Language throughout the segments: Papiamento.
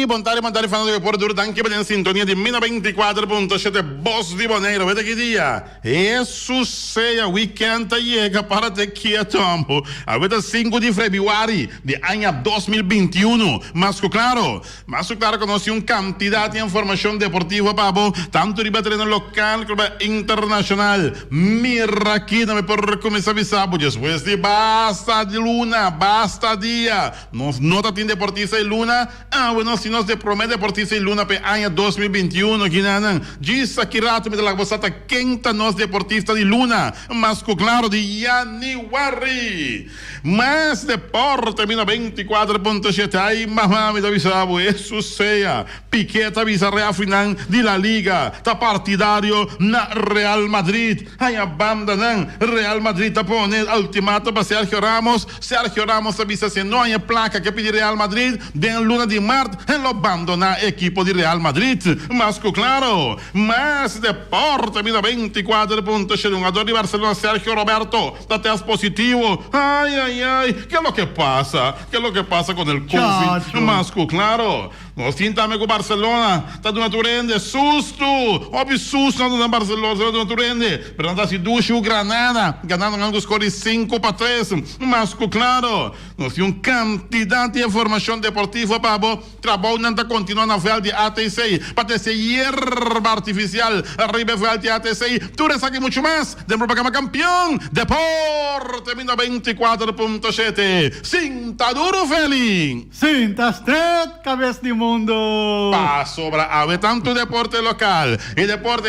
Bon tardi, bon tardi fanático por duro. Danki pa den sintonia di mi 94.7 Bos di Boneiru. Weta ki dia? Hesus sea, weekend ta yega, párate kieto amo. Awe ta sinku di febrüari di aña 2021. Mas ku klaro, mas ku klaro ku nos tin un kantidat di informashon deportivo pa bo, tantu riba tereno lokal ku riba internashonal. Mira aki, nan mi por kuminsá bisa bo despues di basta di luna, basta dia. Nos no ta tin deportista di luna, awe nos tin nos de promé deportista di luna pa e aña 2021. Ginanan, djis aki rato mi ta laga bo sa ta ken ta nos deportista di luna, mas ku klaro di yanüari. Mas deporte mi na 24.7 Ay mama mi ta bisa bo, Hesus sea. Piqué ta bisa reafrinan di La Liga ta partidario na Real Madrid. Haña bandanan, Real Madrid ta pone ultimato pa Sergio Ramos. Sergio Ramos ta bisa si no haña placa ke pidi Real Madrid den luna di mart, e lo bandona e ekipo di Real Madrid. Mas cu claro, mas deporte bida 24.7 Hungador di Barcelona Sergio Roberto ta test positivo. Ay ay ay, ke loke pasa? Ke loke pasa con el covid? Mas cu claro. Nos tin tambe ku Barcelona ta duna tur hende sustu. Hopi sustu nan duna Barcelona ta duna tur hende. Pero nan ta hasi dushi ku Granada, ganando nan ku skor di 5-3. Mas ku klaro, nos tin un kantidat di informashon deportivo pa bo. Trabounan ta kontinua na vèlt di ATC pa trese yerba artifisial riba e vèlt di ATC. Tur esaki i muchu mas den propagama Kampion Deporte 94.7. Sinta duru, Feli! Sinta stret kabes di mundo. Pasobra awe tantu deporte lokal i deporte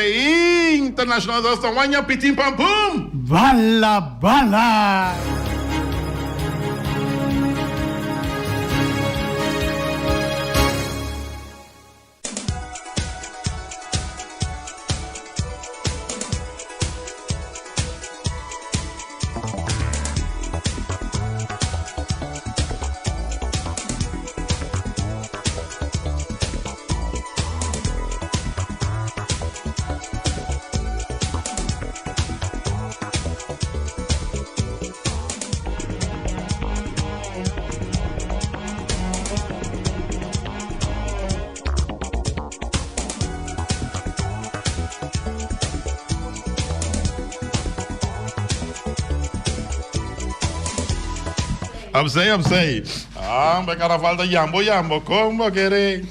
internashonal ta sta waña pitin pam pum! Bala bala! Opzij, opzij. Ah, bij carnaval ta yambo, yambo. Kon bo kere?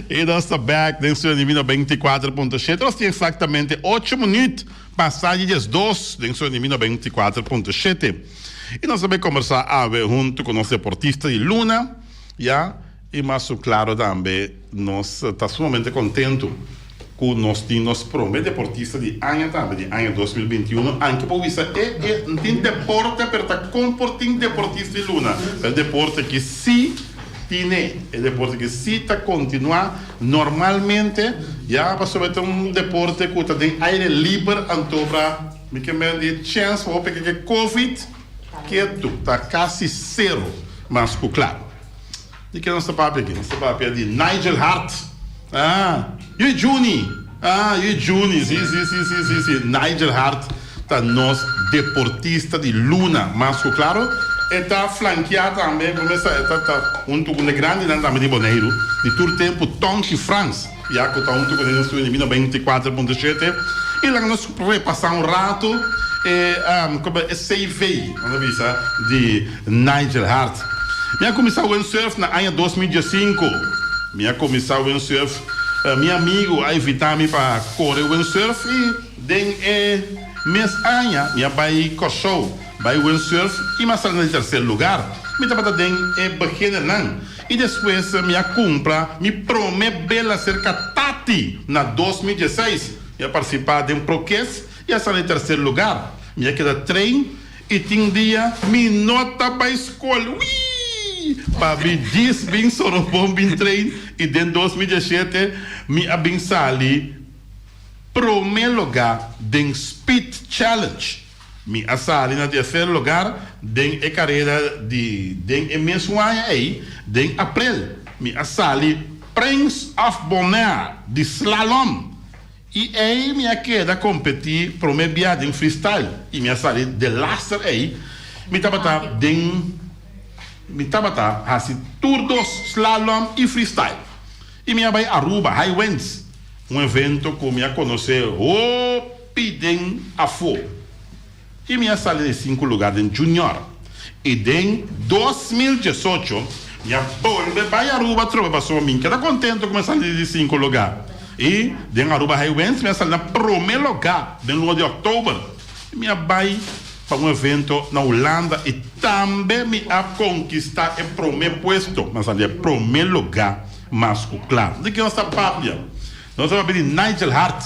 I nos ta back den Studio Divino 24.7. Nos tin exactamente 8 minuut pasa di 12 den Studio Divino 24.7. I nos ta bay kombersá awe huntu ku nos deportista di luna, ya, i mas su klaro tambe nos ta sumamente kontentu ku nos tin nos prome deportista di aña tambe, di aña 2021, anke por bisa e e no tin deporte pero ta kon por tin deportista di luna, pero e deporte aki si tine, e deporte aki si ta kontinuá normalmente, ya, pasobra e ta un deporte ku ta den aire liber anto pra. Mi ke men di chèns pa bo peke ke covid ketu ta kasi sero mas ku kla. Di ke nos ta papia aki? Nos ta papia di Nigel Hart. Ah, yu e Juni. Ah, yu e Juni. Si, si, si, si, si, si. Nigel Hart ta nos deportista di luna mas ku klaro. E ta flankeá tambe, bo mester sa, e ta ta huntu ku un de grandinan tambe di Boneiru di tur tempu, Tonchi Frans. Ya cu ta hunto cu den estudio di 94.7 y laga nos repasa un rato e como e CV, nos a bisa, di Nigel Hart. Mi a cuminsa windsurf na aña 2015. Mi a cuminsa windsurf, mi amigo a invita mi pa core windsurf y den e mes aña mi a bay Corsou bay windsurf y mi a sali na di tercer lugar. Mi tabata den e beginnernan. I despues mi a kumpra mi prome bela serka Tati na 2016. Mi a partisipá den Prokes i a sali terser lugar. Mi a keda train i tin dia mi no ta bai skol. Wii! Pa mi djis bin Sorobon bin train i den 2017 mi a bin sali prome lugar den Speed Challenge. Mi a sali na tercer lugar den e careda di den e mesun aña ey, den april mi a sali Prince of Bonaire di slalom y ey mi a keda competi prome bia den freestyle y mi a sali delaster ey mi tabata den. Mi tabata hasi tur dos, slalom i freestyle. I mi a bai Aruba, High Winds, un evento ku mi a konosé hopi den afó. I mi a sali di sinku lugar den junior. I den 2018 mi a bolbe bai Aruba atrobe pasobra mi keda kontento ku mi a sali di sinku lugar. I den Aruba High Winds mi a sali na promé lugar den luna di òktober. I mi a bai pa un evento na Hulanda i tambe mi a konkistá e promé puesto. Mi a sali e promé lugá mas ku kla. Di ke nos ta papia? Nos ta papia di Nigel Hart.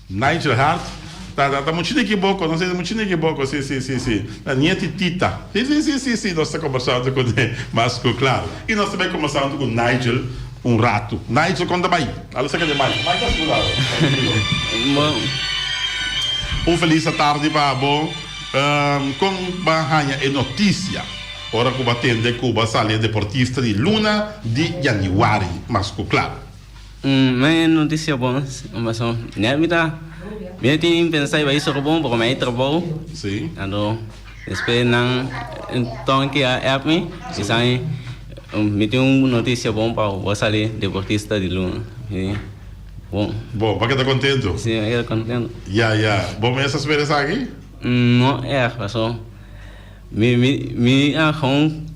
Nigel Hart ta ta ta muchini kiboko, nos ta muchini kiboko, si si si si. Ta nieti Tita. Si si si si si nos ta kombersando kuné mas ku kla. I nos ta bai kombersando ku Nigel un ratu. Nigel kon ta bai? Alo saka di Mike. Mike ta sigur alo. Bon. Un felis atardi pa bo. Kon bo a haña e notisia ora ku bo a tende ku bo a sali e deportista di luna di yanüari? Mas ku kla. Mi notisia bon, pasobra nèt mi ta mi tin pensa bai Sorobon pero mi a trabou. Si. Anto despues nan tonki a app mi i sa mi mi tin un notisia bon pa bo, bo a sali deportista di luna. Mi di bon. Bon, bo a keda kontentu? Si, mi a keda kontentu. Ya, ya. Bo mes a spera esaki? No erg, pasobra mi mi mi a gewoon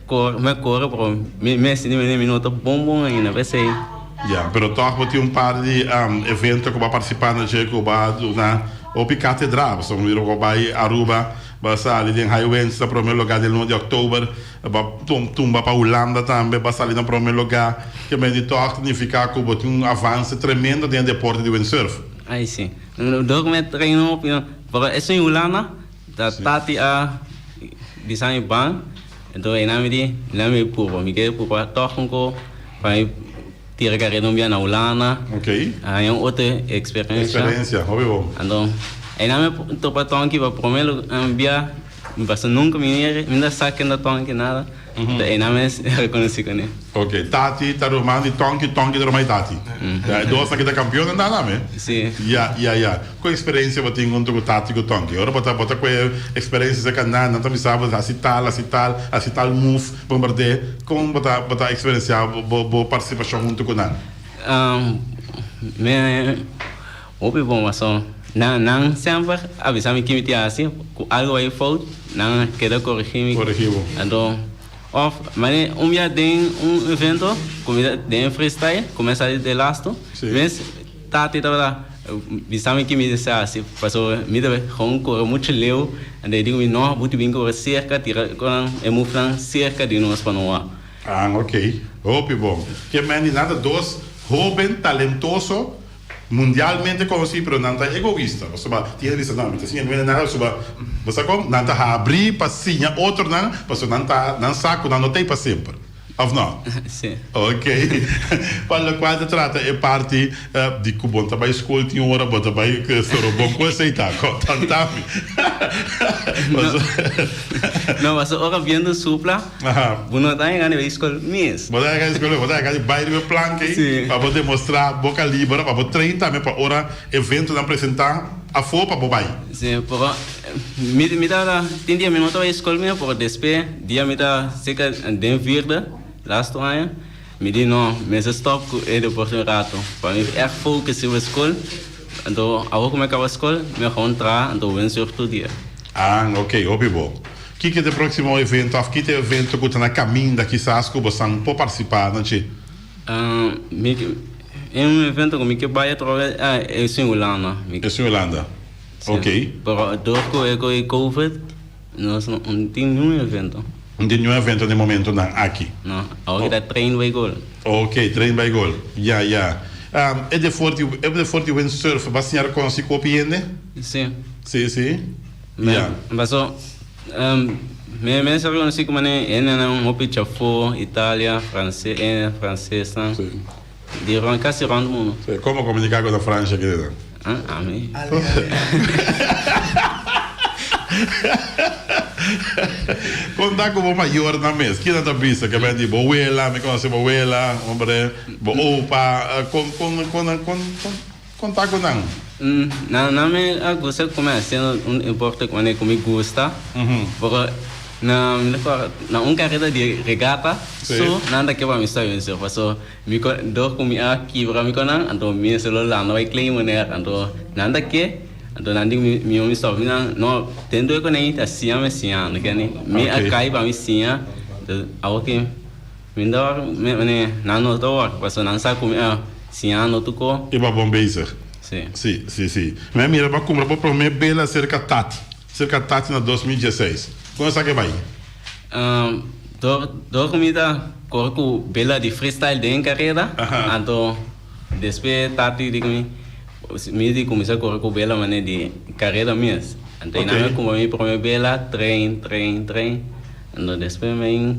kore, mi a kore pero mi mi a sinti mi mi no ta bon bon ainda, p'esei. Ya, pero tòg bo tin un par di evento ku bo a partisipá na dje ku bo a duna hopi katedra. Pasobra mi mira ku bo bai Aruba, bo a sali den High Winds na promé lugá den luna di òktober, bo a tumba pa Hulanda tambe, bo a sali na promé lugá. Ke men di tòg ta nifiká ku bo tin un avanse tremendo den e deporte di windsurf. Ai si. Dor ku mi a traina hopi, pero esun in Hulanda ta tati a bisa mi ban. Enton einan mi di, Nan mi purba, mi ke purba tòg un ko pa mi tira karera un bia na Hulanda, haña un otro eksperensia. Eksperensia, hopi bon. Anto einan mi topa tonki pa promé bia, mi pasa nunka mi mi no sa ken ta tonki nada. Ta einan mi rekonosí kuné. Ok, Tati ta ruman di Tonki, Tonki ta ruman di Tati. Ya, e dos aki ta kampionnan ta tambe. Si. Ya, ya, ya. Ku eksperensia bo tin huntu ku Tati ku Tonki? Ora bo ta bo ta ku e eksperensia serka nan, nan ta bisa bo hasi tal, hasi tal, hasi tal move, bombardé. Kon bo ta bo ta eksperensiá bo bo partisipashon huntu ku nan? Mi hopi bon paso nan nan semper a bisa mi ki mi tin hasi, ku algu bai fout nan a keda korigí mi. Korigí bo. Anto òf manera un bia den un evento ku mi ta den freestyle ku mi a sali de lastu, mes Tati tabata bisa mi ki mi desea hasi pasobra mi ta gewoon kore muchu leu anto e di ku mi no bo tin bin kore serka tira konan e mufnan serka di nos pa no wak. Ah ok hopi bon. Ke men di nan ta dos hoben talentoso mundialmente konosí pero nan ta egoista pasobra tin hende bisa no mi ta siña mi nan pasobra bo sa kon nan ta habri pa siña otronan pasobra nan ta nan sa ku nan no ta ei pa semper. Of no? Sí. Ok. Pa locual ta trata e parti di cu bon ta bay school tin ora bo ta bay soro bon cu esey ta contanta mi. No, pasobra ora bientu supla, bo no ta yega riba e school mes. Bo ta yega riba e school, bo ta yega di bay riba e plank ey pa bo demostra bo caliber, pa bo train tambe pa ora eventonan presenta afo pa bo bay. Sí, pero Mi mi ta tin dia mi no ta bai skol mia pero despe dia mi ta seka den vierde lasto aña mi di no mester stop ku e deporte un rato pa mi ègt focus riba skol anto awor ku mi a kaba skol mi a gewoon traha anto windsurf tur dia. Ah ok hopi bo. Kiko ta e proximo evento of ki ta e evento ku ta na kaminda kisas ku bosan por partisipa na dje? Mi e un evento ku mi ke bai atrobe es in Hulanda. Es in Hulanda. Ok. Pero door cu e cu covid nos no tin niun evento. No tin niun evento den momentonan aki. No, awor ki ta train bay gol. Ok, train bay gol. Ya, ya. E deporte, e deporte windsurf bo a siña reconoci cu hopi hende? Si. Si, si. Ya. Paso mi mes a reconoci cu mane hendenan hopi chafo, Italia, Frances, Francesnan. Si. Di rond, casi rond mundo. Si, como comunica cu ta Francia keda? Ah, ami. Conta cu bo mayornan mes, kina ta bisa? Ke men di bo wela, mi conoce bo wela, hombre, bo opa, con, con, con, con, conta cu nan. Nan, nan me a gusta come haciendo un deporte cu mi gusta, pero. Na mi ta kòrda na un kareda di regata so nan ta ke pa mi stòp windsurf paso mi ko dor ku mi a kibra mi konan anto mi mester lo landa bai klein manera anto nan ta ke anto nan di mi mihó mi stòp mi nan no den dor ku nan ta siña mi siña no kende mi a kai pa mi siña awor ki mi no ta wòrdu nan no ta wòrdu paso nan sa ku mi a siña no tuko. I bo a bon bezig. Si. Si si si mi a mira bo a kumpra bo promé bela serka Tati. Serka Tati na 2016. Kon esaki a bai? Dor dor ku mi ta kore ku bela di freestyle den kareda, anto despues Tati di ku mi, mi di kuminsá kore ku bela manera di kareda mes. Anto einan mi a kumpra mi prome bela, train, train, train, anto despues mi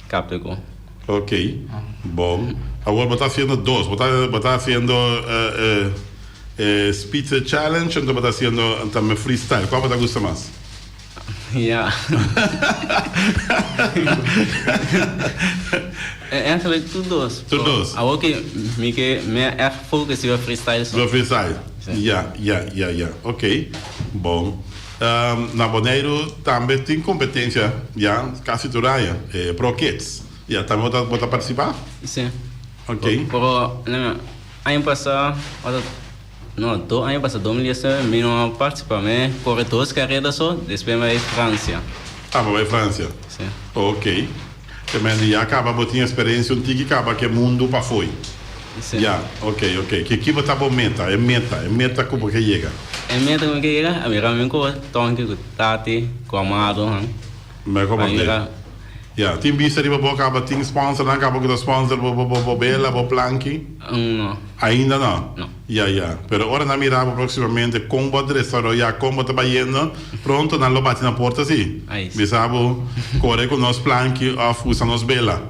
kapta ku. Ok, bon. Awor bo ta hasiendo dos, bo ta bo ta hasiendo e speed challenge anto bo ta hasiendo tambe freestyle. Cual bo ta gusta mas? Ja. Eigenlijk tur dos. Tur dos. Awor ke mi ke mi a echt focus riba freestyle so. Riba freestyle. Ja, ja, ja, ja. Ok, bon. Na Boneiru tambe tin competencia ya casi tur aña, e Pro Kids. Ya, tambe bo ta bo ta participa? Si. Ok. Pero aña pasa, no, dos aña pasa, 2019, mi no a participa. Mi corre dos carrera so, despues mi bai Francia. Ah, bo bai Francia? Si. Ok. Te mende ya caba bo tin experiencia un tiki caba ke mundo pafoi. Si. Ya, ok, ok. Ki ki bo ta bo meta, e meta, e meta ku bo ke yega? E meta ku mi ke yega, a mira mi ku Tonki, ku Tati, ku Amado, han. Me Pa komprende. mira. Ya, tin bista riba bo caba tin sponsornan caba ku ta sponsor bo bo bo bela, bo planki? No. Ainda no? No. Ya, ya. Pero ora nan mira bo próximamente kon bo a desaroyá, kon bo ta bayendo, pronto nan lo bati na porta si. Ai si. Bisa bo kore ku nos planki òf usa nos bela.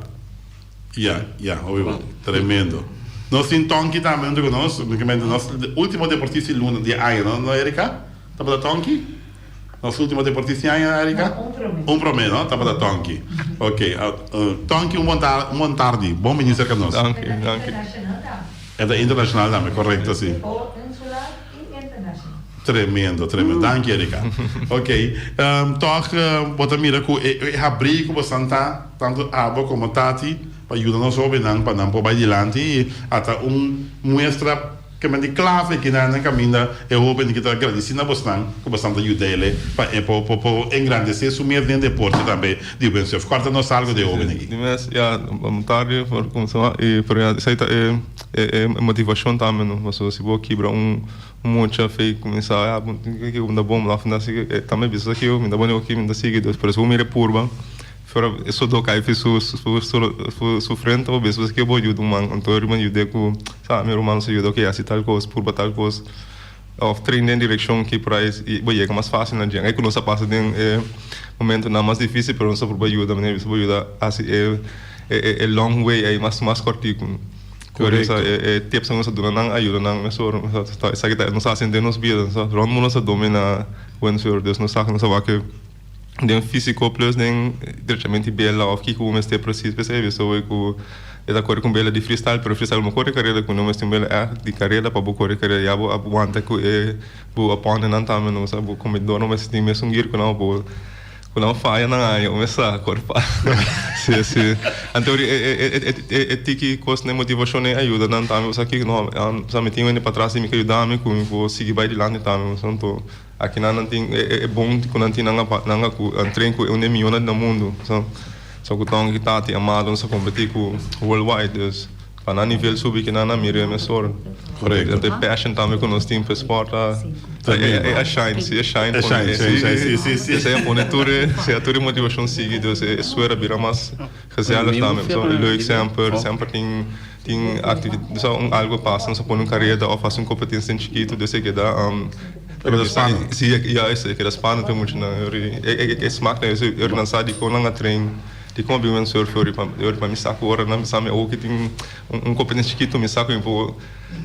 Ya, ya, hopi bon. Tremendo. Nos tin Tonky tambe huntu ku nos, únicamente nos último deportista di luna di aña, no, no Erika? Tabata Tonky? Nos último deportista di aña, Erika? No, un promé. Un promé, no? Tabata Tonky. Ok. Tonky, un bon tar, un bon tardi. Bon bini serka nos. Danki, danki. Internacional tambe. E ta internacional tambe, correcto, si. O insular y internacional. Tremendo, tremendo. Danki, Erika. Ok. Tòg bo ta mira ku e e habrí ku bosan ta, tantu abo komo Tati, pa yuda nos hóbennan pa nan por bai dilanti i ata un muestra ke men di klave kinan nan kaminda e hóben ki ta gradisí na bosnan ku bosnan ta yuda el'e pa e por por por engrandesé su mes den deporte tambe di windsurf. Kòrta nos algu di e hóben aki. Di mes, ya, un tardi for kumsa i pero ya esei ta e e motivashon tambe no, pasobra si bo kibra un Un mucha fe kuminsá, ya bo tin ke mi ta bon, laf mi ta sigui, e tambe bisa esaki mi ta bon aki, mi ta sigui dus, pero si bo mira e purba, fuera e sodó kai fi su su su su frente bo bisa esaki bo yuda un man, anto riba yud'é ku sa mi ruman sa yuda oke hasi tal kos, purba tal kos, òf train den direkshon ki por ai bo yega mas fásil na dje. Ei ku nos a pasa den e momentunan mas difísil pero nos a purba yuda, manera bisa bo yuda hasi e e long way ei mas mas kòrtiku. Korekto. E tips ku nos a duna nan a yuda nan mesora. Esaki ta nos a hasi den nos bida. Rònt mundu nos a domina windsurf. Dus nos sa ku nos a wak den físiko plus den drechamentu di bela òf kiko bo mester presis. P'esei e bisto hoy ku e ta kore ku un bela di freestyle pero freestyle bo no kore kareda ku no mester un bela ègt di kareda pa bo kore kareda. Ya bo a wanta ku e bo oponentnan tambe no sa bo kompetidor no mester tin mesun gir ku nan bo. Ku nan faya nan aña un mesa korpa. Si si. Anto e e e e tiki kos den motivashon den ayuda nan tambe pasobra aki no sa mi tin wende patras di mi ke yuda mi ku mi por sigui bai dilanti tambe pasobra anto aki nan nan tin e e bon ku nan tin nan a nan a ku nan train ku un den miyonan na mundu so so ku Tongi Tati Amado nos a kompeti ku worldwide dus. Pa nan nivel subi kinan a mira e mesora. Correcto. E passion tambe cu nos tin pa e sport a a shine, si e shine E shine, si, shine, si, si, si. Esey a pone tur e, si a tur e motivacion sigui, dus e suera bira mas gezellig tambe. So leuk semper, semper tin tin activi, so un algo pasa, nos a pone un careda of haci un competencia den chikito, dus e keda E keda spannend. Si, juist, e keda spannend pa e muchanan. E smaak na e nan sa dicon nan a train. Di kon bin windsurf yori pa yori pa mi sa ku ora nan bisa mi awo ki tin un kompetensia chikitu mi sa ku mi por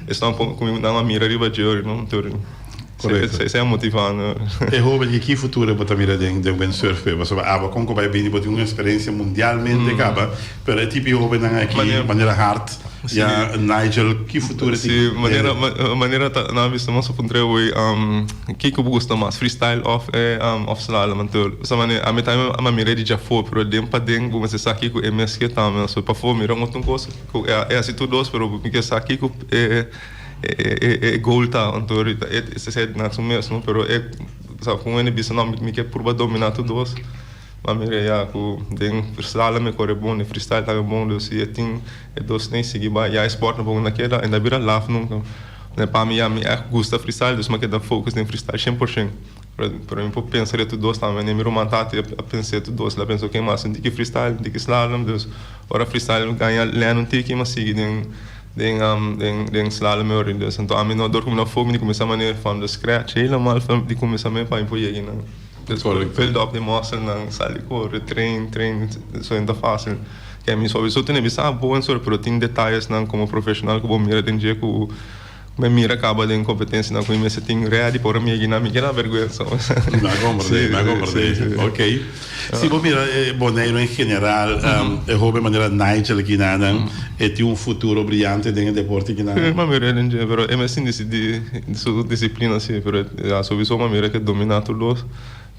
esnan ku mi nan a mira riba dje yori no tur Korekto. Esei a motivá mi. E hoben di ki futuro bo ta mira den den windsurf pe? Pasobra abo kon ku bai bini bo tin un eksperensia mundialmente kaba pero e tipo di hobennan aki manera hard. Ya Nigel ki futuro tin? Si, manera manera ta nan a bisa nos a puntra awey kiko bo gusta mas freestyle of of slalom anto sa manera ami tambe a mira di djafó pero den paden bo mester sa kiko e mes ke tambe so pafó mira un otro kos ku e hasi tur dos pero mi ke sa kiko e e goal ta anto esei na su mes no pero e sa ku hende bisa no mi ke purba domina tur dos. Ma mira ya ku den slalom e kore bon, den freestyle tambe bon, dus si e tin e dos nei sigui bai ya e sport no por na keda, e no bira laf nunka. Pa mi ya mi ègt gusta freestyle dus mi a keda focus den freestyle shen por shen. Pero mi por pensa riba tur dos tambe, mi ruman tati a pensa tur dos, el a pensa oke mas un tiki freestyle un tiki slalom, dus ora freestyle gaña lèn un tiki mi a sigui den den den slalom e ora. Dus anto ami no dor ku mi no focus mi di kuminsá manera from the scratch helemaal di kuminsamentu pa mi por yega einan. Despues build up di musclenan, sali kore, train, train, so no ta facil. Ke mi sowieso tene bisa bo en sor, pero tin detayesnan como profesional ku bo mira den dje ku mi mira kaba den kompetensianan ku mi mester tin ready pa ora mi yega mi keda berguensa. Mi a komprende, mi a komprende. Ok. Si bo mira Boneiru en general, e hoben manera Nigel kinanan, e tin un futuro briyante den e deporte kinanan? Mi a mira den dje, pero e mester di su disiplina si, pero ya sowiso mi a mira ke domina tur dos,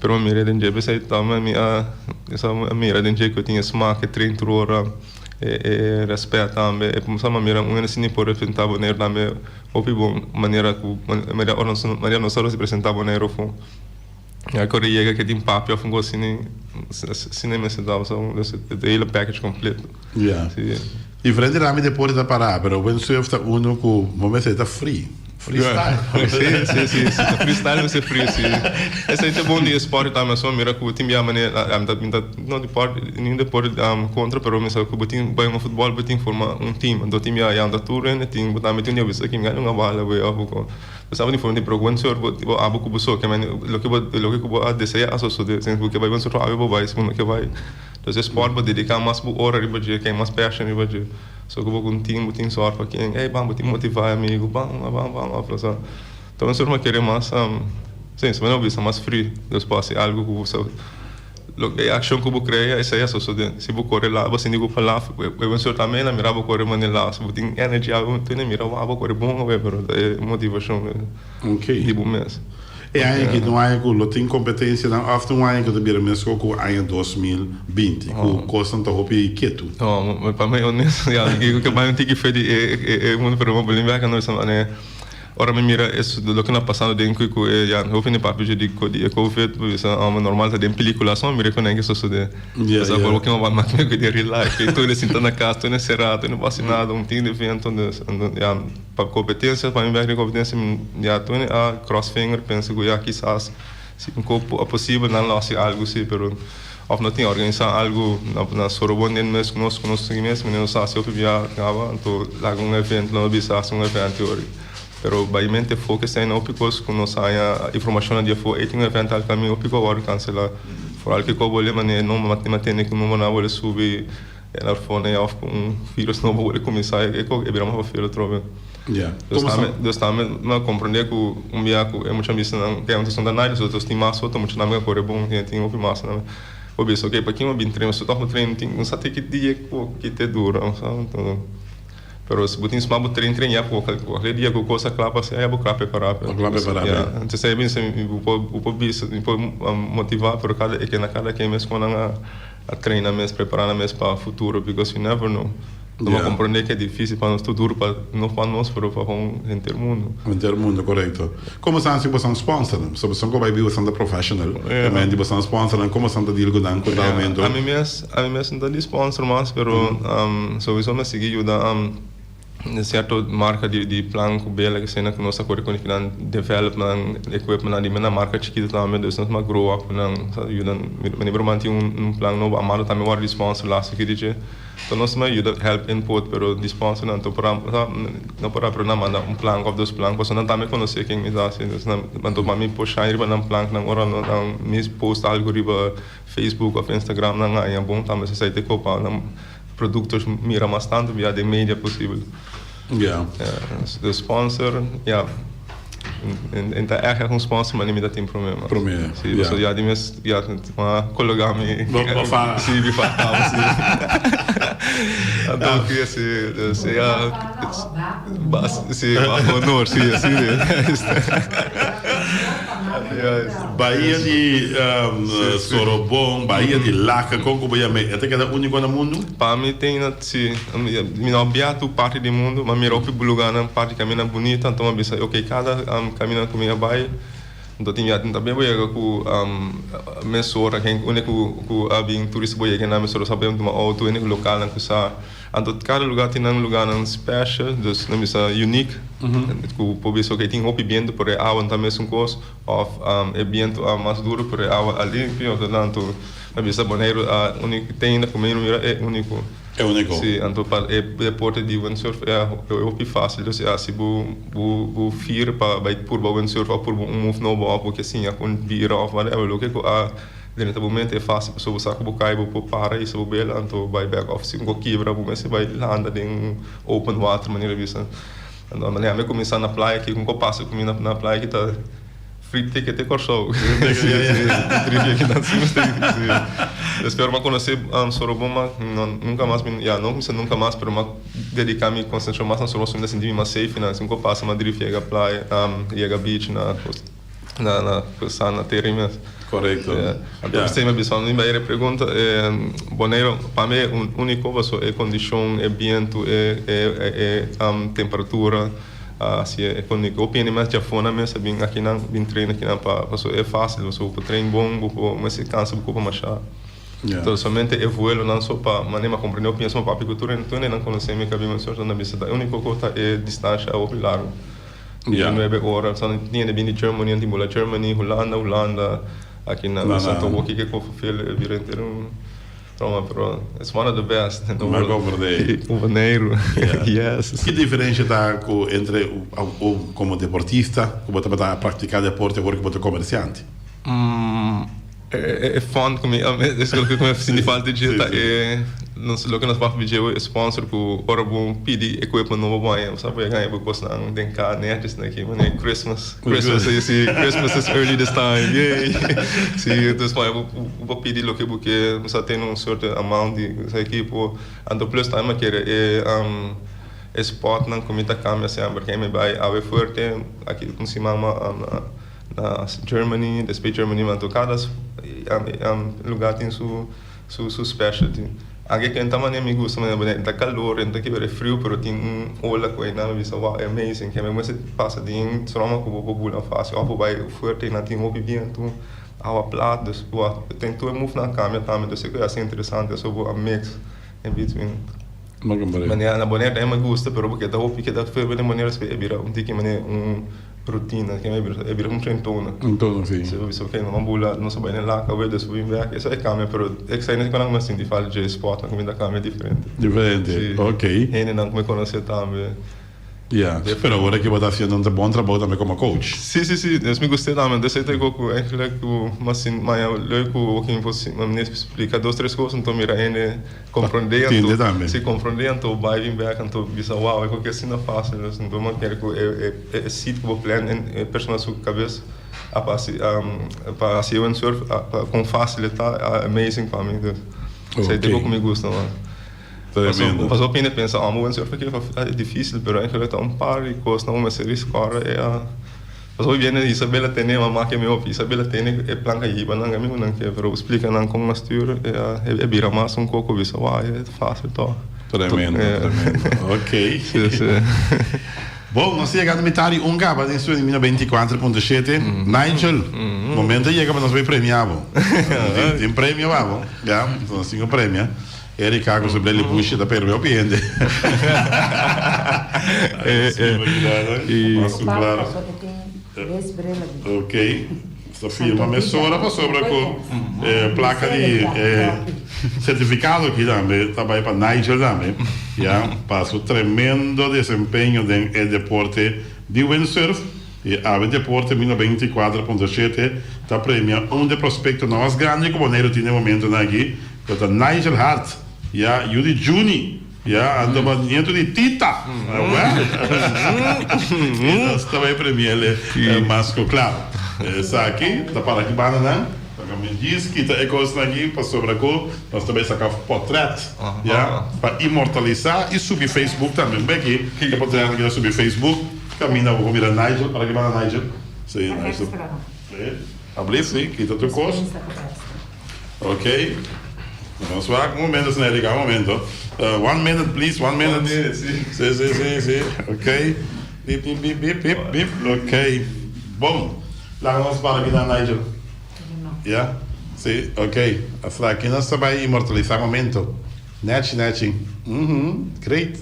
pero mi a mira den dje p'esei tambe mi a a mira den dje ku e tin e smak, e train tur ora, e rèspèt tambe, e mi a mira un hende asina por representá Boneiru tambe hopi bon manera ku manera ora nos manera nos a representá Boneiru afó. Ya ku ora yega ke tin papia òf un kos asina asina mester ta e hele package kompleto. Ya. Diferente rami deporte ta pará, pero windsurf ta uno ku bo mester ta free. Freestyle. Sí, sí, sí, sí. Freestyle mester free, sí. Esei ta bon di e sport tambe, so mira ku tin bia manera, mi ta, mi ta, no di part, ningun deporte kontra, pero mi sa ku bo tin bai hunga futbòl bo tin forma un team, anto tin bia yanta tur hende tin, bo tambe tin un dia bisa ki mi gana hunga bala bo òf bo kon. Bo sa bo tin forma di, pero windsurf bo bo abo ku bo so, ke men loke bo loke ku bo a deseá a sosodé, si bo ke bai windsurf awe bo bai, si bo no ke bai. Entonces e sport bo dedica mas bo ora riba dje, ken mas passion riba dje. So ku bo ku un team bo tin sort pa ken, ey ban bo tin motiva e amigo, ban ban ban of losa. Entonces un sort kere mas si, si bo no bisa mas free, dus bo hasi algo ku bo sa loke e accion ku bo crea esei a sosode. Si bo kore la bo sinti ku bo laf, e un sort tambe na mira bo kore manera laf, si bo tin energy algo bo tin mira wou bo kore bon awe pero ta e motivacion di bo mes. E aña aki ta un aña ku lo tin kompetensianan òf ta un aña ku ta bira meskos ku aña 2020 ku kosnan ta hopi ketu? No, pa mi honesto, ya, mi ke bai un tiki fe di e mundu pero mi bolbe bek anochi mane ora mi mira e loke na pasando den ku ku e ya hopi hende papia di e covid bo bisa normal ta den pelikula so mi mira ku nan ke sosode. Pues awor ke mi bai mas mihó ku den real life tur hende sinta na kas tur hende sera tur hende no hasi nada un tin evento ya. Pa competencia, pa mi bek den competencia mi ya tur a cross finger pensa cu ya kisas si un co a posibel nan lo haci algo si pero of no tin organisa algo na Sorobon den mes cu nos cu nos tin mes manera nos haci hopi bia caba anto laga un evento lo no bisa haci un evento yori pero bay mente focus ta hopi cos cu nos haya informacionnan di afo ey tin un evento al cami hopi cu a wordo cancela foral kico bo le manera no mantene cu numbernan a worde subi. E na fone of ku un virus nobo worde kuminsá e ko e bira mas fafil atrobe. Ja. Dus tambe dus tambe mi a komprendé ku un bia ku e mucha bisa nan ke antes no ta nai dus tin mas otro mucha nan a kore bon i tin hopi mas nan bo bisa oke pakin bo bin train pasobra tòg bo train tin un sa tiki dia ku ki te dura sa enton pero si bo tin suma bo train train ya ku kualke dia ku kos a kla pa hasi ya bo kla prepará Bo kla prepará ya entonces e bisa mi bo por bo por bisa mi por motivá pero kada e ke na kada ken mes ku nan a A traina mes, prepara nan mes pa futuro because you never know. Nos a comprende ke dificil pa nos tur duro pa no pa nos pero pa con henter mundo. Henter mundo, corecto. Como san si bo san sponsor nan? Pasobra bosan cu bay biba san ta professional. Realmente bo san sponsor nan, como san ta deal cu nan cu ta momento? Ami mes, ami mes no ta di sponsor mas pero sowiso mi a sigui yuda. Cierto marca di plan cu bela esena cu nos a core cu nan develop nan equipment nan di nan marca chikito tambe dus nos mas grow up cu nan sa yuda mi broman tin un plan nobo Amado tambe worde di sponsor laatste keer di dje so nos ta yuda help input pero di sponsor nan no por no por pero nan manda un plank of dos plank pasobra nan tambe conoce ken mi ta haci dus nan anto mi por shine riba nan plank nan ora nan mi post algo riba Facebook of Instagram nan haya bon tambe esey ta kopa nan. Productos mira mas tanto via den media posibel. Ja. De sponsor, ja. En ta echt echt un sponsor, maar mi ta tin prome mas. Prome, Si, ja. So ja, di mes, ja, ma cologa mi. Bo, bo fa. Si, mi fa cabo, si. Anto ki si, dus ja, bas, si, bajo honor, si, asina. Bahia di Sorobon, Bahia di Laca, kon ku bo yam'é? E ta keda úniko na mundu? Pa mi tin na, si, mi no a biaha tur parti di mundu, ma mira hopi lugarnan, parti kaminda bunita, anto mi a bisa, ok, kada kaminda ku mi a bai, anto tin ya tin tambe bo yega ku mesora, ken unda ku ku a bin turista bo yega nan mesora sa bo tuma outo, unda ku lokalnan ku sa. Anto kada lugar tin nan lugarnan special, dus nan bisa unique, ku por bisa ok tin hopi bientu pero e awa no ta mesun kos, òf e bientu a mas duru pero e awa a limpio, anto nan anto nan bisa Boneiru a úniko tin ku mi mira e úniko. E úniko. Si, anto pa e deporte di windsurf e hopi fásil, dus ya si bo bo bo fir pa bai purba windsurf òf purba un move nobo òf bo ke siña kon bira òf whatever loke ku a. Den e momento e fásil pasobra bo sa ku bo kai bo por para hisa bo bela anto bai bèk òf si bo kibra bo mester bai landa den open water manera bisa. Anto manera mi a kuminsá na playa aki ku pasa ku mi na playa aki ta free ticket te Kòrsou. Si si trivia kinan si mester si. Despues mi a konosé Sorobon ma nunka mas mi ya no kuminsá nunka mas pero mi a dediká mi konsentrashon mas na Sorobon pasobra mi ta sinti mi mas safe nan si un ku pasa mi a drift yega playa yega beach na. Na na sa na tera mes. Correcto. Yeah. Anto yeah. Sema bisa mi bai pregunta eh, Bonaire pa mi un único paso e condicion e viento e e e um, temperatura así e con o pene mas jafona mes bin aki nan bin train aki nan pa paso e fácil paso bo train bon bo por mes cansa bo cuerpo masha. Yeah. Entonces solamente e vuelo nan so pa manera mi comprende o pienso papi cu tur tur nan conoce mi cabima so nan bisa ta e único cosa e distancia hopi largo. Ja. Nuebe ora, so nan tin hende bin di Germany, nan tin bula Germany, Hulanda, Hulanda, aki na Na, Santo na. Woki ke kofu veel e bira henter un trauma, pero it's one of the best in the M'a world. comprende. Boneiru, Ja. yes. Ki diferencia ta ku entre u komo deportista ku bo tabata praktika deporte awor ku bo ta komersiante? E fund ku mi es loke ku mi a sinti falta dje ta e nos loke nos papia dje e sponsor ku ora bo pidi equipo nobo bo haña bo sa bo ya gaña bo kosnan den ka netjes na ki manera Christmas Christmas si Christmas is early this time yay si entonces bo haña bo pidi loke bo ke bo sa tene un cierto amount di ekipo anto plus tambe mi a kere e e spotnan ku mi ta kambia semper ke mi bai awe fuerte aki un siman ma Na Germany, despues Germany anto cada lugar tin su su specialty. Anke ken ta manera mi gusta manera bo ta calor en ta kibera e friu pero tin un ola cu eynan mi bisa wow e amazing ke mi mester pasa den stroma cu bo por bula facil of bo bay fuerte eynan tin hopi bientu awa plat dus bo tin tur e move nan cambia tambe dus e cosa interesante so bo a mix in between. Manera na Bonaire tambe mi gusta pero bo keda hopi keda ferve den Bonaire e bira un tiki manera un Rutina, ke mi e bira un trentona. Un tono, si. Si bo bisa ok, no bula, nos a bai den lak awe, despues bin bek, eso e kambia, pero e sa ku nan mi a sinti falta dje spòtnan ku mi ta kambia diferente. Diferente, Si. ok. Hendenan ku mi konosé tambe. Ya, pero awor aki bo ta hasiendo un bon trabou tambe komo coach. Si, si, si, es mi gust'é tambe. Entonces e ta algo ku eigenlijk ku mi a sinti maña leuk ku oki mi por mi splika dos tres kos, anto mira hende. Comprende anto, Tende tambe. si comprende anto bai bin bek anto bisa wow e koke asina facil dus anto mi a kere ku e e seat ku bo plan den e persona su kabes a pa hasi pa hasi e windsurf pa kon facil e ta amazing pa mi dus esei ta e koke mi gusta mas. Tremendo. Pasobra hopi hende pensa oh mi windsurf aki e dificil pero eigenlijk ta un par di kosnan bo mester riskòrda e a. Pasobra hopi biene Isabela tene mama ke mi hopi Isabela tene e plan ka hiba nan amigo nan ke pero splika nan kon a stuur e bira mas un koko bisa wou e facil toch. Tremendo tremendo ok. Si si. Bon nos ta yegando mitad di un kaba den studio di 24.7 Nigel momento a yega pa nos bay premia bo tin premio pa bo ya nos tin ku premia. Erika ku su belly pushi ta perbe hopi hende. Ok, ta firma mesora pasobra ku e plaka di e sertifikado aki tambe ta bai pa Nigel tambe ya pa su tremendo desempeño den e deporte di windsurf. E awe deporte mi 94.7 ta premia un de prospectonan mas grandi ku Boneiru tin den momentonan aki. Lo ta Nigel Hart, ya, yu di Juni, ya, anto pa nieto di Tita. Awel. E nos ta bai premi'el mas ku kla. Esaki ta para ki banda nan. Laga mi djis kita e kosnan aki pasobra ku nos ta bai saka potret ya pa inmortalisá i subi Facebook tambe. Un beki e potretnan aki ta subi Facebook kaminda bo por mira Nigel. Para ki banda Nigel? Sí, Nigel. Ablif sí, kita tur kos. Ok. Nos wak un momento señor Erika, un momento. One minute please, one minute. One minute, sí. Sí, sí, sí, sí. Ok. Bip, bip, bip, bip, bip, bip. Ok. Bon. Laga nos para aki na Nigel. Ya? Sí, ok. Asina aki nos ta bai inmortalisa momento. Nechi, nechi. Mhm. Great.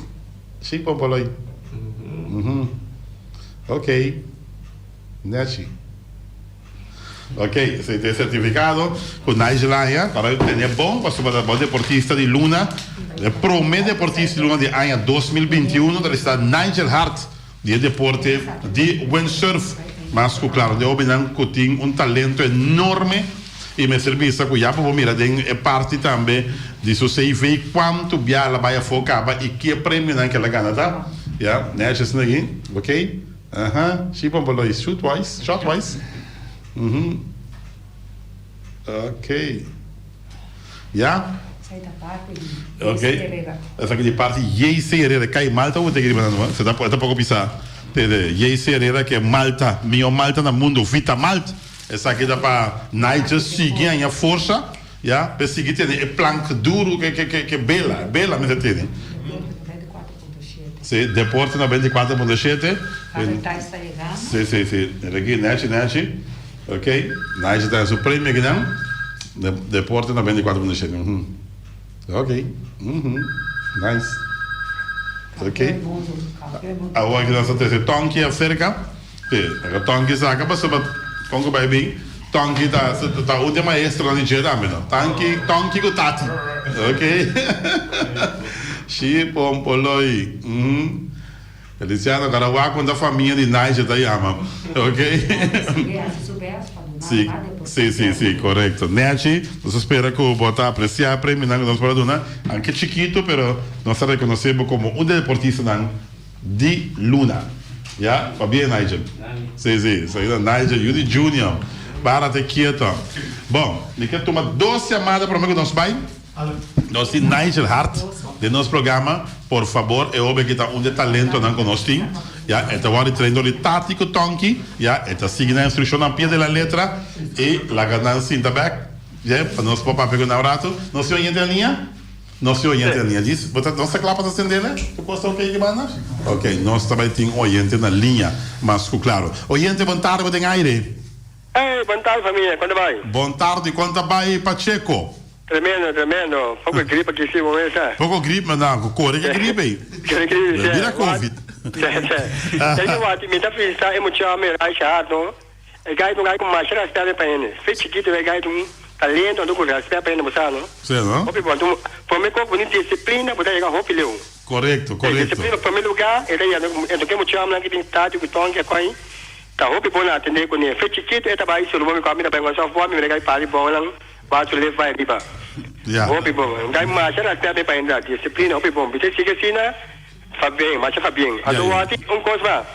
Sí, Pompoloi. Mhm. Ok. Nechi. Ok, esei ta e sertifikado ku Nigel haña para tene bon pasobra ta bon deportista di luna. E prome deportista di luna di aña 2021 ta resta Nigel Hart di e deporte di windsurf. Mas ku klaro di hobennan ku tin un talento enorme i mester bisa ku ya bo por mira den e parti tambe di su CV kuantu bia el a bai afó kaba i ke premionan ke el a gana ta. Ya, Nigel esaki, ok. Aha, shi bon bolo is shoot wise, shot wise. Mhm. Ok. Ya. Esaki ta parti di JC Ok. Herrera. Esaki di parti JC Herrera. Kai Malta bo teki riba nan no? Se ta e ta poko pisa. Te de JC Herrera ke Malta, mihó Malta na mundo, Vita Malt. Esaki ta pa Nigel sigui haña forsa, ya, p'e sigui tene e plank duru ke ke ke bela, bela mester tene. Si, Deporte 94.7. Advertise ta yegando. Si, si, si. Mira aki, nechi, nechi. Ok. Nechi ta su premio aki nan. Deporte 94.7. Mhm. Ok. Mhm. Nice. Ok. Awor aki nos ta trese Tonky acerca. Si, aka Tonky saka pasobra kon ku bai bin Tonky ta ta un di e maestronan di dje tambe no. Tanky, Tonky ku Tati. Ok. Shi pompoloi. Uhum. Feliciano kara wak kon ta famia di Nigel ta yama. Ok. Si, si, si, si, korekto. Nechi, nos ta spera ku bo ta apresiá e premionan ku nos por a duna. Anke chikitu, pero nos ta rekonosé bo komo un di e deportistanan Di luna. Ya, pabia Nigel. Si, si, esaki ta Nigel, yu di Junior. Para te kieto. Bon, mi ke tuma dos yamada prome ku nos bai. Nos tin Nigel Hart den nos programa. Por fabor, e hoben aki ta un di e talentonan ku nos tin. Ya, e ta wòrdu train dor di Tati ku Tonky. Ya, e ta sigui nan instrukshonnan pie de la letra i laga nan sinta bèk, ya, pa nos por papia ku nan un ratu. Nos tin oyente na liña? Nos tin oyente na liña. Djis, bo ta, nos ta kla pa ta sendele? Tur kos ta okey ki banda? Okey, nos ta bai tin oyente na liña, mas ku klaro. Oyente, bon tardi, bo den aire. Ey, bon tardi familia, kon ta bai? Bon tardi, kon ta bai Pacheco? Tremendo, tremendo. Poko grip aki si, bo mes sa. Poko grip, ma nan ku kore ke grip ey. Kore grip, si. Bira covid. Si, si. Ey, wak, mi ta felicita e muchacho mi Raisha Hart, no. E gai ta un gai ku masha raspè pa hende. Fe chikitu e gai ta un talento anto ku raspè pa hende bo sa no. Sí no. Hopi bon. Anto prome kos bo tin disiplina bo ta yega hopi leu. Korekto, korekto. Disiplina prome luga e ta yega anto ke mucha homnan ki tin tati ku tonki a koi ta hopi bon na atende kuné. Fe chikitu e ta bai solo bo mi kua mi ta bai ku softball mi mira gai pari bolnan ba su lef bai riba. Ya. Hopi bon. Un gai masha raspè pa hende disiplina hopi bon. Bisei sigui asina fabien masha fabien. Anto wou tin un kos mas.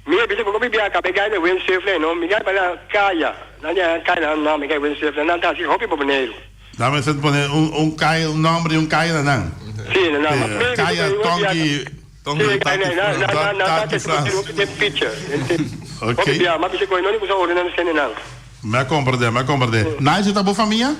Mi a bisa ku mi bia kaba e gai na windsurf lei no, mi gai pa kaya, nan di a kaya nan nan mi gai windsurf lei, nan ta hasi hopi pa Boneiru. Nan mester pone un un kaya un nomber di un kaya na nan. Si, na nan. Ma Kaya Tonki Tonki Tati Tati Frans. Hopi den picture. Ok. Hopi bia, ma bisa ku no ni kusa ori nan sende nan. Mi a komprende, mi a komprende. Nigel ta bo famia?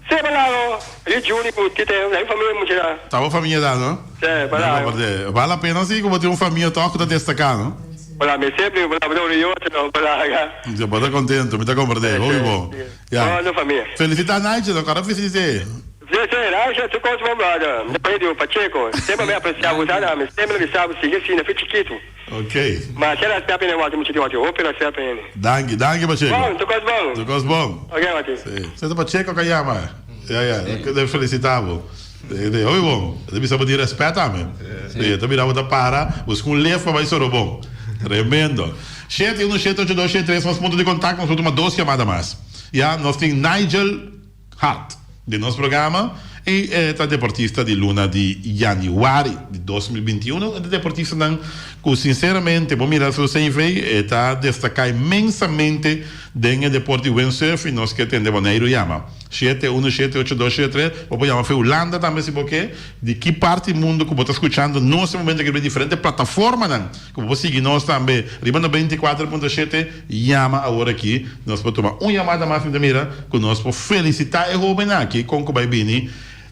Si, balao. Yu Juni ku Tite, na yu famia mucha da. Ta bo famia da, no? Si, balao. Bal la pena si ku bo tin un famia tòg ku ta destaká, no? Balao, mi sempre balao, bo ta orguyoso, no? Balao, ya. Si, bo ta kontento, mi ta komprendé. Hopi bon. Ya. Bo no famia. Felisitá Nigel, no? Kòrda felisit'é. Si, si, Nigel, tur kos bon, brother. Mi ta pidi di Pacheco. Semper mi apresiá bo, sa na? Mi semper bisa bo sigui asina, fi chikitu. Ok. Ma si el a pene wak mucha di wak hopi el a pene. Danki, danki Pacheco. Bon, tur kos bon. Tur kos bon. Ok Mati. Si. Se ta Pacheco ka yama. Ya, ya. Debe felicita bo. Si, hopi bon. E ta bisa bo di respet tambe. Si, e ta mira bo ta para, busca un lef pa bai soro bon. Tremendo. Shete uno shete ocho dos shete tres nos punto di contacto, nos por tuma dos yamada mas. Ya, nos tin Nigel Hart den nos programa. I e ta deportista di luna di yanüari di 2021. E ta deportistanan ku sinseramente bo mira su CV e ta destaká inmensamente den e deporte di windsurf i nos ke tende Boneiru yama shete unu shete ocho dos shete tres. Bo por yama for Hulanda tambe si bo ke. Di ki parti mundu ku bo ta skuchando nos e momento aki riba e diferente plataformanan ku bo por sigui nos tambe riba 94.7 yama awor aki. Nos por tuma un yamada mas mi ta mira ku nos por felisitá e hóbennan aki kon ku bai bini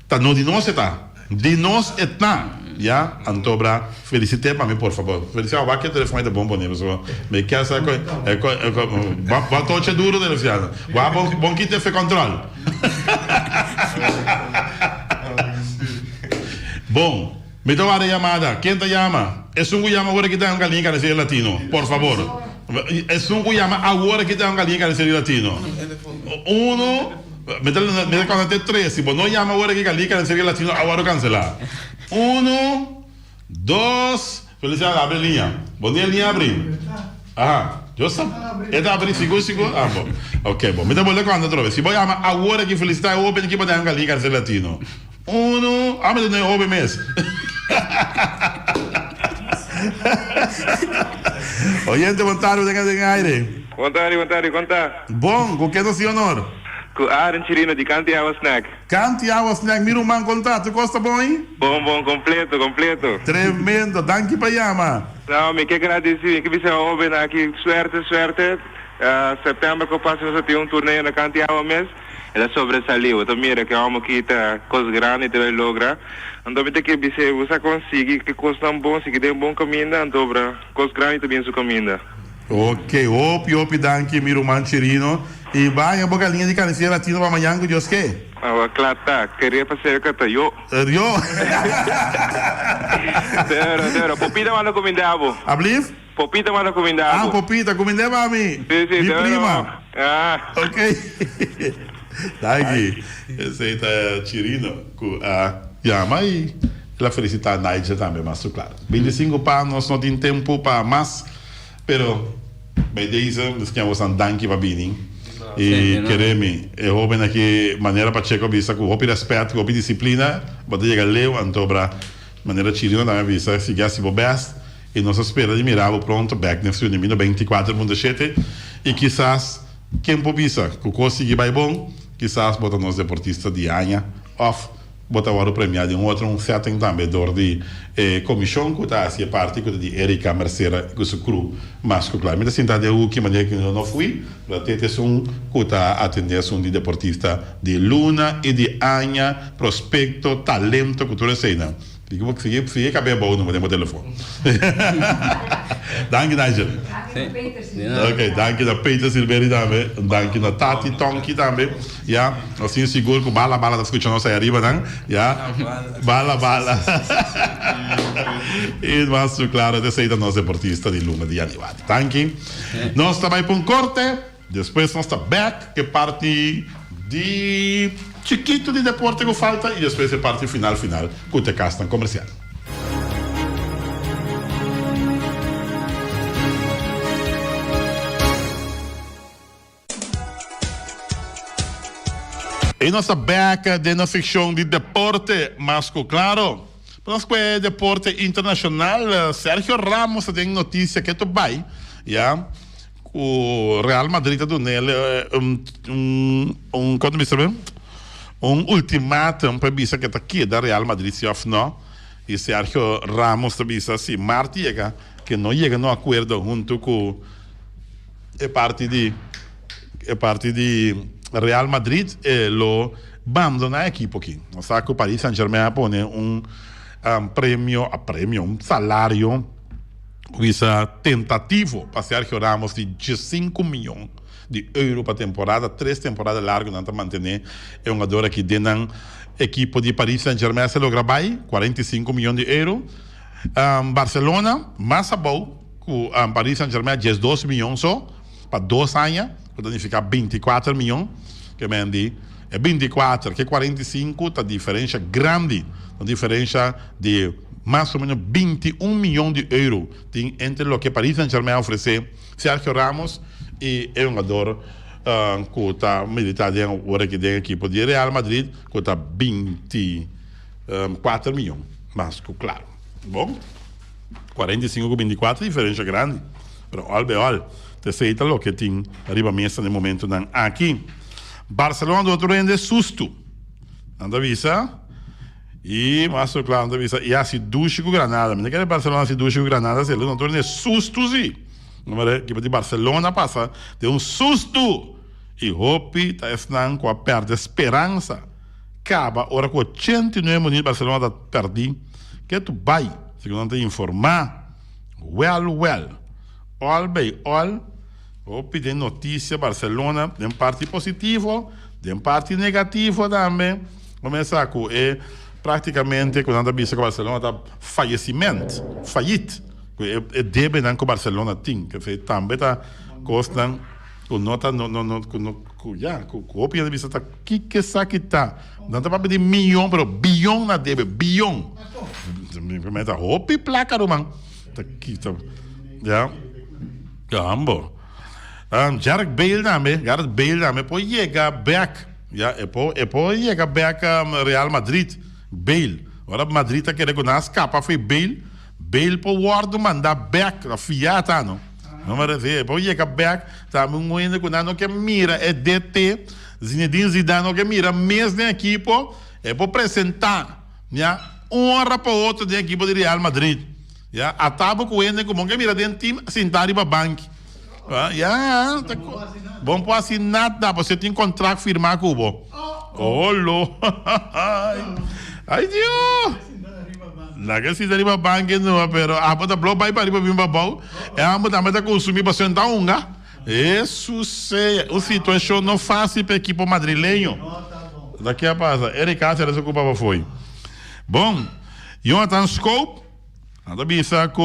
ta no di nos e ta di nos e ta ya anto bra felisit'é pa mi por fabor Feliciano wak e telefon ei ta bon pone pasobra mi kier sa ku e bo tocha duro Feliciano wak bon kita efe kòntròl. Bon, mi ta wara yamada. Ken ta yama? Esun ku yama awor aki ta un galiña carniceria latino. Por fabor. Esun ku yama awor aki ta un galiña carniceria latino. Uno, mi ta mi ta konta te tres. Si bo no yama awor aki galiña carniceria latino a wòrdu kanselá. Uno, dos, Feliciano abri liña. Bo ni e liña abri? Aha. Yo sa. E ta abri sigur sigur? Ah bo. Ok bo. Mi ta bolbe konta otra bes. Si bo yama awor aki felisitá e hoben aki pa den un liña carniceria latino. Uno, ah mi ta duna e hoben mes. Oyente bon tardi bo ta den aire. Bon tardi bon tardi kon ta? Bon, ku ke nos tin honor? Ku Aaron Chirino di Kanti Awa Snack. Kanti Awa Snack, mi ruman kon ta? Tur kos ta bon ei? Bon bon completo completo. Tremendo, danki pa yama. No, mi ke gradisi, mi ke bisa hoben aki suerte suerte, september ku pasa nos a tin un torneo na Kanti Awa mes, el a sobresali, bo ta mira ke homo aki ta kos grandi ta bai logra, anto mi ta ke bis'e bo sa kon sigui ke kosnan bon, sigui den bon kaminda anto obra kos grandi ta bin su kaminda. Ok, hopi hopi danki mi ruman Chirino y baña bo galiña di carniceria latino pa mañan cu Dios ke. Awa cla ta, queria pa cerca ta yo. Yo. Dero, dero. Popita manda cuminda bo. Ablief? Popita manda cuminda bo. Ah, Popita, cumind'e pa mi. Si, si, Mi dero. prima. Ah. Ok. Danki. Esey ta Chirino cu a yama y el a felicita Nigel tambe mas su claro. 25 pa nos no tin tempo pa mas. Pero bij deze miskien a bosan danki pa bini y kere mi e hoben aki manera Pacheco a bisa cu hopi respet cu hopi disciplina bo ta yega leu anto bra manera Chirino tambe a bisa sigui haci bo best y nos a spera di mira bo pronto bek den Studio Mino 24.7 y kisas ken por bisa cu cos sigui bay bon kisas bo ta nos deportista di aña of Bo ta wòrdu premiá den otro un setting tambe dor di e komishon ku ta hasi e parti ku ta di Erika Mercera ku su crew mas ku kla. Mi ta sinta den huki manera ku no fui, pero tete esun ku ta atendé esun di deportista di luna i di aña, prospekto, talento ku tur eseinan. Sigui bo sigui sigui kab'é abou numa den bo telefon. Danki Nigel. Ok, danki na Peter Silveri tambe. Danki na Tati Tonki tambe. Ya, nos tin sigur ku Bala Bala ta skucha nos ai ariba nan. Ya, Bala Bala. I mas su klaro esei ta nos deportista di luna di yanüari. Danki. Nos ta bai pa un korte. Despues nos ta bek e parti di chikito di deporte ku falta i despues e parti final final ku ta e kasnan komersial. I nos ta bek den nos sekshon di deporte mas ku klaro. Pa nos kue deporte internashonal, Sergio Ramos ta den notisia ke ta bai ya. Ku Real Madrid ta duna el un un kon ta bisa be? Un ultimatum pa e bisa ke ta keda Real Madrid si òf no. I Sergio Ramos ta bisa si mart yega ke no yega na un akuerdo huntu ku e parti di e parti di Real Madrid e lo bandona e ekipo aki. Nos sa ku Paris Saint Germain a pone un premio a premio un salario. Bisa tentativo pa Sergio Ramos di diesinku miyon di euro pa temporada, tres temporada largo nan ta mantene e hungador aki den nan ekipo di Paris Saint Germain a logra bai 45 miyon di euro. Barcelona mas abou ku Paris Saint Germain 12 miyon so pa dos aña ku ta nifica 24 miyon ke men di e 24 ke 45 ta diferencia grandi, ta diferencia di mas o menos 21 miyon di euro tin entre loke Paris Saint Germain a ofrece Sergio Ramos y e hungador. ku ta militá den ora aki den ekipo di Real Madrid ku ta 24 miyon mas ku klaro. Bon, 45 ku 24 diferensha grandi, pero òl be òl ta esei ta loke tin riba mesa den momentunan aki. Barcelona di otro hende sustu, nan ta bisa. I mas ku kla nan ta bisa i hasi dushi ku Granada. Mi ta kere Barcelona hasi dushi ku Granada si, lo no tur hende sustu si. Ekipo di Barcelona pasa den un sustu i hopi ta esnan ku a pèrdè speransa kaba ora ku 89 minüt Barcelona ta pèrdí ketu bai, segun nan ta informá. Wèl wèl, òl bei òl, hopi den notisia Barcelona den parti positivo, den parti negativo tambe. Kuminsá ku e praktikamente ku nan ta bisa ku Barcelona ta fayesiment, fayit. Ku e e debenan ku Barcelona tin, ke tambe ta kosnan ku no ta no no no ku no ku ya ku ku hopi hende bisa ta kiko esaki ta. Nan ta papia di miyon pero biyon na debe, biyon. Mi ta hopi plaka ruman. Ta ki ta ya ambo. Gareth Bale tambe, Gareth Bale tambe por yega bek ya e por e por yega bek Real Madrid, Bale. Ora Madrid ta kere ku nan a skapa fo'i Bale. Bale por wordo manda bek, ta fia ta no. No me refiero, e por yega bek, tambe un hende ku nan no ke mira e DT, Zinedine Zidane no ke mira mes den ekipo, e por presenta, ya, un ora pa otro den ekipo di Real Madrid. Ya, atabo ku hende ku bo ke mira den team sinta riba banki. Ya, ta ku, bo no por hasi nada, pasobra tin kontrakt firma ku bo. Olo, ay Dios! Laga sinta riba banki no, pero abo ta blo bai pariba bin pabou, e amo tambe ta konsumi pasobra ta hunga. Hesus sea, un situashon no fásil pa ekipo madrileño. Ta ke a pasa? Eric Cáceres a kupa pafoi. Bon, Jonathan Schoop a ta bisa ku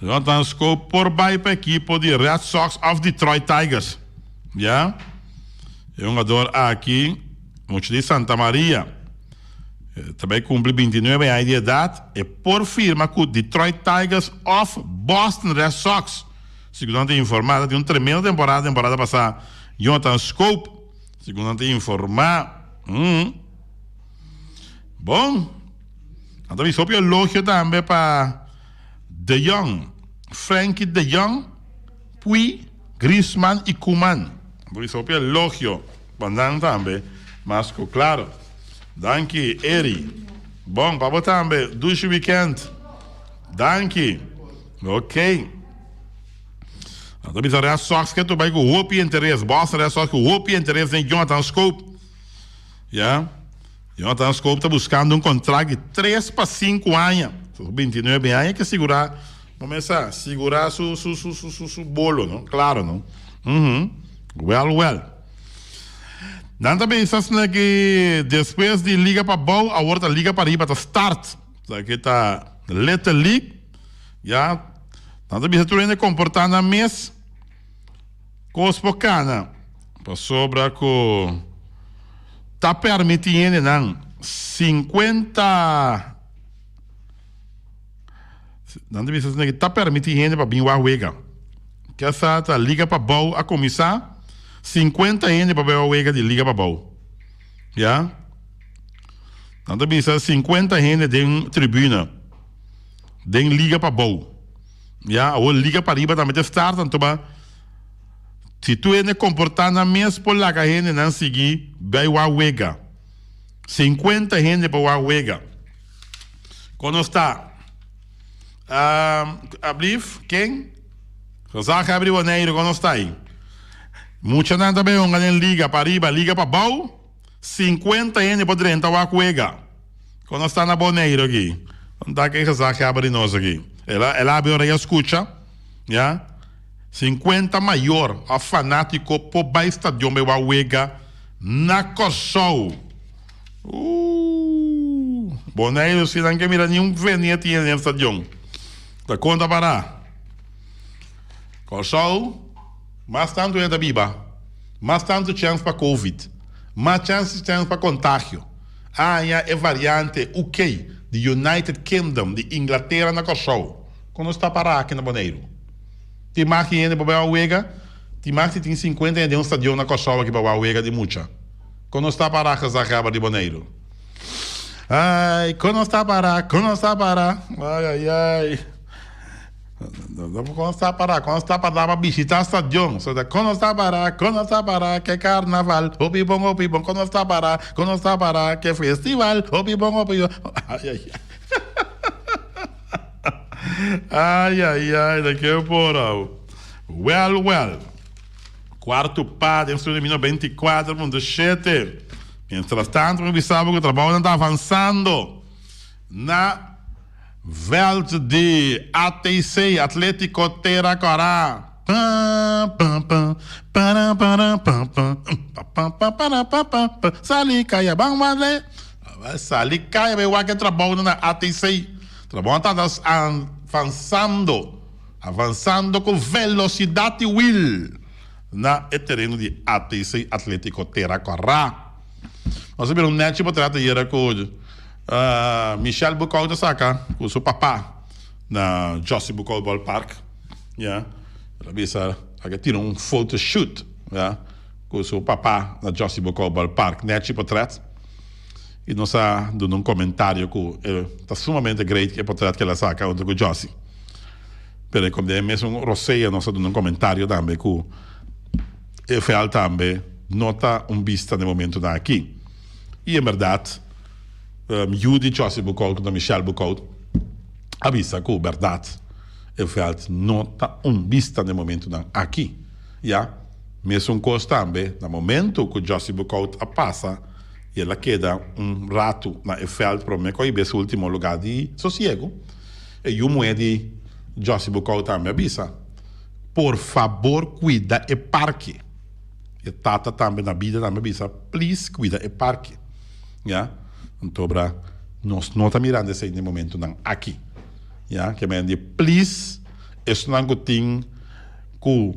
Jonathan Schoop por bai pa ekipo di Red Sox òf Detroit Tigers. Ya, e hungador aki mucha di Santa Maria. Ta bai kumpli 29 aña di edat, e por firma ku Detroit Tigers òf Boston Red Sox. Segun nan ta informá, ta tin un tremendo temporada temporada pasá. Jonathan Schoop, segun nan ta informá. Bon, nan ta bisa hopi elogio tambe pa De Jong, Frenkie De Jong, Pui, Griezmann i Koeman. Nan ta bisa hopi elogio pa nan tambe, mas ku klaro. Danki Eri. Bon pa bo tambe. Dushi weekend. Danki. Ok. Nan ta bisa Red Sox ke tur bai ku hopi interes. Boston Red Sox ku hopi interes den Jonathan Schoop. Ya. Jonathan Schoop ta buskando un kontrakt di tres pa sinku aña. Su 29 aña ke sigurá, bo mesa, sigurá su su su su su su bolo, no? Klaro, no? Mhm. Well, well. Nan ta bisa asina ki despues di Liga Pabou awor ta Liga Pariba ta start. Esaki ta Little League. Ya, nan ta bisa tur hende komportá nan mes kos por kana pasobra ku ta permití hendenan 50 Nan ta bisa asina ki ta permiti hende pa bin wak wega. Kesa ta Liga Pabou a kuminsá, 50 hende pa bai wak wega di Liga Pabou. Ya. Nan ta bisa 50 hende den tribuna den Liga Pabou. Ya, awor Liga Pariba tambe ta start, anto ba si tur hende komportá nan mes por laga hendenan sigui bai wak wega. 50 hende pa wak wega. Kon nos ta? Ablief, ken? Gezaghebber di Boneiru, kon nos ta ei? Muchanan ta bay hunga den liga pa riba, liga pa bou. 50 hende por drenta wak wega. Kon nos ta na Boneiru aki? Kon ta ken gezaghebber di nos aki? El a, el a habri ora i a skucha, ya. 50 mayor òf fanátiko por bai stadion bay wak wega na Kòrsou. Ooh, Boneiru si nan ke mira ni un venia tin den stadion. Ta kon ta para? Kòrsou, mas tantu hende ta biba, mas tantu chèns pa covid, mas chèns chèns pa kontagio. Aña e variante UK di United Kingdom, di Inglatera na Kòrsou. Kon nos ta para aki na Boneiru? Tin mas hende por bai wega? Tin mas di tin 50 aña den un stadion na Kòrsou aki pa wak wega di mucha. Kon nos ta pará gezaghebber di Boneiru? Ai, kon nos ta pará, kon nos ta pará? Ai, ai, ai. Kon nos ta pará, kon nos ta pará pa bishitá stadion? So ta kon nos ta pará, kon nos ta pará ke karnaval? Hopi bon, hopi bon. Kon nos ta pará, kon nos ta pará ke festival? Hopi bon, hopi bon. Ai, ai, ai. Ai, ai, ai, da ke por au. Well, well. Cuarto pa den studio 94.7. Mientras tanto, mi bisa bo ku trabounan ta avansando na veld di ATC, Atletico Tera Kora. Pa, pa, pa, para, para, pa, pa, pa, pa, pa, para, pa, pa, pa. Sali kaya ban wale. Sali kaya bai wak e trabounan na ATC. Trabounan ta avansando. Avansando ku velosidat i wil na e tereno di ATC Atletico Tera Kòrá. Nos a bira un nèchi potrèt ayera ku Michel Bucau ta saka ku su papa na Jossy Bucau Ballpark. Ya, el a bisa a ke tira un photoshoot ya ku su papa na Jossy Bucau Ballpark. Nèchi potrèt. I nos a duna un komentario ku e ta sumamente great e potrèt ku el a saka huntu ku Jossy. Pero e den e mesun rosea nos a duna un komentario tambe ku e vèlt tambe no ta un bista na e momentunan aki. I en bèrdat yu di Jossy Boekhoudt ku ta Michelle Boekhoudt a bisa ku bèrdat e vèlt no ta un bista na e momentunan aki. Ya, mesun kos tambe na momentu ku Jossy Boekhoudt a pasa i el a keda un ratu na e vèlt promé ku a hiba e su último lugá di sosiegu. E yu muhé di Jossy Bucau tambe a bisa, Por fabor kuida e parke. E tata tambe na bida tambe a bisa, Please kuida e parke. Ya, antobra nos no ta mirando esei den momentunan aki. Ya, ke men di please esnan ku tin ku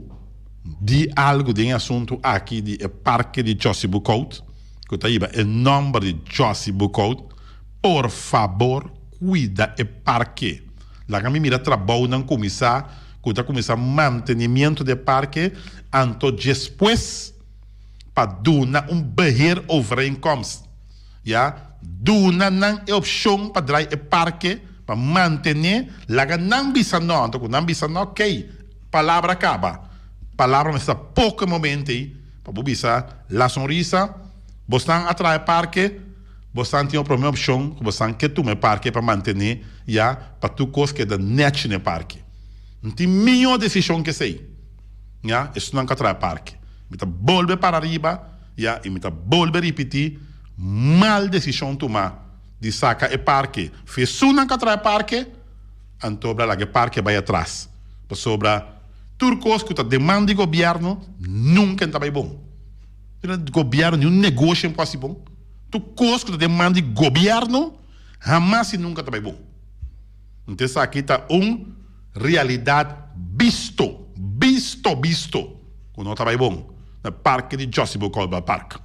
di algu den e asuntu aki di e parke di Jossy Bucaut, ku ta hiba e nòmber di Jossy Bucaut, por fabor kuida e parke. Laga mi mira trabounan kuminsá ku ta kuminsá mantenimiento di e parke, anto despues pa duna un beheerovereenkomst, ya, duna nan e opshon pa drai e parke, pa mantené, laga nan bisa no, anto ku nan bisa no, kei, palabra kaba. Palabra mester ta poko e momento ei pa bo bisa La Sonrisa, bosnan a traha e parke, Bosan tin e prome opshon ku bosan ke tuma e parke pa mantené ya pa tur kos keda nèchi na e parke. N tin mihó desishon ke esei. Ya, esunnan ku a traha e parke. Mi ta bolbe para riba ya i mi ta bolbe ripití, mal desishon tumá di saka e parke. Fi esunnan ku a traha e parke, anto bla laga e parke bai atras. Pasobra tur kos ku ta deman di gobièrnu nunka n ta bai bon. Gobièrnu, niun negoshi n por hasi bon. Tur kos ku ta den man di gobièrnu hamas i nunka ta bai bon. Nta esaki ta un realidat bisto, bisto, bisto ku no ta bai bon na parke di Jossy Bocolba Park.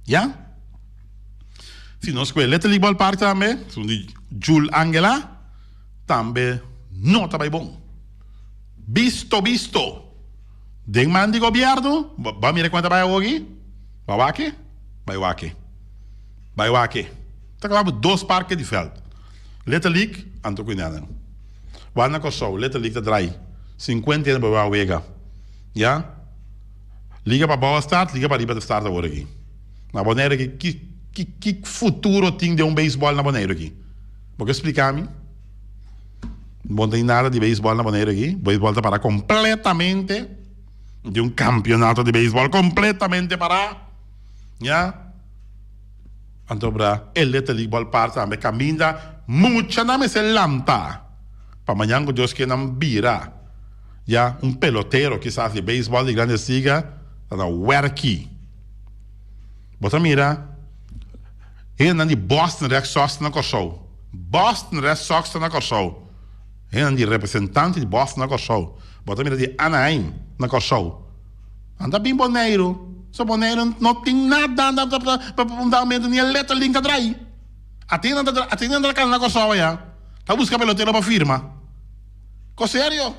Ya? Si nos kue Little League Ballpark tambe, esun di Jul Angela, tambe no ta bai bon. Bisto, bisto. Den man di gobièrnu, bo a mira kon e ta bai awoki? Bo a wak e? Bai wak e. Bai wak e. Ta kaba bu dos parke di vèlt. Little League anto ku Inènan. Wak na Kòrsou, Little League ta drai sinkuenta hende pa bai wega. Ya. Liga pa bou a start, liga pa riba ta start awor aki. Na Boneiru aki, ki ki ki futuro tin den un beisbòl na Boneiru aki? Bo ke splika mi? Bo no tin nada di beisbòl na Boneiru aki. Beisbòl ta para kompletamente. Di un kampionato di beisbòl kompletamente pará. Ya. Anto bra e Little League Ballpark tambe kaminda muchanan mester lanta pa mañan ku Dios ke nan bira ya un pelotero kisas di beisbòl di Grandes Liga ta na wèrki. Bo ta mira hendenan di Boston Red Sox ta na Kòrsou. Boston Red Sox ta na Kòrsou. Hendenan di representante di Boston na Kòrsou. Bo ta mira di Anaheim na Kòrsou. Nan ta bin Boneiru. So Boneiru no tin nada pa un dado ni e letter link ta drai. Atin nan ta atin nan ta kana na Kòrsou aya. Ta buska pelotero pa firma. Ko serio?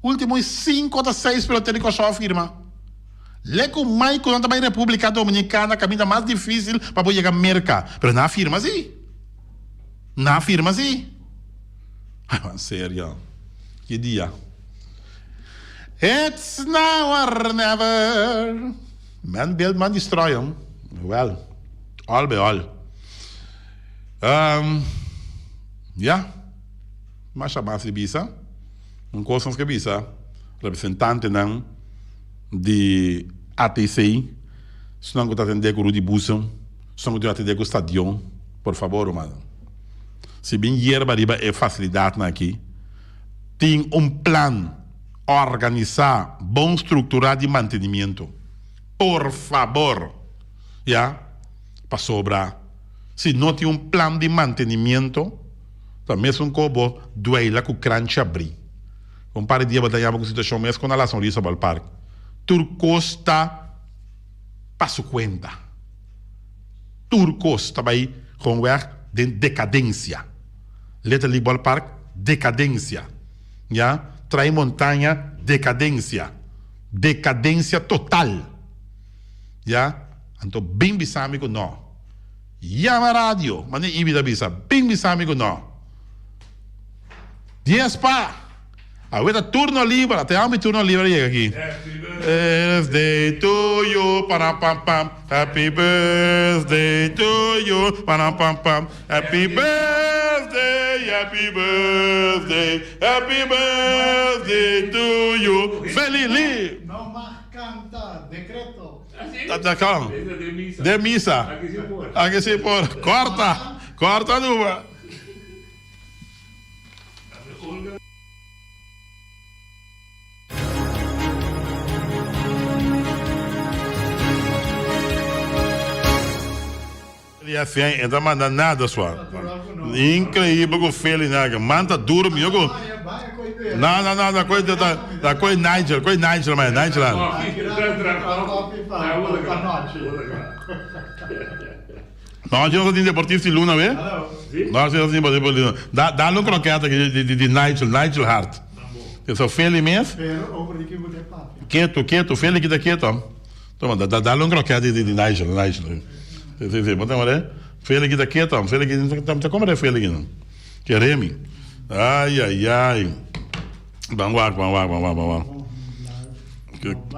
Ultimo 5 ta 6 pelotero di Kòrsou a firma. Le ku mai ku nan ta bai Repúblika Dominikana kaminda mas difísil pa bo yega Merka. Pero nan a firma sí. Nan a firma sí. Ai man serio. Ki dia. It's now or never. Man build man destroy hom. Well, all by all. Um, ya. Masha mas di bisa. Un kos nos ke bisa representantenan di ATC, esnan ku ta atendé ku Rudy Boezem, esnan ku ta atendé ku stadion, por fabor rumannan, si bin yerba riba e fasilidatnan aki, tin un plan organisá, bon strukturá di mantenimiento. Por fabor! Ya, pasobra si no tin un plan di mantenimiento, Ta mesun ko bo dueila ku kranchi abrí. Un par di dia bo ta yama ku situashon mes kon na La Sonrisa Ballpark. Tur kos ta pa su kuenta. Tur kos ta bai gewoonweg den dekadensia. Little League Ballpark, dekadensia. Ya, Trai Montaña, dekadensia. Dekadensia total. Ya, anto bin bisa mi ku no. Yama radio, mane Ibi ta bisa, bin bisa mi ku no. Dies pa! Awe ta turno liber, ate amo mi turno liber a yega aki. Birthday to you, param pam pam, happy birthday to you, param pam pam, happy birthday, happy birthday, happy birthday to you, Feli Li! No mag canta, decreto. Ta con? Den misa. Aki si por. Corta. Corta numa. E ta manda nada sua. Increíble cu Feli naga. Man ta duro mijo cu. No, no, no, no, coi ta ta coi Nigel, coi Nigel man, Nigel. No, yo no tin deportista di luna, ve? No, yo no tin deportista di luna. Da, dale un croqueta di, di, di Nigel, Nigel Hart. Eso Feli mes. Keto, keto, Feli kita keto. Toma, da, da, dale un croqueta di, di, di Nigel, Nigel. Si, si, si, bo ta Feli kita keto, Feli kita, ta como de Feli kita. Ke Remy. Ai, ai, ai. Ban wak, ban wak, ban wak, ban wak.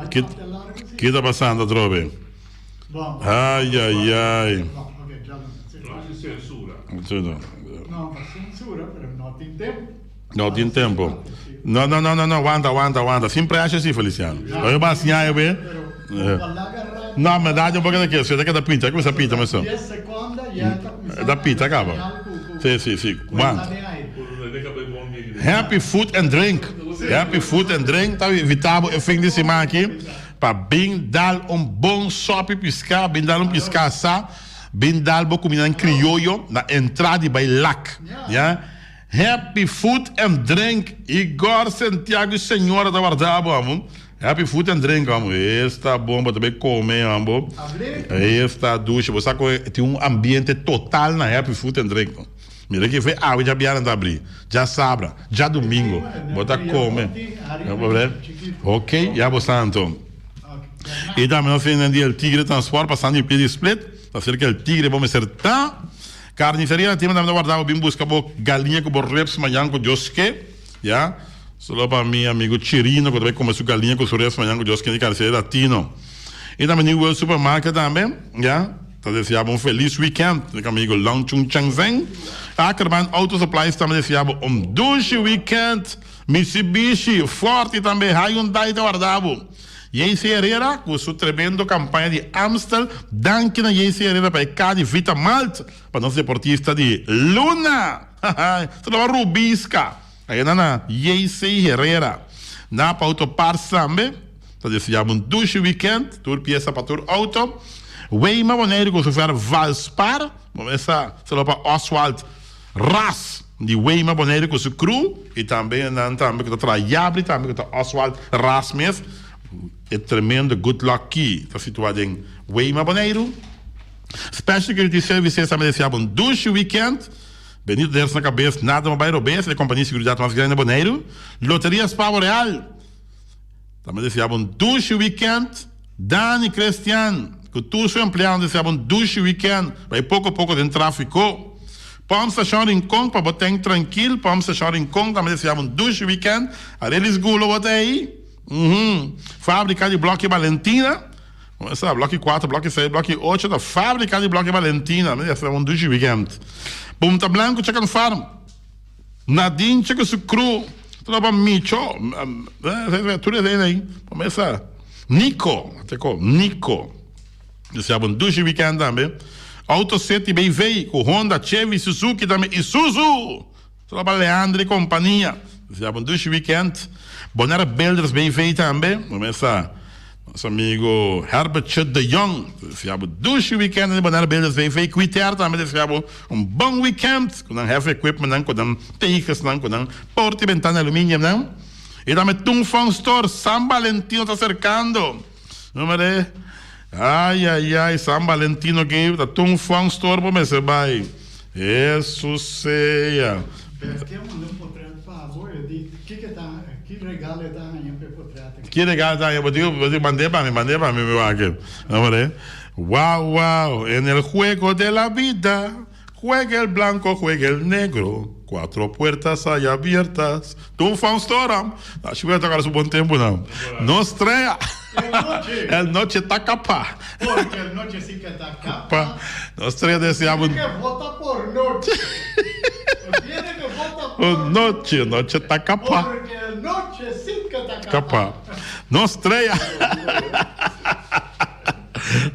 Ke, ke ta pasando atrobe? Ai, ai, ai. No tin tempo. No, no, no, no, no, wanta, wanta, wanta. Sin pressure si, Feliciano. Oye, ba siña e be. No, me da un poco de que, se te queda pita, que me pita me so. Da pita caba. Si, si, si. Wanta. Happy food and drink. Happy food and drink. Ta invitabo e fin di semana aki pa bin dal un bon sopi pisca, bin dal un pisca asa, bin dal bo cuminda crioyo na entrada di bay lak. Ya. Happy food and drink Igor Santiago y señora ta warda bo amo Happy food and drink amo esta bon bo ta bay come amo esta dushi bo sa cu tin un ambiente total na happy food and drink mira ki fe awe djabièrnè ta abri djasabra djadumingo bo ta come ok ya bo sa anto y tambe nos tin di el tigre transport pasando di pie di split ta cerca el tigre bo mester ta. Carniceria na tiempo tambe ta warda bo bin busca bo galiña cu bo ribs mañan cu Dios ke, ya. Solo pa mi amigo Chirino cu ta bay come su galiña cu su ribs mañan cu Dios ke di Carniceria Latino. Y tambe New World Supermarket tambe, ya. Ta desea bo un feliz weekend, mi amigo Long Chung Chang Zeng. Ackerman Auto Supplies tambe desea bo un dushi weekend. Mitsubishi, Ford y tambe Hyundai ta warda bo. JC Herrera cu su tremendo campaña di Amstel. Danki na JC Herrera pa e ca di Vita Malt pa nos deportista di Luna. Su ta Rubisca. Ayina na JC Herrera. Napa Auto Parts tambe ta desea bo un dushi weekend. Tur pieza pa tur auto. Weima Boneiru cu su fer Valspar. Bo mesa salo pa Oswald Ras di Weima Boneiru ku su crew i tambe nan tambe ku ta traha yabri tambe ku ta Oswald Ras mes. E tremendo Good Luck Key ta situá den Weima Boneiru. Special Security Services ta merecia bo un dushi weekend. Benito Ders na kabes, nada no bai robes, e kompania di seguridat mas grandi na Boneiru. Loteria Spavo Real. Tambe deseá bo un dushi weekend. Dani Christian ku tur su empleadonan deseá bo un dushi weekend. Bai poko poko den tráfiko. Pòmp Stashon Rincon pa bo ten trankil. Pòmp Stashon Rincon tambe deseá bo un dushi weekend. Arelis Gulo bo ta ei? Uhum. Fábrika di Blòki Balentina. Esta Blòki kuater, Blòki seis, Blòki ocho ta Fábrika di Blòki Balentina. Mi deseá bo un dushi weekend. Punta Blanku Chicken Farm. Nadine cheke su kru ta pa Micho tur esei ei pa mesa Nico te ko Nico desea bo un dushi weekend tambe Auto City BV ku Honda Chevy Suzuki tambe Isuzu ta pa Leandro y kompania desea bo un dushi weekend Bonaire Builders BV tambe pa mesa Nos amigo Herbertje de Jong ta desea bo dushi weekend den Bonaire Builders BV. Quiter tambe ta desea bo un bon weekend cu nan heavy equipment nan, cu nan teges nan, cu nan porta y bentana aluminium nan. Y tambe Tung Fong Store, San Valentino ta acercando. No mire? Ay ay ay, San Valentino aki ta Tung Fong Store bo mester bay. Hesus sea. Bertie a manda un potret pa bo, e di kiko e ta, ki regalo e ta haña pa e potret aki. Ki regalo e ta haña? Bo di, bo di mand'é pa mi, mand'é pa mi, mi wak. No mire? Wow, wow, en el juego de la vida, juega el blanco, juega el negro, cuatro puertas hay abiertas. Toen van Storam, Ashi bo ta toca su bon tempunan. Nos trea. El noche. El noche ta capa. Porque el noche sí que ta capa. Nos trea desea bo. Tiene que vota por noche. Tiene que vota por noche. Noche ta capa. Porque el noche sí que ta capa. Capa. Nos trea.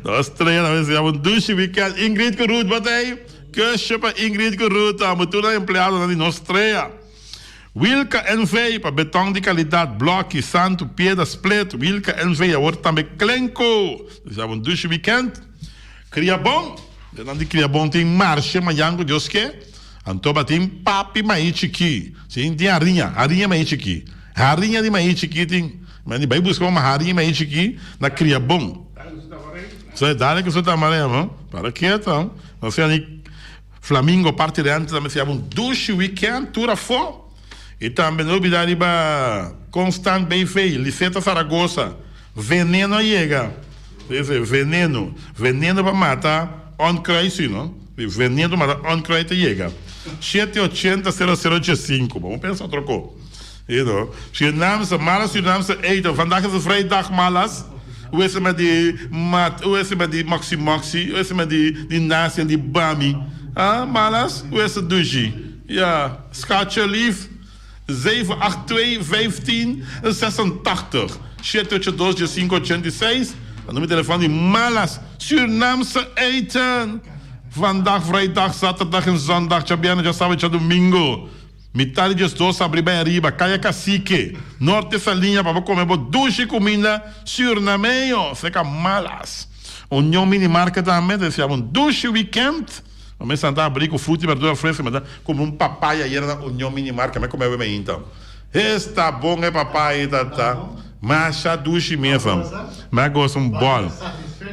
Nos trea ta desea bo dushi weekend. Ingrid cu Ruth bo ta ey? Kusje pa Ingrid cu Ruth amo tur nan empleadonan di nos trea. Wilka NV pa beton di kalidat, blòki, santu, piedra, split, Wilka NV awor tambe Klenko. Deseá bo un dushi wikènt. Kria bon! Denan di kria bon tin marshe mañan ku Dios ke. Anto ba tin papi maí chikí. Si tin hariña, hariña maí chikí. Hariña di maí chikí tin. Men di bai buska un hariña maí chikí na kria bon. Dale ku su tamaré, no? Para keto. No sea ni. Flamingo parti rente tambe si abo un dushi weekend tur afo y tambe no olbida riba Constant BV, Liseta Zaragoza, veneno a yega dice veneno, veneno pa mata onkruid si no, veneno pa mata onkruid ta yega shete ochenta sero sero diesinco bo pensa otro ko you know Surinaamse malas Surinaamse eten vandaag is het vrijdag malas. Hoe is het met die mat, hoe is het met die moxie moxie, hoe is het met die, die nasi en die bami? Ah, malas, hoe is het dushi? Ja, schatje lief, 782 15 86 782 586, dat nummer telefoon di Malas, Surinaamse eten. Vandaag vrijdag, zaterdag en zondag, djabièrnè, djasabe, djadomingo. Mitad di diesdos abri bai ariba, Kaya Cacique, Norte Saliña pa bo come bo dushi cuminda Surnameño, seca Malas. Union Mini Market tambe ta desea bo un dushi weekend. Bo mes santa abri cu fruta y berdura fresco, mi ta cumpra un papaya ayera na Union Mini Market, mi a come awe mainta. Esta bon e papaya ta ta, masha dushi mes. Mi a gosa un bol.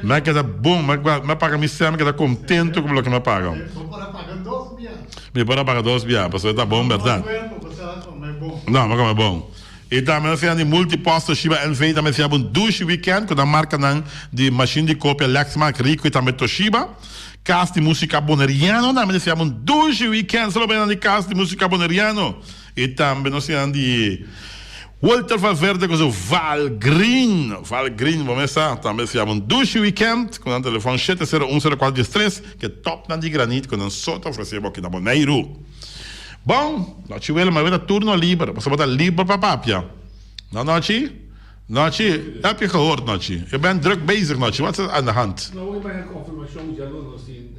Mi a keda bon, mi a paga mi sèn, mi a keda contento cu loke mi a paga. Mi por a paga dos bia, pasobra e ta bon berdad. No, mi a come bon. Y tambe nos di Multipost Toshiba NV tambe siña bo un dushi weekend cu nan marcanan di machine di copia Lexmark, Ricoh y tambe Toshiba. Cas di Musica Boneriano tambe ta siña bo un dushi weekend. Solo bainan di Cas di Musica Boneriano. Y tambe nos siña di Walter Valverde cu su Val Green. Val Green, bo mes sa, tambe siña bo un dushi weekend cu nan telefon shete sero un sero cuatro dies tres. Ke topnan di granit ku nan so ta ofresé bo aki na Boneiru. Bon, Nochi Willem, awe ta turno liber, pasobra bo ta liber pa papia. No, Nochi? Nochi, heb je gehoord, Nochi? Je bent druk bezig, Nochi. Wat is er aan de hand? No, we krijgen confirmatie djaluna nos tin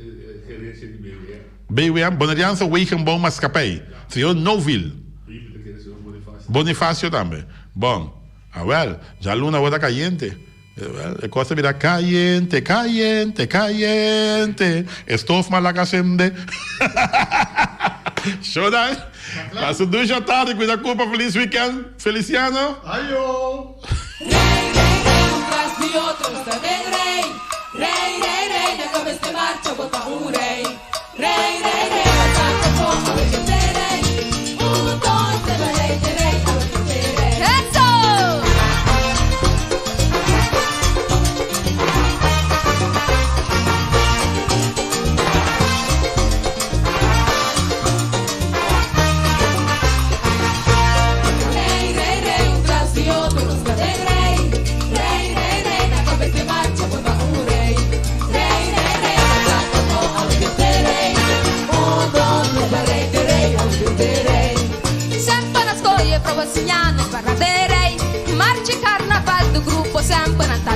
gerencia di BWM. BWM, Boneriaanse Wegenbouwmaatschappij. Señor Novil. Bonifacio tambe. Bon, awel, djaluna awe ta kayente. E kos ta bira kayente, kayente, kayente. E stof ma laga sende. Shodan, pasa un dushi atardi, kuida kurpa, felis weekend. Feliciano. Ayo! Rei, rei, rei, un tras di otro nos ta den rei. Rei, rei, rei, na kabes di marcha bo ta un rei. Rei, rei, rei, bo ta kafó, awe ke te rei. Un, dos, te ba rei, te rei, awe ke te rei. Eso!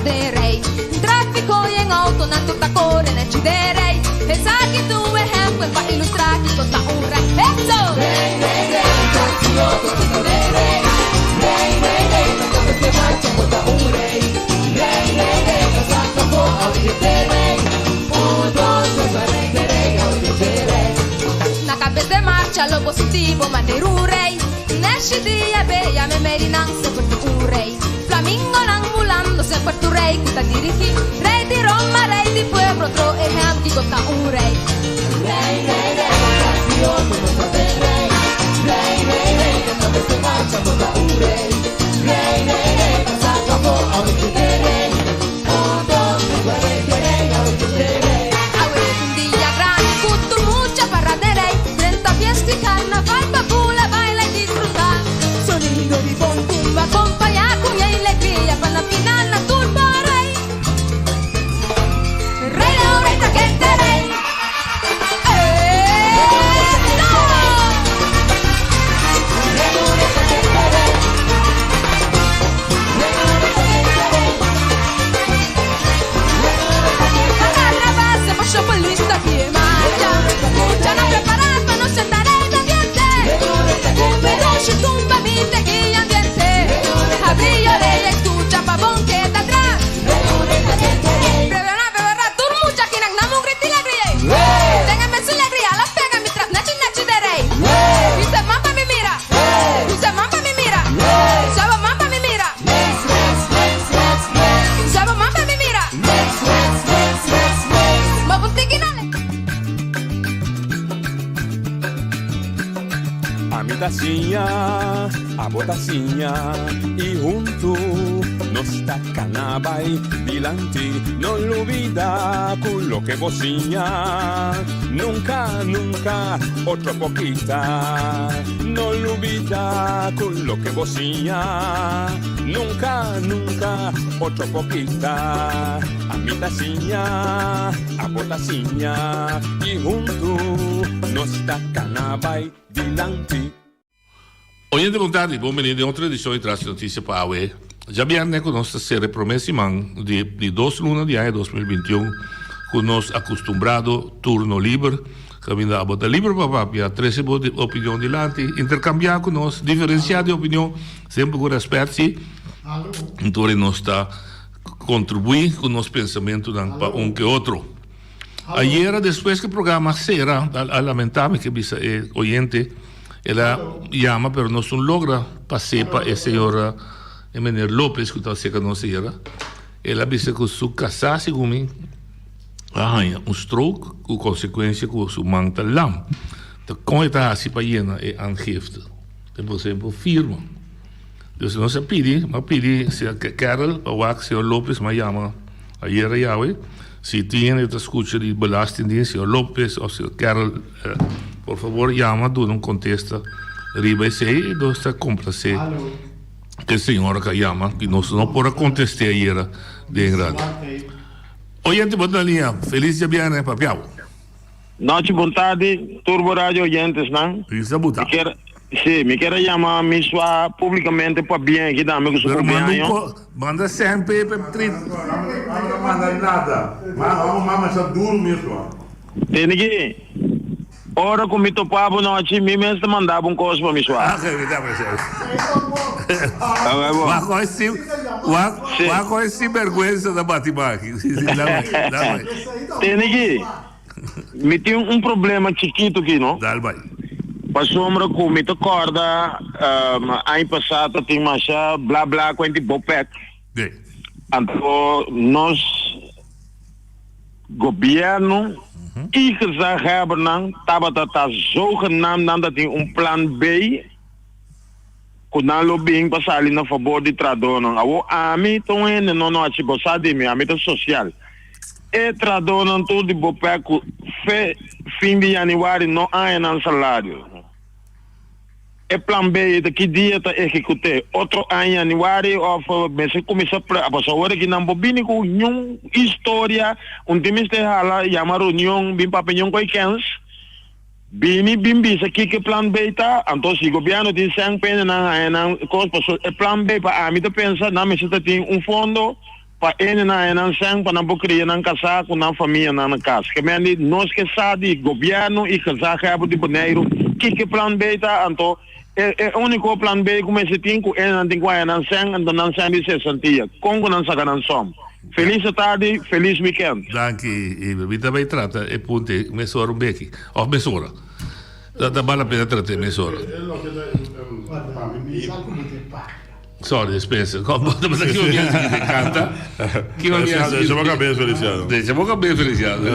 den rei. Tráfiko i en outonan tur ta kore nèchi den rei. Esaki ta un ehèmpel pa ilustrá kiko ta un rei. Eso! Rei, rei, rei, un tras di otro tur ta den rei. Rei, rei, rei, na kabes di marcha bo ta un rei. Rei, rei, rei, ta saka bo awe di te rei. Un, dos, tres, pa rei den rei, awe di te rei. Na kabes di marcha lo bo sinti bo manera un rei. Neshi dia bella meimei di nan semper tin un rei. Flamingonan bulando semper tu rei ku ta dirigí. Rei di Roma, rei di pueblo, otro ehèmpel kiko ta un rei. Rei, rei, rei, un tras di otro nos ta den rei. Rei, rei, rei, na kabes di marcha bo ta un rei. Rei, rei, rei, ta saka bo awe ku te rei. Un, dos, tres, kua rei ke rei, awe ku te rei. Awe un dia grandi ku tur mucha para den rei. Drenta fiesta i karnaval pa bula, baila i disfrutá. Sonido di bon tumba kompañá ku mi alegria pa na final na tur por rei. Rei Leon, rei ta kende rei. Ami ta siña, abo ta siña y hunto nos ta cana bay dilanti. No lubida cu loke bo siña nunca, nunca otro por kita. No lubida cu loke bo siña nunca, nunca otro por kita. Ami ta siña, abo ta siña y hunto nos ta cana bay dilanti. Oyente bon tardi, bon bini den otro edicion di Tras di Noticia pa awe djabierne cu nos ta cera e prome siman di di dos luna di aña 2021 cu nos acostumbrado turno liber caminda abo ta liber pa papia trece bo opinion dilanti intercambia cu nos diferencia di opinion semper cu respet si tur e nos ta Contribuí cu nos pensamentonan pa un ke otro. Ayera despues cu e programa a cera, a lamenta mi ke bisa e oyente, el a yama pero nos no logra pas'é pa e señora, e meneer Lopez cu ta cerca nos ayera. El a bisa cu su casá segun mi a haña un stroke cu consecuencia cu su man ta lam. Ta con e ta haci pa yena e aangifte? Por ejemplo firma. Dus nos a pidi, m'a pidi señor Carroll pa wak señor Lopez, m'a yama ayer a yawe, si tin hende ta scucha di belastingdienst, señor Lopez of señor Carroll, por favor yama duna un contesta riba esey y nos ta complace cu e señora cu a yama y nos no por a conteste ayera den radio. Oyente bo ta na liña, feliz diabierne, papia bo. Nochi bon tardi Turbo Radio oyentesnan. Bisa bu ta. Mi kier si, mi kier a yama mi swa publicamente pabien aki tambe cu su Pero manda un cumpleaños. ko, manda sempe pe trit. No ta manda nada. Mama mama sa duro mi swa. Tene ki ora cu mi topa bo nochi mi mes ta manda bo un cos pa mi swa. Ah, oké, mi ta aprecia. Tabé bon. Wak hoy si, wak, Si. wak hoy sinvergüenza ta bati baki. Si, si, dame, dame. Tene ki Mi tin un problema chikitu aki, no? Dal bai. Pasobra ku mi ta kòrda aña pasá ta tin masha bla bla ku hende Bopec. Sí. Anto nos gobièrnu i gezaghebbernan tabata ta zogenaamd nan ta tin un plan B ku nan lo bin pa sali na fabor di trahadónan. Awor ami ta un hende no no haci bo sa di mi, ami ta sosial. E trahadónan tur di Bopec ku fe fin di yanüari no haña nan salario. E plan B ta ki dia ta ehekut'é? Otro aña yanüari òf mester kuminsá pre pasobra awor aki nan por bini ku niun historia un tin mester hala yama reunion bin papia niun koe kens. Bini bin bisa kiko e plan B ta, anto si gobierno tin sèn pende nan haña nan kos paso e plan B pa ami ta pensa nan mester ta tin un fondo. Pa ene nan haña nan sèn pa nan por kria nan kasá ku nan famianan na kas. Ke men di nos ke sa di gobièrnu i gezaghebber di Boneiru kiko e plan B ta anto e e úniko plan B ku mester tin ku ene nan tin ku haña nan sèn anto nan sèn di sesantia. Kon ku nan saka nan sòm? Felis atardi, felis wikènt. Danki Iber. Mi ta bay trata e punto ei mesora un beki of mesora. Ta bal la pena trata e mesora. Sorry, Spencer. Kom, bo ta ki bo biasi ki te canta. Ki bo biasi. Deixa bo cabeza, Feliciano. Deixa bo cabeza, Feliciano.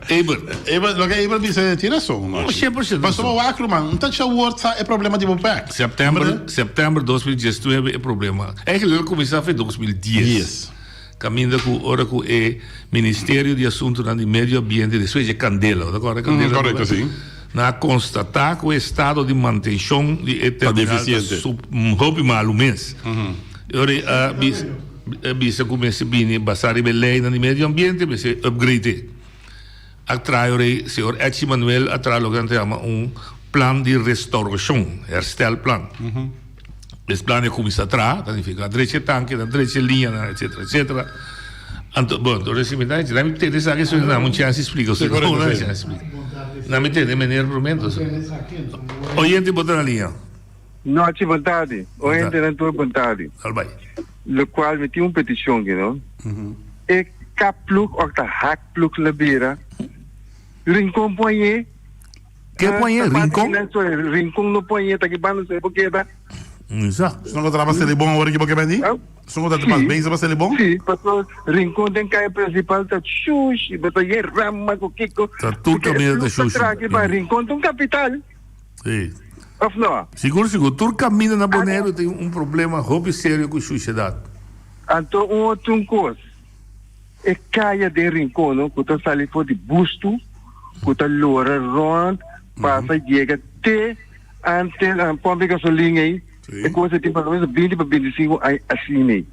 Eber. Eber, loke Eber bisa tin rason, no? 100% Pasobra bo wak, ruman, un ta tcha word sa e problema di bo pek. September, september 2019 e problema. Eigenlijk el a cuminsa fe 2010. Caminda cu ora cu e Ministerio di Asuntonan di Medio Ambiente despues di e candela, bo ta corda e candela? Correcto, si. Nan a constata cu e estado di mantencion di e Ta terminal ta deficiente. sup hopi malu mes. E ora a bisa a bisa cu mester bini basa riba e leynan di medio ambiente mester upgrade. A traha ora e señor Etchie Manuel a traha loke nan ta yama un plan di restauracion, herstelplan. Es plan a cuminsa traha, ta nifica drecha e tanke, nan drecha e liñanan, etcetera, etcetera. Anto, bon, entonces si mi ta nan mi tende esaki, so nan un chance splica, so no un chance splica. Nan mi tende meneer prome, entonces. Oyente bo ta na liña. Nochi bon tardi. Oyentenan tur bon tardi. Al bai. Locual mi tin un peticion ki no. E kapplug of ta hakplug la bira Rincon poñe. Ke poñe? Rincon? Rincon no poñe, ta ki banda se bo keda. Sa. Su no ta pa Selibon awor ki bo ke beni? Su no ta pas bezig pa Selibon? Si, paso Rincon den kaya principal ta shushi, bo ta yen rama ku kiko. Ta tur kaminda ta shushi. Traki pa Rincon ta un kapital. Si. Of no? Sigur, sigur. Tur kaminda na Boneiru tin un problema hopi serio ku shushedat. Anto un otro un kos. E kaya den Rincon no ku ta sali for di Bustu ku ta lora rond pasa yega te ante pomp di gasolin ei e kos ei tin por lo menos binti pa binti sinku aña asina ei.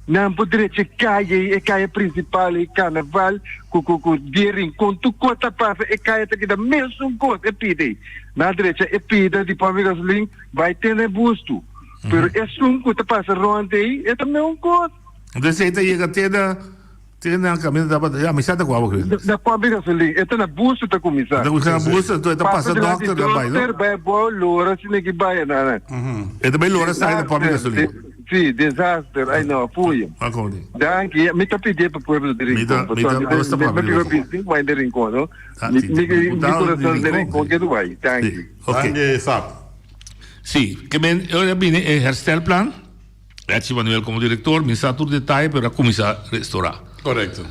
Nan por drecha e kaya ei e kaya prinsipal ei karnaval ku ku ku di Rincon tur kos ta pasa e kaya ta keda mesun kos e pida ei. Nan a drecha e pida di pomp di gasolin bai te na e Bustu pero esun ku ta pasa rond ei e ta mesun kos. Entonces ei ta yega te na te na caminda tabata ya mi sa ta cua bo cree. Na pompa di gasolin e ta na busto ta cuminsa. Ta cuminsa na busto entonces e ta pasa dokter ta bay no. Dokter bay abao lora asina ki bay na na. E ta bay lora sai na pompa di gasolin. Si desaster ay no afuye. Danki mi ta pidi pa pueblo di Rincon pasobra mi ta mi biba 25 aña den Rincon no mi mi corazon den Rincon ke bay danki. Danki sap. Si ke men ora bini e herstelplan. Etchie Manuel como director, mi sa tur detaye pero a cuminsa restora. Correcto.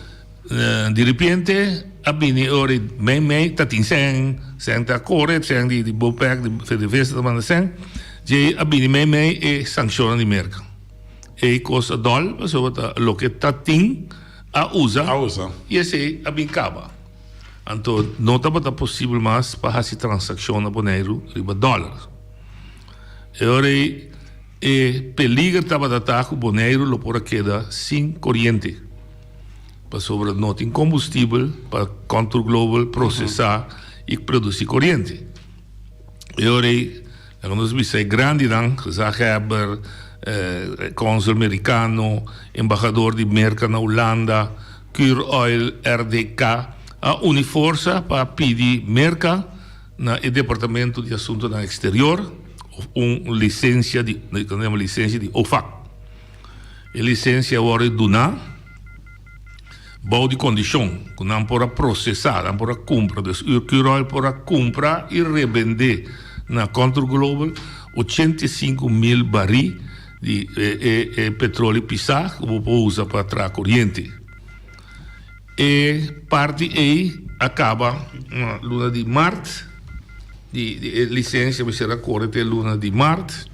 Di repente a bini e ora y mei mei ta tin sen, sen ta core, sen di di Bopec, di PDVSA ta manda sen, djey a bini mei mei e sanccionnan di Merca. E cos a dol pasobra ta loke ta tin a usa, A usa. y esey a bin caba. Anto no tabata posibel mas pa haci transaccion na Boneiru riba dollar. E ora ey e peliger tabata ta ku Boneiru lo por a keda sin koriente, pasobra no tin kombustibel pa Contour Global prosesá i produsí koriente. E ora ei, laga nos bisa e grandinan, gezaghebber, kònsel merikano, embahador di Merka na Hulanda, Curoil, RDK, a uni forsa pa pidi Merka, Na e Departamento di Asuntonan Exterior of un licencia di, nan yama licencia di OFAC. E licencia a worde duna bou di condicion cu nan por a procesa, nan por a cumpra, dus Curoil por a cumpra y rebende na Contour Global 85 mil bari di e e petroleo pisa cu bo por usa pa traha coriente. E parti ei a kaba na luna di mart, di e lisensia mester a kore te luna di mart.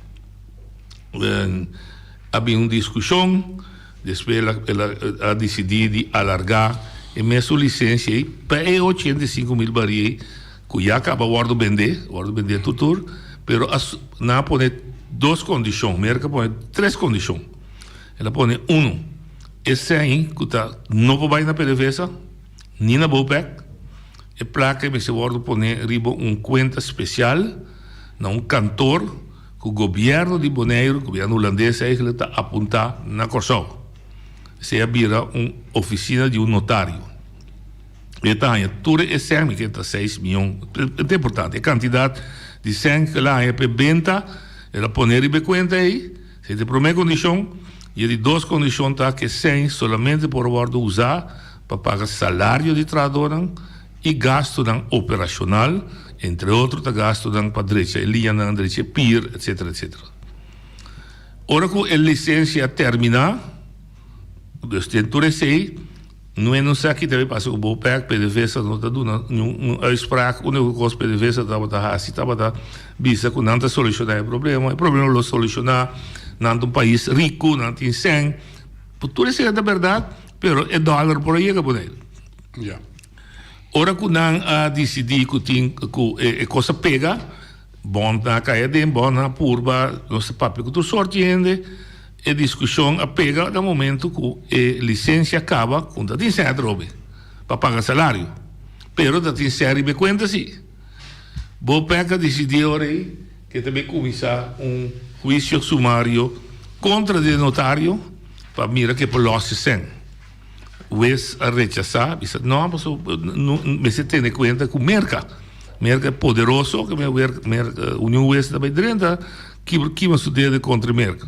A bin un diskushon, despues el a disidí di alargá e mesun lisensia ei pa e 85 mil barí ei ku ya kaba wòrdu bendé, wòrdu bendé tur tur, pero nan a pone dos kondishon, Merka a pone tres kondishon. El a pone unu. Esei ku ta no por bai na PDVSA ni na Bopec. E plaka ei mester wòrdu pone riba un kuenta spesial na un kantor ku gobièrnu di Boneiru, gobièrnu hulandes eigentlik, ta apuntá na Kòrsou. Esei a bira un ofisina di un notario. E ta haña tur e sèn, mi kere ta seis mion, e ta importante, e kantidat di sèn ku el a haña pa e benta, el a pone riba e kuenta ei, esei ta e promé kondishon, i e di dos kondishon ta ku e sèn solamente por wòrdu usá pa paga salario di trahadónan i gastunan operashonal, entre otro ta gastunan pa drecha e liñanan, drecha e pir, etsetera, etsetera. Ora ku e lisensia a terminá, dus den tur esei, No no sa ki ta bay pasa cu Bopec, PDVSA no ta duna niun uitspraak, unico cos PDVSA tabata haci tabata bisa cu nan ta soluciona e problema, e problema lo soluciona, nan ta un pais rico, nan tin cen, tur esey ta berdad, pero e dollar por a yega Boneiru. Ora cu nan a dicidi cu tin cu e cos a pega, bondnan a cay aden, bondnan a purba, nos ta papia cu tur soort di hende. E diskushon a pega na momento ku e lisensia kaba ku ta tin sèn atrobe pa paga salario, pero ta tin sèn riba e kuenta si. Bopec a disidí ora ei ke ta bay kuminsá un huisio sumario kontra di e notario pa mira ke por lòs e sèn. Wes a rechasá, bisa no pasobra mester tene kuenta ku Merka. Merka e poderoso, ke Merka Union Wes ta bay drenta. Kima su dede kontra Merka.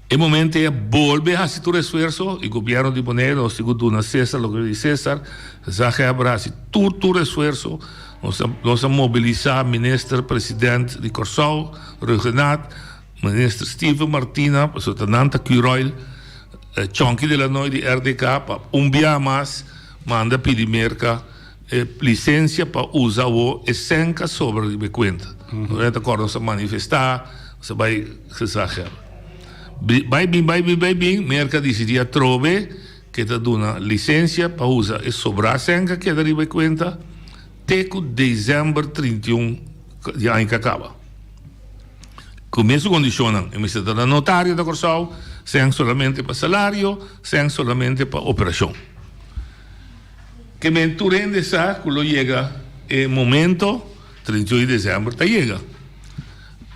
E momento ei a bolbe hasi tur esfuerso i gobierno di Boneiru nos tin ku duna Cesar loke ta di Cesar. Gezaghebber a hasi tur tur esfuerso. Nos a nos a mobilisá minister president di Kòrsou, Rhuggenaath, minister Steven Martina, pasobra ta nan ta Curoil, Chonky de Lanoy di RDK pa un bia mas manda pidi Merka. E licencia pa usa awo e senka sobra riba e cuenta. Nos ta corda nos a manifesta, nos a bay gezaghebber. Bay bin, bay bin, bay bin, Merca dicidi atrobe ke ta duna licencia pa usa e sobra senka keda riba e cuenta te cu december 31 di aña ke a caba. Cu mesun condicionnan, e mester ta na notario na Corsou, sen solamente pa salario, sen solamente pa operacion. Ke men tur hende sa ku lo yega e momento, 31 di desèmber ta yega.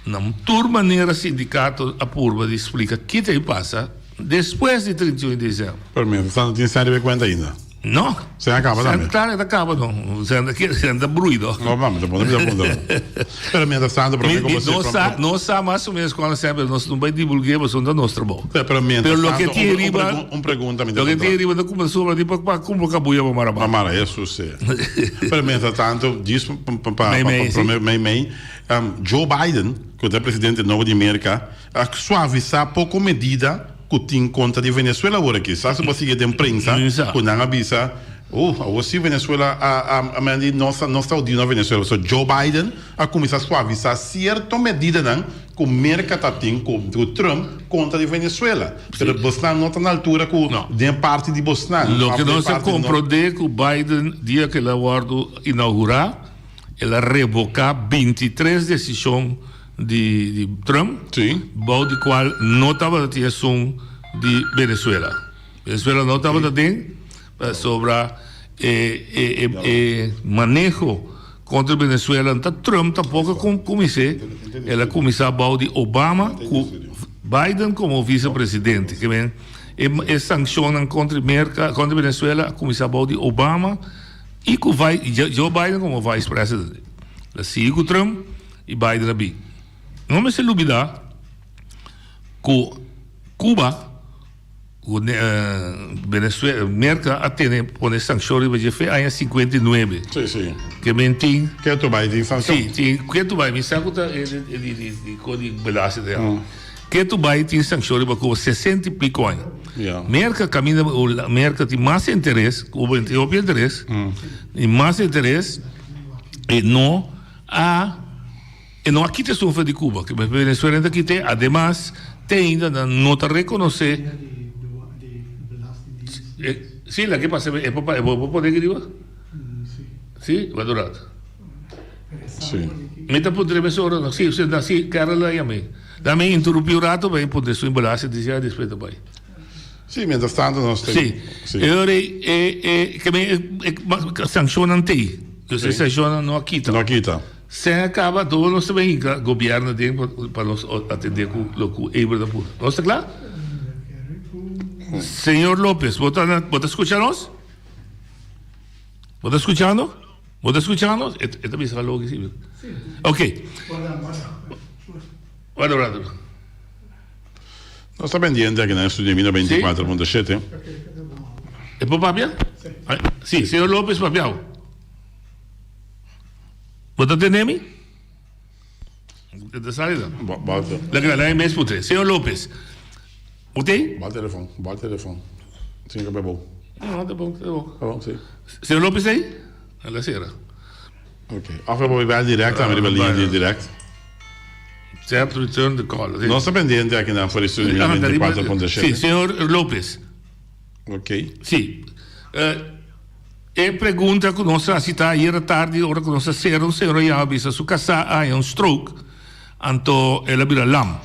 Na tur manera sindikato a purba di splika ki ta pasa despues di 31 di desèmber. Pero mientras tanto tin sèn riba e kuenta ainda? No. Sèn a kaba tambe? Sèn klaro e ta kaba no. Sèn ta kere, sèn ta brui no. No, mami, ta puntra mi ta puntra. Pero mientras tanto prome ku bo Nos sa, nos sa mas o menos kuando sèn pero nos no bai divulgu'é pasobra no ta nos trabou. Pero mientras Pero loke tanto, tin un, un, riba, pregun, un pregunta mi ta loke puntra. tin riba ta cumpra sobra di pa pa cumpra cabuya pa mara Pa mara, eso sí. Pero mientras tanto, djis pa pa pa Mei pa mei, sí. prome mei mei, um, Joe Biden, cu ta e presidente nobo di Merca, a suavisa poco medida cu tin contra di Venezuela awor aki. Sa si bo a sigui den prensa Mi sa. cu nan a bisa, oh, awor si Venezuela a a a men di nos ta nos ta odiando a Venezuela. So Joe Biden a cuminsa suavisa cierto medidanan Ku Merka ta tin ku Trump kontra di Venezuela. Pero bosnan no ta na altura ku den parti di bosnan. Loke nos a komprondé ku Biden dia ku el a wòrdu inaugurá el a revoká bintitres desishon di Trump bou di kual no tabata tin esun di Venezuela. Venezuela no tabata den pasobra e maneho Kontra Venezuela no ta Trump tampoco a kumins'é, el a kuminsá bou di Obama ku Biden komo vise presidente. Ke men e sankshonnan kontra Merka, kontra Venezuela a kuminsá bou di Obama i ku Joe Biden komo vice president. El a sigui ku Trump i Biden a bin. No mester lubidá ku Cuba. Ku Venezuela, Merka a tene pone sankshon riba dje fe aña 59. Sí, sí. Ke men tin. Ketu bai tin sankshon. Sí, tin ketu bai. Mi sa ku ta e di di di ko di belasting ta yama. Ketu bai tin sankshon riba Cuba 60 i piko aña. Ya. Merka kaminda Merka tin mas interes, Cuba tin hopi interes, tin mas interes e no a. E no a kita esun fe di Cuba, ke Venezuela ta kit'é, ademas te ainda nan no ta rekonosé. Si, la ke pasa e por e por pone aki riba? Si, wak un rato. Si. Mi ta puntra mesora, no, si, si, si, Carol a yam'é. Dame interrumpí un rato pa mi puntra esun belasting di siña despues ta bai. Si, mientras tanto nos ta. Si, e ora ei e e ke men e sankshonnan t'ei. Dus e sankshonnan no a kita. No a kita. Sen a kaba todo nos ta bin hinka gobierno den pa nos atende ku lo ku Eber ta puru. Nos ta kla? Señor Lopez, bo ta na, bo ta scucha nos? Bo ta scuchando? Bo ta scuchando? E, e ta bisa hallo aki si. Ok. Guarda un rato. Nos ta pendiente aki na estudio Mina 24.7. E por papia? Si, señor Lopez papiao. Bo ta tende mi? Ta sali dan. Laga laga mes putre. Señor Lopez. Bo tei? Bal telefon, bal telefon. Sin ka bebo. No, ta bon, ta bon. Ta bon, si. Señor Lopez ei? Ala sera. Ok. Of e bo bel direct tambe riba liña di direct. Tap to return the call. Nos ta pendiente aki nan for di studio 24.7. Si, señor Lopez. Ok. Si. E pregunta ku nos a hasi ta ayera tardi ora ku nos a sera un señor a yama bisa su kasá a haña un stroke anto el a bira lam.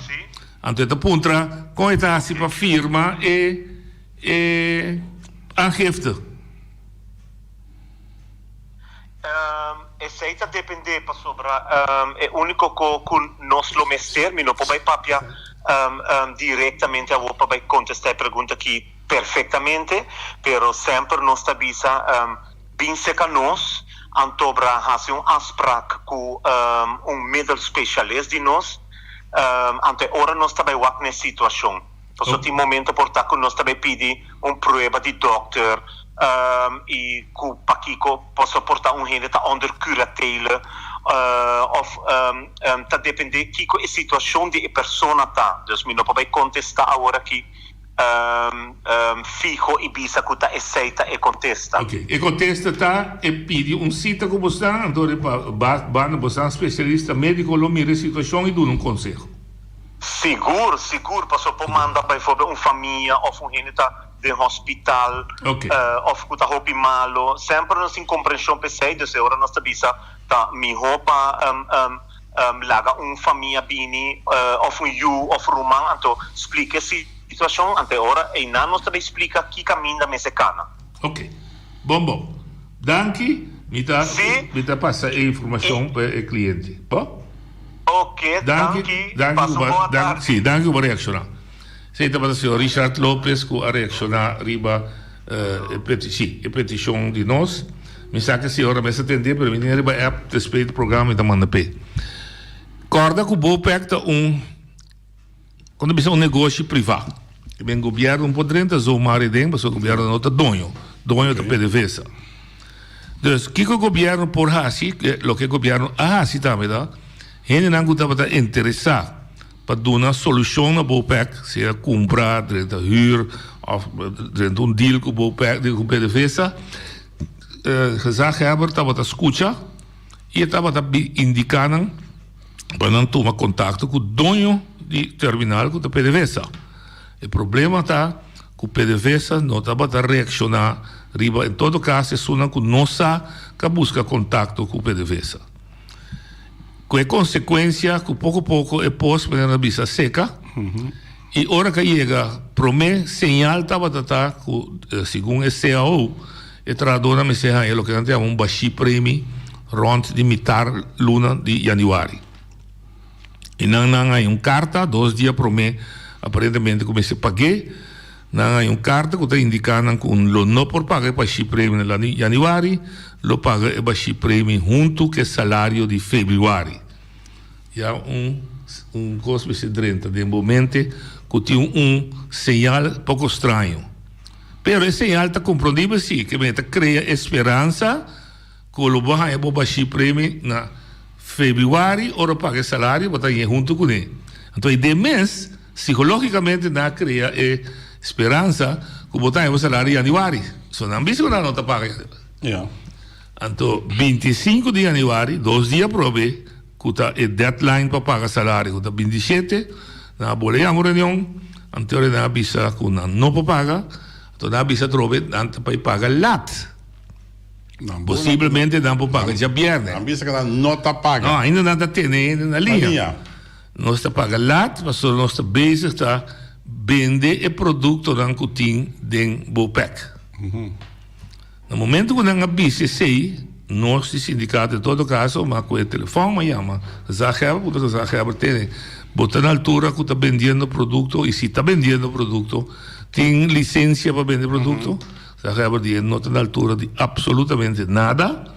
Anto e ta puntra kon e ta hasi pa firma e e aangifte. Esei ta dependé pasobra e úniko ko ku nos lo mester, mi no por bai papia direktamente awor pa bai kontestá e pregunta aki Perfectamente, pero semper nos ta bisa bin cerca nos antobra haci un afspraak cu un middelspecialist di nos, anto e ora nos ta bay wak na e situacion. Pasobra tin momento por ta cu nos ta bay pidi un prueba di dokter y cu pakico pasobra por ta un hende ta onder curatele of ta depende kico e situacion di e persona ta. Dus mi no por bay contesta awor aki. Fiho i bisa ku ta esei ta e kontesta. Ok, e kontesta ta e pidi un sita ku bosan, anto riba banda bosan spesialista médiko lo mira e situashon i duna un konseho. Sigur, sigur, pasobra por manda bijvoorbeeld un famia òf un hende ta den hospital òf ku ta hopi malo. Semper nos tin komprenshon pa esei, dus e ora nos ta bisa ta mihó pa Laga un famia bini of un yu of ruman anto splika e situacion anto e ora einan nos ta bay splika ki caminda mester cana. Ok. Bon bon. Danki. Mi ta mi ta pasa e informacion pa e cliente. Bo? Ok, danki. Pasa un bon atardi. Si, danki ku bo a reacciona. Esei tabata señor Richard Lopez ku a reacciona riba e peti si, e peticion di nos. Mi sa ke señor a mes a tende pero mi tin riba app despues di programa mi ta manda p'e. Corda ku Bopec ta un kon ta bisa un negoshi priva. E ben gobierno no por drenta zomaar eden pasobra gobierno no ta doño. Doño ta PDVSA. Dus kiko gobierno por hasi, loke gobierno a hasi tambe ta hendenan ku tabata interesa Pa duna solushon na Bopec, sea kumpra, drenta hür òf drenta un deal ku Bopec, ku PDVSA, gezaghebber tabata skucha i e tabata indiká nan pa nan tuma kontakto ku doño di terminal ku ta PDVSA. E problema ta ku PDVSA no tabata reakshoná riba en todo kaso esunnan ku no sa ka buska kontakto ku PDVSA. Ku e konsekuensia ku poko poko e pos manera nan bisa seka i ora ku a yega promé señal tabata ta ku segun e cao e trahadónan mester haña loke nan ta yama un bashí premi rònt di mitar luna di yanüari. I nan nan haña un karta dos dia promé aparentemente ku mester pag'é. Nan haña un karta ku ta indiká nan ku lo no por paga e bashí premi na luna di yanüari, lo paga e bashí premi huntu ku e salario di febrüari. Ya un un kos mester drenta den bo mente ku tin un señal poko straño. Pero e señal ta komprondibel si, ke men ta krea e speransa Ku lo bo haña bo bashí premi na febrüari ora paga e salario bo ta hañ'é huntu kuné. Anto e den mes psikológikamente nan a krea e speransa ku bo ta haña bo salario yanüari. So nan bisa ku nan no ta paga yanüari. Anto 25 di yanüari, dos dia promé ku ta e deadline pa paga salario ku ta 27, nan a bole yama un reunion, anto nan a bisa ku nan no por paga, anto nan a bisa atrobe nan ta bai paga lat. Posiblemente nan por paga djabièrnè. Nan bisa ku nan no ta paga. No, ainda nan ta tene hende na liña. Nos ta paga lat pasobra nos ta bezig ta bende e produktonan ku tin den Bopec. Na momento ku nan a bisa esei, nos di sindikato en todo kaso, m'a ku e telefòn m'a yama gezaghebber, puntra gezaghebber tene, bo ta na altura ku ta bendiendo produkto i si ta bendiendo produkto. Tin lisensia pa bende produkto. Gezaghebber di e no ta na altura di absolutamente nada.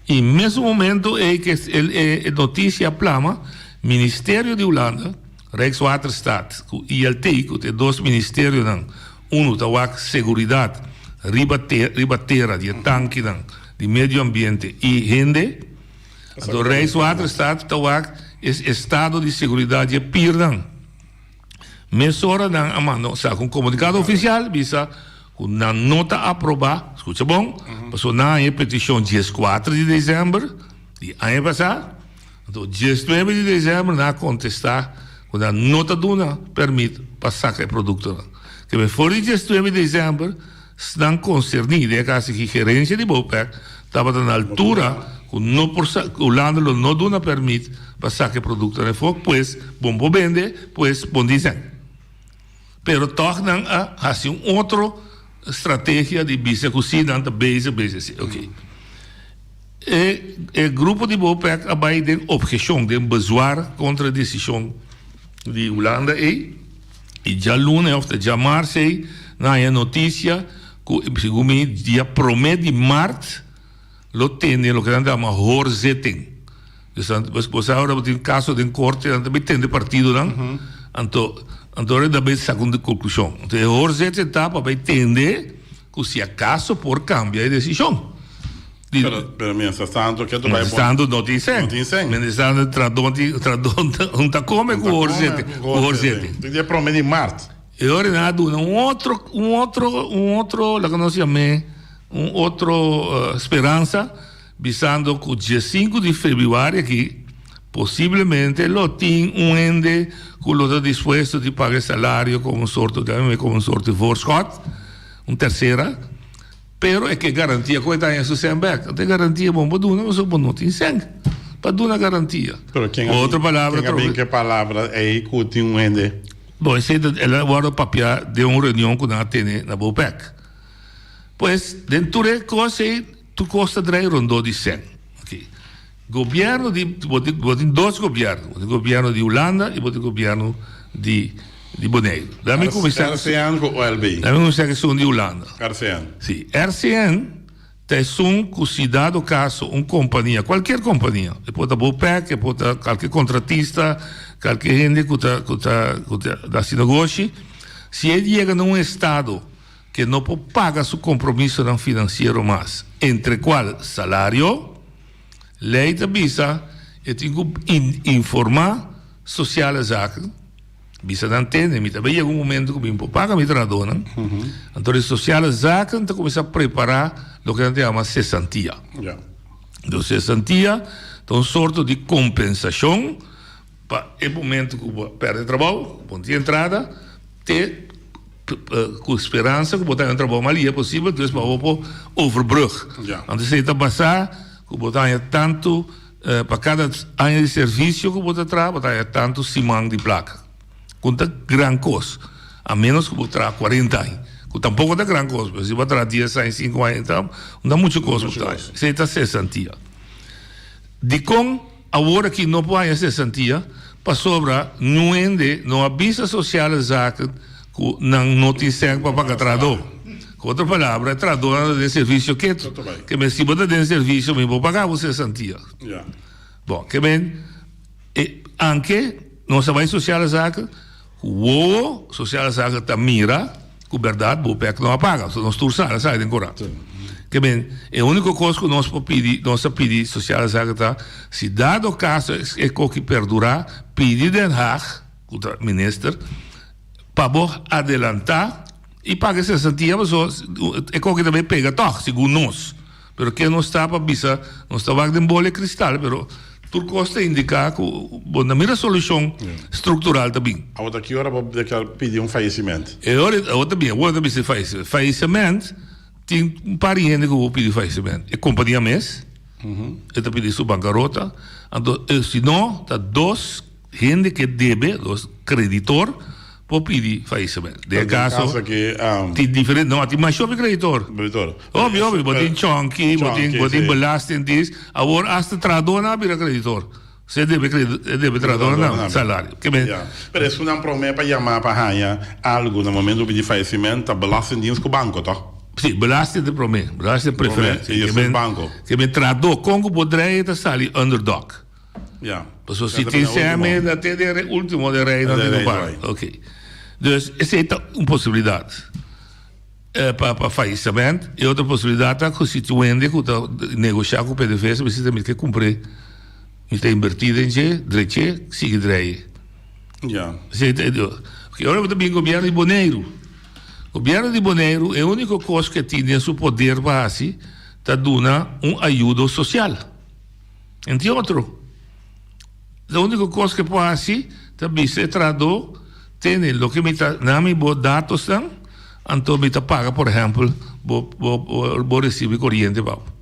I mesun momento ei ku e notisia a plama, Ministerio di Hulanda, Rijkswaterstaat ku ILT, ku ta e dos ministerionan, unu ta wak seguridat riba riba tera di e tankinan di medio ambiente i hende, anto Rijkswaterstaat ta wak e estado di seguridat di e pirnan. Mesora nan a manda saka un komunikado ofisial bisa ku nan no ta aprobá, skucha bon, pasobra nan haña e petishon dieskuater di desèmber di aña pasá, anto diesnuebe di desèmber nan a kontestá ku nan no ta duna pèrmit pa saka e produktonan. Keme for di diesnuebe di desèmber Esnan konserní, den e kas aki gerensia di Bopec, tabata na altura ku no por sa ku Hulanda lo no duna pèrmit pa saka e produktonan afó, pues bon por bende, pues bon tin sèn. Pero tòg nan a hasi un otro strategia di bisa ku si nan ta bezig bezig si. Oké. E e grupo di Bopec a bai den obheshon, den bezwaar kontra e desishon di Hulanda ei. I djaluna òf ta djamars ei nan haña notisia ku segun mi dia promé di mart lo tende loke nan ta yama hoorzitting. Dus nan bo sa ora bo tin kaso den korte nan ta bai tende partidonan anto anto ora nan bai saka un konklushon. Anto e hoorzitting ta pa bai tende ku si akaso por kambia e desishon. Pero, pero mientras tanto, ke tu bai Mientras tanto no tin sèn. No tin sèn. Mientras tanto tradon ti tradon un ta kome ku horzete, ku horzete. Tin dia prome di mart. E ora nan a duna un otro un otro un otro laga nos yam'é un otro speransa bisando ku diesinku di febrüari aki posiblemente lo tin un hende ku lo ta dispuesto di paga e salario komo un sorto di komo un sorto di voorschot, un tersera. Pero e ke garantia ku e ta haña su sèn bèk. Anto e garantia bon bo duna pasobra bo no tin sèn pa duna garantia. Pero ken Ku otro palabra ken a bin ku e palabra ei ku tin un hende? Bon esei ta el a wòrdu papia den un reunion ku nan a tene na Bopec. Pues den tur e kos ei tur kos ta drai rondó di sèn. Oke. Gobièrnu di bo tin bo tin dos gobièrnu. Bo tin gobièrnu di Hulanda i bo tin gobièrnu di di Boneiru. Laat mi kuminsá RCN ku OLB. Laat mi kuminsá ku esun di Hulanda. RCN. Si. RCN ta esun ku si dado kaso un kompania, kualkier kompania, e por ta Bopec, e por ta kalke kontratista, kalke hende ku ta ku ta ku ta hasi negoshi, si e yega na un estado ke no por paga su kompromisonan finansiero mas, entre kual salario, Lei ta bisa e tin ku informá Sociale Zaken, bisa nan tende mi ta bai yega un momento ku mi por paga mi trahadónan, anto di Sociale Zaken ta kuminsá prepará loke nan ta yama sesantia. Enton sesantia ta un sorto di kompensashon pa e momento ku bo a pèrdè trabou, ku bo no tin entrada, te ku speransa ku bo ta haña un trabou mas lihe posibel, dus pa bo por overbrug. Anto esei ta basá ku bo ta haña tantu pa kada aña di servisio ku bo ta traha, bo ta haña tantu siman di plaka. Ku no ta gran kos, a ménos ku bo traha kuarenta aña, ku tampoko ta gran kos, pero si bo a traha dies aña, sinku aña, no ta muchu kos bo ta haña. Esei ta sesantia. Dikon awor aki no por haña sesantia? Pasobra niun hende no a bisa Sociale Zaken ku nan no tin sèn pa paga trahadó. Ku otro palabra, e trahadónan ta den servisio ketu. Ke men si bo ta den servisio mi por paga bo sesantia. Bon, ke men e anke nos a bai Sociale Zaken ku wowo Sociale Zaken ta mira ku bèrdat bo pèk no a paga. Nos tur sa, sa den korant. Ke men, e úniko kos ku nos por pidi, nos a pidi Sociale Zaken ta, si dado kaso e koki perdurá, pidi Den Haag, ku ta minister, pa bo adelantá i paga e sesantia pasobra e koki ta bai pega tòg, segun nos. Pero ke nos ta pa bisa, nos ta wak den bola e kristal, pero tur kos ta indiká ku bo no mira solushon struktural ta bin. Awor ta ki ora bo ta pidi un fayesiment? E ora, awor ta bin, awor ta bisa fayesiment. Fayesiment, tin un par di hende ku bo pidi fayesiment. E kompania mes, e ta pidi su bankarota. Anto, si no, ta dos hende ke debe, dos kreditor, Por pidi faisement. Den e caso tin diferente, no, tin masha hopi creditor. Hopi, hopi, bo tin chonki, bo tin, bo tin belastingdienst, awor hasta trahadornan a bira creditor. Se debe e debe trahadornan salario. Ke men. Ya. Pero esunnan prome pa yama pa haña algu na momento di falleciment ta belastingdienst ku banko, toch? Si, belasting ta prome. Belasting ta preferente. I despues banko. Ke men trahador kon ku bo drei ta sali underdog. Ya. Pasobra si tin sèmi ta te den ultimo den rei nan tin ku paga. Ok. Dus esei ta un posibilidat. Pa pa falleciment. E otro posibilidad ta cu si tin un hende cu ta negocia cu PDVSA bisa mi ke cumpr'e, mi ta inverti den dje, drech'e, sigui drei. Ja. Esey ta e dos. Oke, ora bo ta bin gobierno di Boneiru. Gobierno di Boneiru e unico cos cu e tin den su poder pa haci ta duna un ayudo social. En tin otro. E unico cos cu e por haci ta bisa e trahador tene loke mi ta na mi bo datosnan anto mi ta paga por ehempel bo bo bo recibo di coriente pa bo.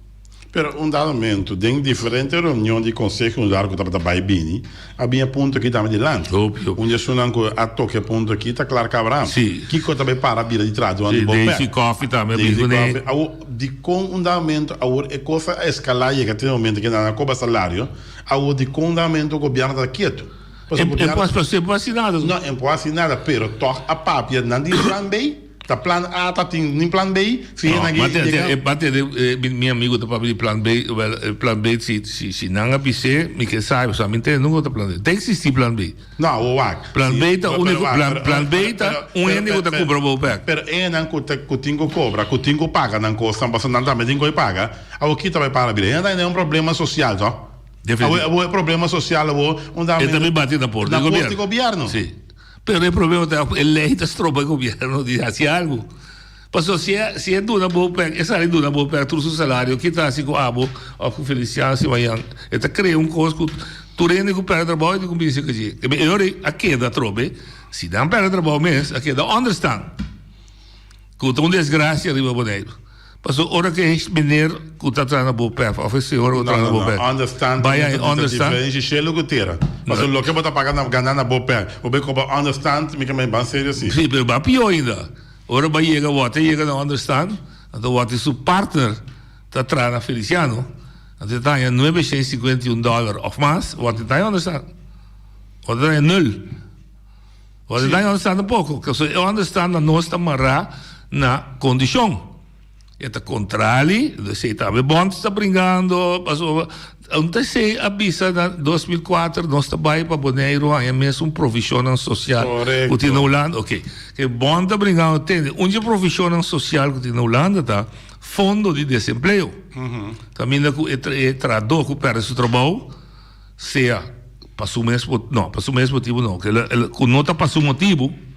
Pero un dado momento den diferente reunion di Conseho Insular cu tabata bay bini a bin e punto aki tambe dilanti. Un di esunnan cu a toca e punto aki ta Clark Abraham. Kico ta bay para bira di trahadornan di Bopec? Daisy Coffie tambe a bin Daisy cune. Coffie. Awor dicon un dado momento awor e cos a escala yega te e momento cu nan a cobra salario Awor di kon damentu gobierno ta ketu? Pasobra E gobierno. por e por hasi nada. No, e por hasi nada, pero tog a papia nan tin plan B, ta plan A ta tin ni plan B, si No, nan ma te yega. te ma te mi mi amigo ta papia di plan B, wel e plan B si si si nan a bis'é mi ke sabi, pasobra mi ntende nunka ta plan B. Ta existi plan B. No, awor wak. Plan Si, B ta pero unico wak, plan pero plan B pero ta pero un pero hende ku ta pero kubra bo bek. pero enan ku ta ku tin ku kobra, ku tin ku paga nan kosnan, pasobra nan tambe tin ku e paga, awor kita bai para bira? Nan ta un problema sosial, to? Definitivo. Awor awor e problema sosial awor un E tambe bati na porta na di porta di gobierno. gobierno. Si. Pero e problema ta e ley ta stroba e gobierno di haci algo. Pasobra si e si e duna bo pek, e sali duna bo pek tur su salario, ki ta haci cu abo of cu Feliciano si mañan? E ta crea un cos cu tur hende cu perde trabao e tin cu binse cu dje. E ora a keda atrobe, si nan perde trabao mes, a keda onderstand. Cu ta un desgracia riba Boneiru. Pasobra ora cu e meneer cu ta traha na Bopef of e señora cu ta traha na Bopef Understand bay a understand. Diferencia cielo cu tera. Pasobra loke bo ta paga na gana na Bopef, bo bay cobra understand, mi ke men ban serio si. Si, pero ba pio ainda. Ora bo yega wou ta yega na understand, anto wou tin su partner ta traha na Feliciano, anto e ta haña nuebe shen sinkuenta i un dòler òf mas, wou ta haña understand. Wou ta haña nul. Wou ta haña understand tampoko. Pasobra e understand na nos ta mará na kondishon. E ta kontrali, esei tambe Bond ta bringando, pasobra un ta esei a bisa na 2004 nos ta bai pa Boneiru haña mesun provishonnan sosial ku tin na Hulanda. Oke, ke Bond ta bringando tende un dje provishonnan sosial ku tin na Hulanda ta fondo di desempleo. Kaminda ku e trahadó ku pèrdè su trabou sea pa su mes, no, pa su mes motibu no, ku no ta pa su motibu.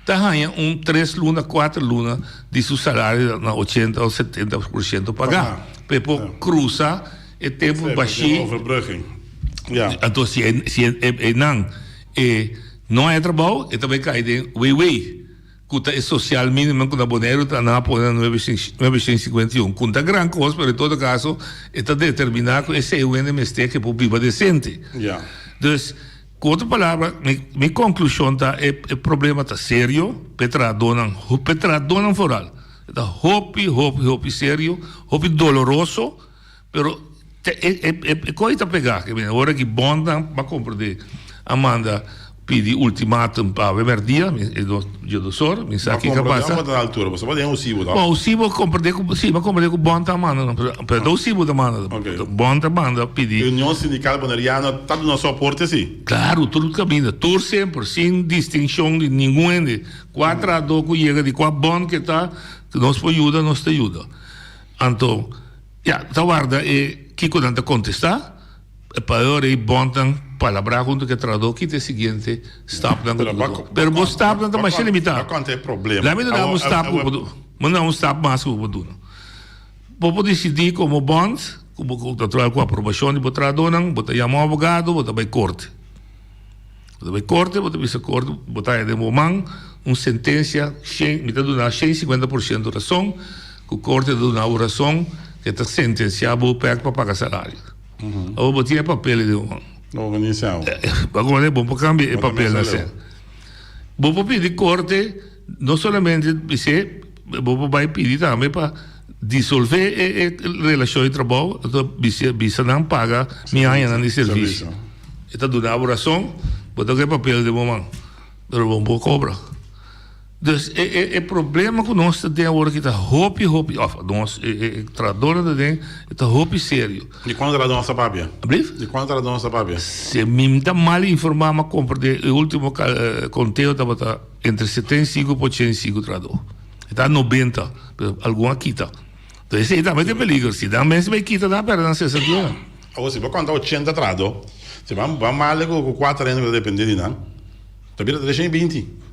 Ta haña un tres luna, kuater luna di su salario na ochenta o setenta por siento pagá. Pa e por krusa e tempu bashí. Anto si e si e nan e no haña trabou e ta bai kai den WW ku ta e sosial minimum ku na Boneiru ta nan a pone na nuebe shen sinkuenta i un. Ku no ta gran kos pero en todo kaso e ta determiná ku esei un hende mester ke por biba desente. Dus. Ku otro palabra, mi mi konklushon ta e e problema ta serio pa e trahadónan, pa e trahadónan foral. E ta hopi, hopi, hopi serio, hopi doloroso, pero te e e e e kos ta pegá. Ke mira, ora ki bondnan bo a komprendé a manda pidi ultimatum pa awe mèrdia, mi e dos dje dos or, mi sa kiko a pasa. Bo ta altura, bo sa den Usibo ta? Bon, Usibo komprendé ku, si, bo a komprendé ku bond ta manda, pero ta Usibo ta manda. Bond ta manda pidi. Union Sindical Boneriano ta duna soporte si? Claro, tur caminda, tur semper, sin distincion di ningun hende. Cua trahador cu yega di cua bond ke ta, nos por yuda, nos ta yuda. Anto, ya, ta warda e kico nan ta contesta, pa e ora ey bondnan palabra hunto cu e trahador kita e siguiente stapnan cu ta tuma. Pero bo stapnan ta masha limita. Lami duna un stap cu bo por duna. Mi duna un stap mas cu bo por duna. Bo por disidí komo bond ku bo ta traha ku aprobashon di bo trahadónan, bo ta yama un abogado, bo ta bai korte. Bo ta bai korte, bo ta bisa korte, bo ta haña den bo man un sentensia shen, mi ta duna 150 por siento rason, ku korte ta duna bo rason ku e ta sentensiá bo pèk pa paga salario. Awor bo tin e papel ei den bo man. Bo bo por kambia e papelnan asina. Bo por pidi korte no solamente bis'é. Bo por bai pidi tambe pa disolve e relashon di trabou, anto bisa bisa nan paga mi añanan di servisio. E ta duna bo rason, bo ta ku e papel den bo man, pero bo no por kobra. Dus e e e problema ku nos ta den awor aki ta hopi hopi, òf nos e e trahadónan ta den, e ta hopi serio. Di kuantu trahadó nos ta papia? Ablief? Di kuantu trahadó nos ta papia? Si mi ta mal informá, mi a komprendé e último konteo tabata entre 75 pa 85 trahadó. E ta 90, pero algun a kita. Entonces esei tambe ta e peliger. Si nan mes bai kita nan a perde nan 61. Awor si bo konta 80 trahadó, si ban ban male ku ku kuater hende ku ta depende di nan, ta bira 320.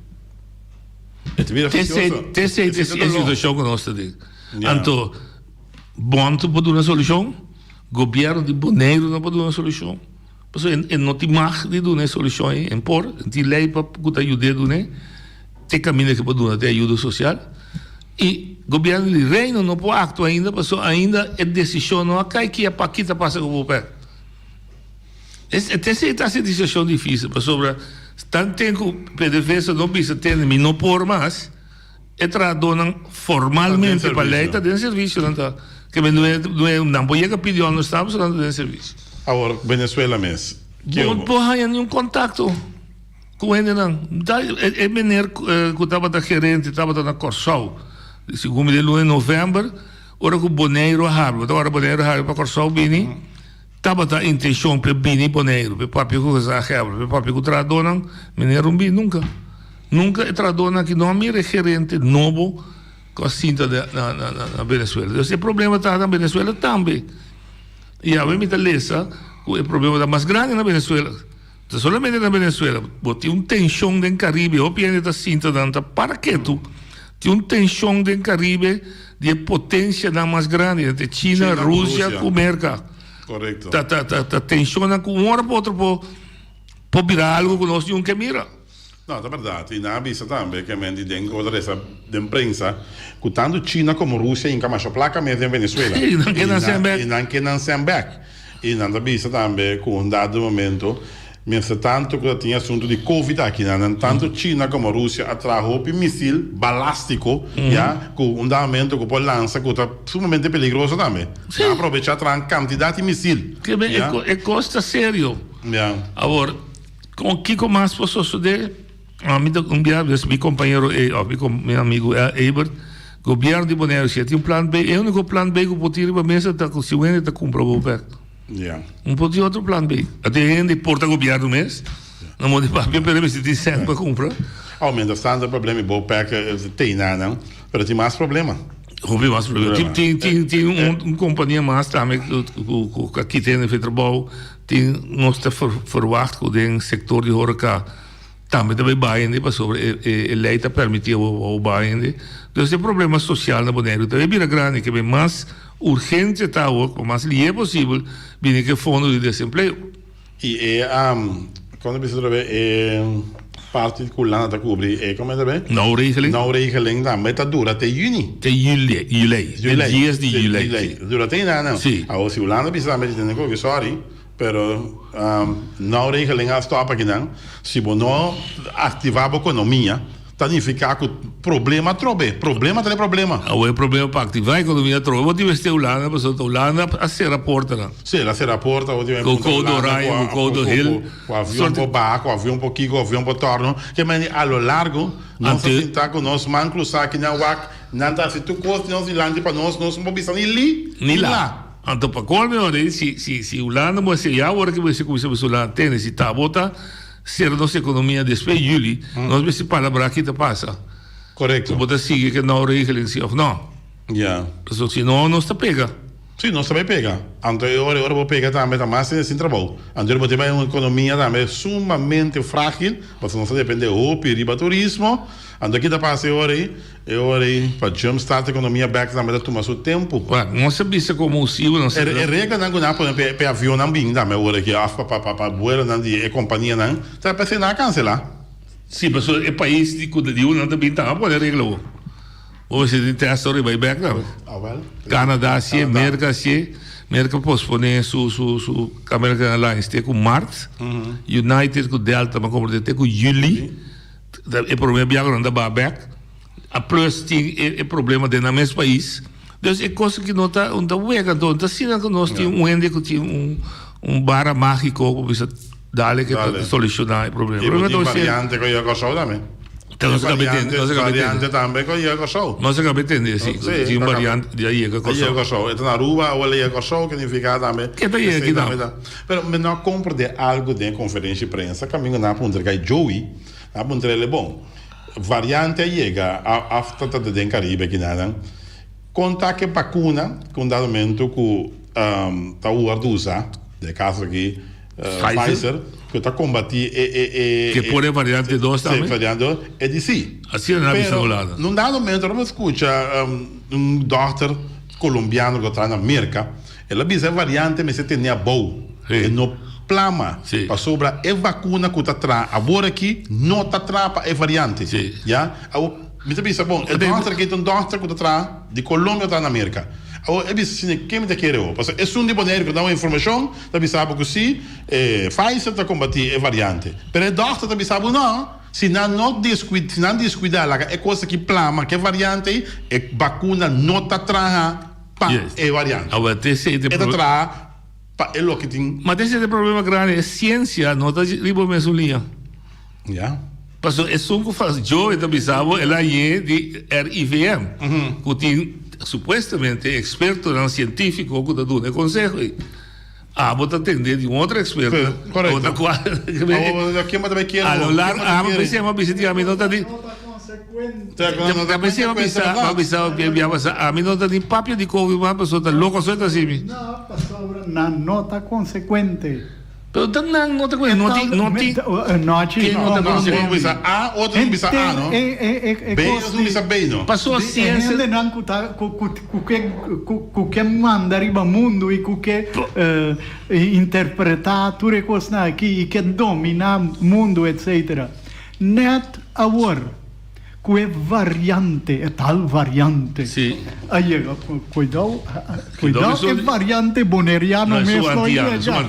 E ta bira Tesei fisioso. tesei ta Esei ta e doló. situashon ku nos ta den. Ya. Anto bònt por duna solushon, gobièrnu di Boneiru no por duna solushon. Pasobra e no tin mag di duna e solushon ei, en por, en tin lei pa ku ta yud'é dun'é, te kaminda ke por duna te ayudo sosial. I gobièrnu di Reino no por aktua ainda pasobra ainda e desishon no a kai ki a pa ki ta pasa ku Bopec. E esei ta hasi desishon difisil pasobra tanten ku PDVSA no bisa tende mi no por mas, E trahadónan formalmente pa lei ta den servisio, nan ta ke men no nan por yega pidi ònderstaan pasobra nan ta den servisio. Awor Venezuela mes, ke Bo por haña niun kontakto ku hendenan. Ta e meneer ku tabata gerente tabata na Kòrsou segun mi den luna di novèmber ora ku Boneiru a habri, bo ta wòrdu Boneiru a habri pa Kòrsou bini. Tabata intencion p'e bini Boneiru, p'e papia ku gezaghebber, p'e papia ku trahadónan, meneer no bini nunka. Nunka e trahadónan aki no a mira e gerente nobo ku a sinta na na Venezuela. Dus e problema ta na Venezuela tambe. I awe mi ta lesa ku e problema ta mas grandi na Venezuela. Ta solamente na Venezuela. Bo tin un tenshon den Caribe, hopi hende ta sinta nan ta para ketu. Tin un tenshon den Caribe di e potencianan mas grandi, entre China, China ku Rusia Rusia. ku Merca. Correcto. Ta ta ta ta tenshonnan ku un ora pa otro por por bira algo ku nos niun ke mira. No, ta berdad. I nan a bisa tambe ke men di den ku bo ta resa den prensa ku tantu China komo Rusia hinka masha plaka mes den Venezuela. Sí, nan ke nan sèn bèk. I nan ke nan sèn bèk. I nan ta bisa tambe ku un dado momento, mientras tanto ku ta tin asuntu di covid aki nan, nan tantu China komo Rusia a traha hopi misil balástiko, ya, ku un dado momento ku por lansa ku ta sumamente peligroso tambe. Nan a aprobecha traha un kantidat di misil. Ke men Ya. e kos ta serio. Ya. Awor, kon kiko mas por sosodé? Ami ta un bia bes mi kompañero e òf mi mi amigu Ebert, gobièrnu di Boneiru si e tin un plan B, e úniko plan B ku por tin riba mesa ta ku si un hende ta kumpra bo bèk. Ya. No por tin otro plan B. A tin hende por ta gobièrnu mes, no mo di papia pero mester tin sèn pa kumpra. Aw, mientras tanto e problema di Bopec tei nan, pero tin mas problema. Hopi mas problema. Tin tin tin tin un un kompania mas tambe ku ku ku a kita hende for trabou. Tin nos ta verwacht ku den sektor di horeca Tambe ta bay baha hende pasobra e e ley ta permiti awor baha hende. Dus e problema social na Boneiru ta bay bira grandi ke bay mas urgente ta awor pa mas lihe posibel bini ke fondo di desempleo. I e kon ta bisa otra bes e parti ku Hulanda ta kubri e kon ta be? Nauw regeling. Nauw regeling tambe ta dura te yüni. Te yüli, yulei. Te dies di yulei. Dura te einan. Si. Awor si Hulanda bisa tambe di tene koki sorry. Pero nou regeling a stop akinan, si bo no activa bo economia, ta nifica cu problema atrobe, problema trae problema. Awor e problema pa activa economia atrobe, bo tin mester Hulanda, pasobra ta Hulanda a cera portanan. Si, el a cera porta, bo tin Cu Code Oranje, cu Code Geel. Cu avion por baha, cu avion por kiko, cu avion por torno. Ke mende a lo largo nos a sinta cu nos man cruza akinan wak, nan ta haci tur cos nos dilanti pa nos, nos no por bisa ni li, ni la. Anto pa colme ora ei si si si Hulanda bo hasi ya ora ki bo hasi cuminsa bisa Hulanda tene si ta bo ta cera nos economia despues juli nos mester palabra ki ta pasa. Correcto. Bo ta sigui ke nou regeling si of no. Ya. Pasobra si no nos ta pega. Si nos ta bay pega. Anto e ora e ora bo pega tambe ta mas hende sin trabou. Anto bo tin bay un economia tambe sumamente fragil pasobra nos ta depende hopi riba turismo. Anto ki ta pasa e ora ei? E ora ei pa jump start ekonomia bek tambe ta tuma su tempu. Wak, nos a bisa komo usivo nos a. E reglanan ku nan a pone pa e avionnan bin tambe awor aki òf pa pa buelonan di e kompanianan ta p'esei nan a kanselá. Si, pasobra e pais di ku di unda nan ta bin tambe a pone regla awor. Bo mester tin tèst ora i bai bek tambe. Awèl. Kanada hasié, Merka hasié. Merka posponé su su su American Airlines te ku mart. United ku Delta mi a komprendé te ku yüli. E promé biaha ku nan ta baha bek. A plus tin e problema den nan mes pais. Dus e cosa ki no ta no ta wega anto no ta asina ku nos tin un hende ku tin un un bara magico ku bisa. Dale ku ta solushoná e problema. I bo tin variante ku yega Kòrsou tambe. Nos a kaba tende. Nos a kaba variante tambe ku yega Kòrsou. Nos a kaba tende, si. Tin un variante di a yega Kòrsou. A yega Kòrsou. E ta na Aruba, awor el a yega Kòrsou, ke nifiká tambe. Ke ta yega aki tambe. Pero mi no a komprendé algu den e konferensha di prensa kaminda nan a puntra kai Joey, nan a puntra el, bon, variante a yega af ta ta den Karibe aki nan. Kon ta ke bakuna ku un dado momento ku ta wòrdu usá, den e kaso aki Pfizer, ku ta kombatí e e e. Ke por e variante dos tambe? Si, variante dos, e di si. Asina nan a bisa Hulanda. Pero, na un dado momento ora mi a skucha un dòkter kolombiano ku ta traha na Merka, el a bisa e variante mester tene abou, e no plama, pasobra e vakuna ku ta traha awor aki no ta traha pa e variante. Ya? Awor. Mi ta bisa, bon, e dòkter aki ta un dòkter ku ta traha di Colombia ta traha na Merka. Awor e bisa asina, ken mi ta kere ho? Pasobra esun di Boneiru ku ta dau informashon ta bisa bo ku si, e Pfizer ta kombatí e variante. Pero e dòkter ta bisa bo no, si nan no deskuida, si nan deskuidá laga e kos aki plama ku e variante ei, e bakuna no ta traha pa e variante. Awor te esei ta e E ta traha pa e loke tin. Ma te esei ta e problema grandi, e siensia no ta riba e mesun liña. Ya. Pasobra esun ku fas Joe ta bisa bo el a hañ'é di RIVM, ku tin supuestamente ekspertonan sientífiko ku ta duna e konseho ei. Abo ta tende di un otro eksperto. Korekto. Ta kua. Abo ken bo ta bai kere bo? A lo largo abo pensé bo a bisa di ami no ta di. Ta pensé bo a bisa bo a bisa bia pasa ami no ta ni papia di covid mas pasobra ta loko so e ta hasi mi. No, pasobra nan no ta konsekuente. Pero ta nan no ta kohe, no tin, no tin. Nochi Ken no ta kohe? Un bisa A, otro un bisa A, no? B, otro un bisa B, no? Paso E siensia. hendenan ku ta ku ku ku ke ku ke manda riba mundu i ku ke interpretá tur e kosnan aki i ke dominá mundu etsetera. Nèt awor. Ku e variante, e tal variante a yega. Kuidou, kuidou e variante boneriano mes no yega.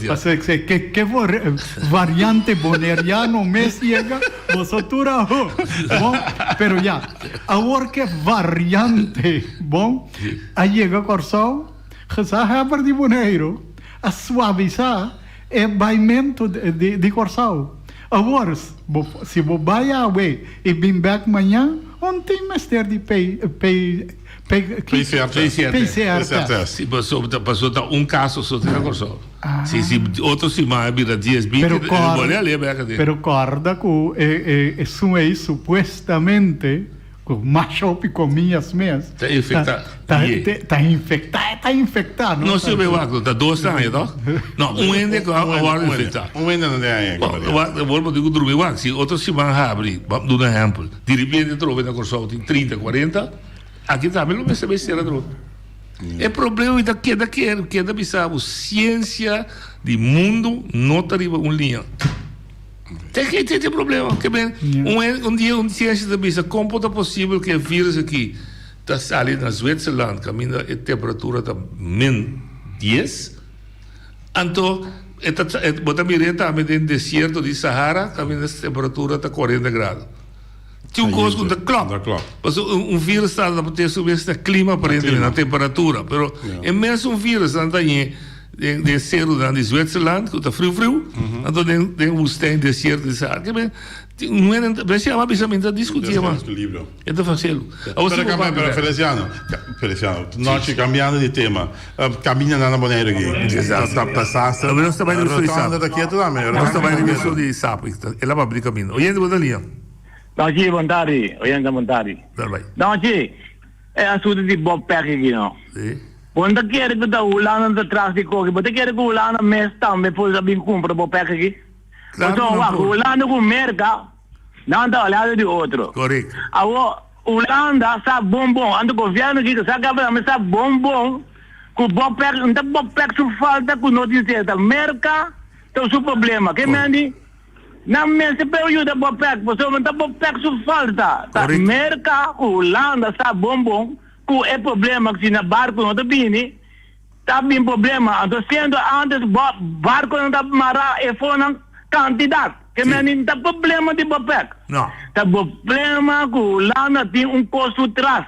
Pasobra ke ke variante boneriano mes yega, boso tur a ho. Bon, pero ya, awor ke variante, bon, a yega Kòrsou, gezaghebber di Boneiru a suavisá E baimentu di Kòrsou. Awor, si bo bai awe i bin bèk mañan, un tin mester di PCR test. Si, pasobra ta un kaso so tin na Kòrsou. Si si otro siman a bira dies, binti, e lo bole alí bèk aden. Pero kòrda ku esun ei supuestamente Ku masha hopi komias mes. Ta infecta. Ta ta infecta e ta infecta no. No sirve wak no ta dos ta haña toch? No un hende ku a wòrdu infecta. Un hende no den haña. Wak awor bo tin ku drumi wak si otro siman habri bo duna ehempel diripiente atrobe na Kòrsou tin trinta kuarenta aki tambe lo mester bay sera atrobe. E problema mi ta keda keda bisa bo siensia di mundu no ta riba un liña. Te ki te e problema. Ke men, un en, un dia un siensia ta bisa kon por ta posibel ku e virus aki ta sali na Zwitserland kaminda e temperatura ta min dies, anto e ta e bo ta mir'é tambe den desierto di Sahara kaminda e temperatura ta kuarenta grado. Tin un kos ku no ta klòp. Pasobra un un virus ta ta por su mes na klima aparentemente, na temperatura, pero e mesun virus nan ta hañ'é Den den serunan di Zwitserland ku ta friu friu, anto den den woestijn desierto di Sahara. Ke men tin un hende bes yama bisa mi ta diskutié ma e ta faselo. Awor si bo papia Pero Feliciano, Feliciano, nochi cambiando di tema, caminda nan na Boneiru aki ta desaster. Nos ta bai riba su di sapo. Rotonda ta ketu tambe. Nos ta bai riba su di sapo. El a papia di caminda. Oyente bo ta lia. Nochi bon tardi, oyente bon tardi. Nochi. E asuntu di Bob Peck aki no. Bo no ta kere ku ta Hulanda ta tras di koki. Bo ta kere ku Hulanda mes tambe por a bin kumpra Bob Peck aki? Pasobra wak, Hulanda ku Merka nan ta alado di otro. Awor Hulanda sa bon bon, anto gobièrnu aki sa kaba tambe sa bon bon ku Bob Peck, no ta Bob Peck su falta ku no tin seta. Merka ta su problema. Ke men di? Nan mester por yuda Bopec pasobra no ta Bopec su falta, ta Merca cu Hulanda sa bon bon cu e problema si na barco no ta bini ta bin problema anto siendo antes barconan ta mara e fonan cantidad ke men no ta problema di Bopec ta problema cu Hulanda tin un cos su tras.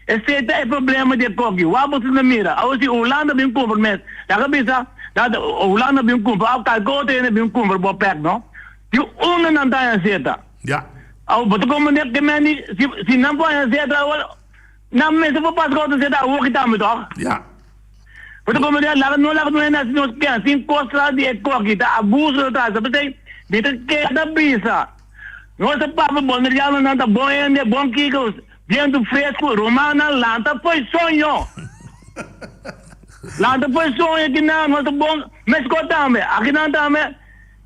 Esei ta e problema di e koki. Wak boso ta mira. Awor si Hulanda bin kumpra mes, laga bisa dat Hulanda bin kumpra òf kalke otro hende bin kumpra bo pèk no, di unda nan ta haña seta? Ya. Awor bo ta komprende ke men di si si nan por haña seta awor nan mester por pasa ku otro seta awor ki tambe tòg? Ya. Bo ta komprende? Laga no laga nos hende hasi nos ken sin kos tras di e koki ta abuso ta hasi. P'esei mi ta keda bisa nos ta papia bonerianonan ta bon hende, bon kiko. Bientu fresku, rumannan, lanta fo'i soño! Lanta fo'i soño kinan nos ta bon meskos tambe. Akinan tambe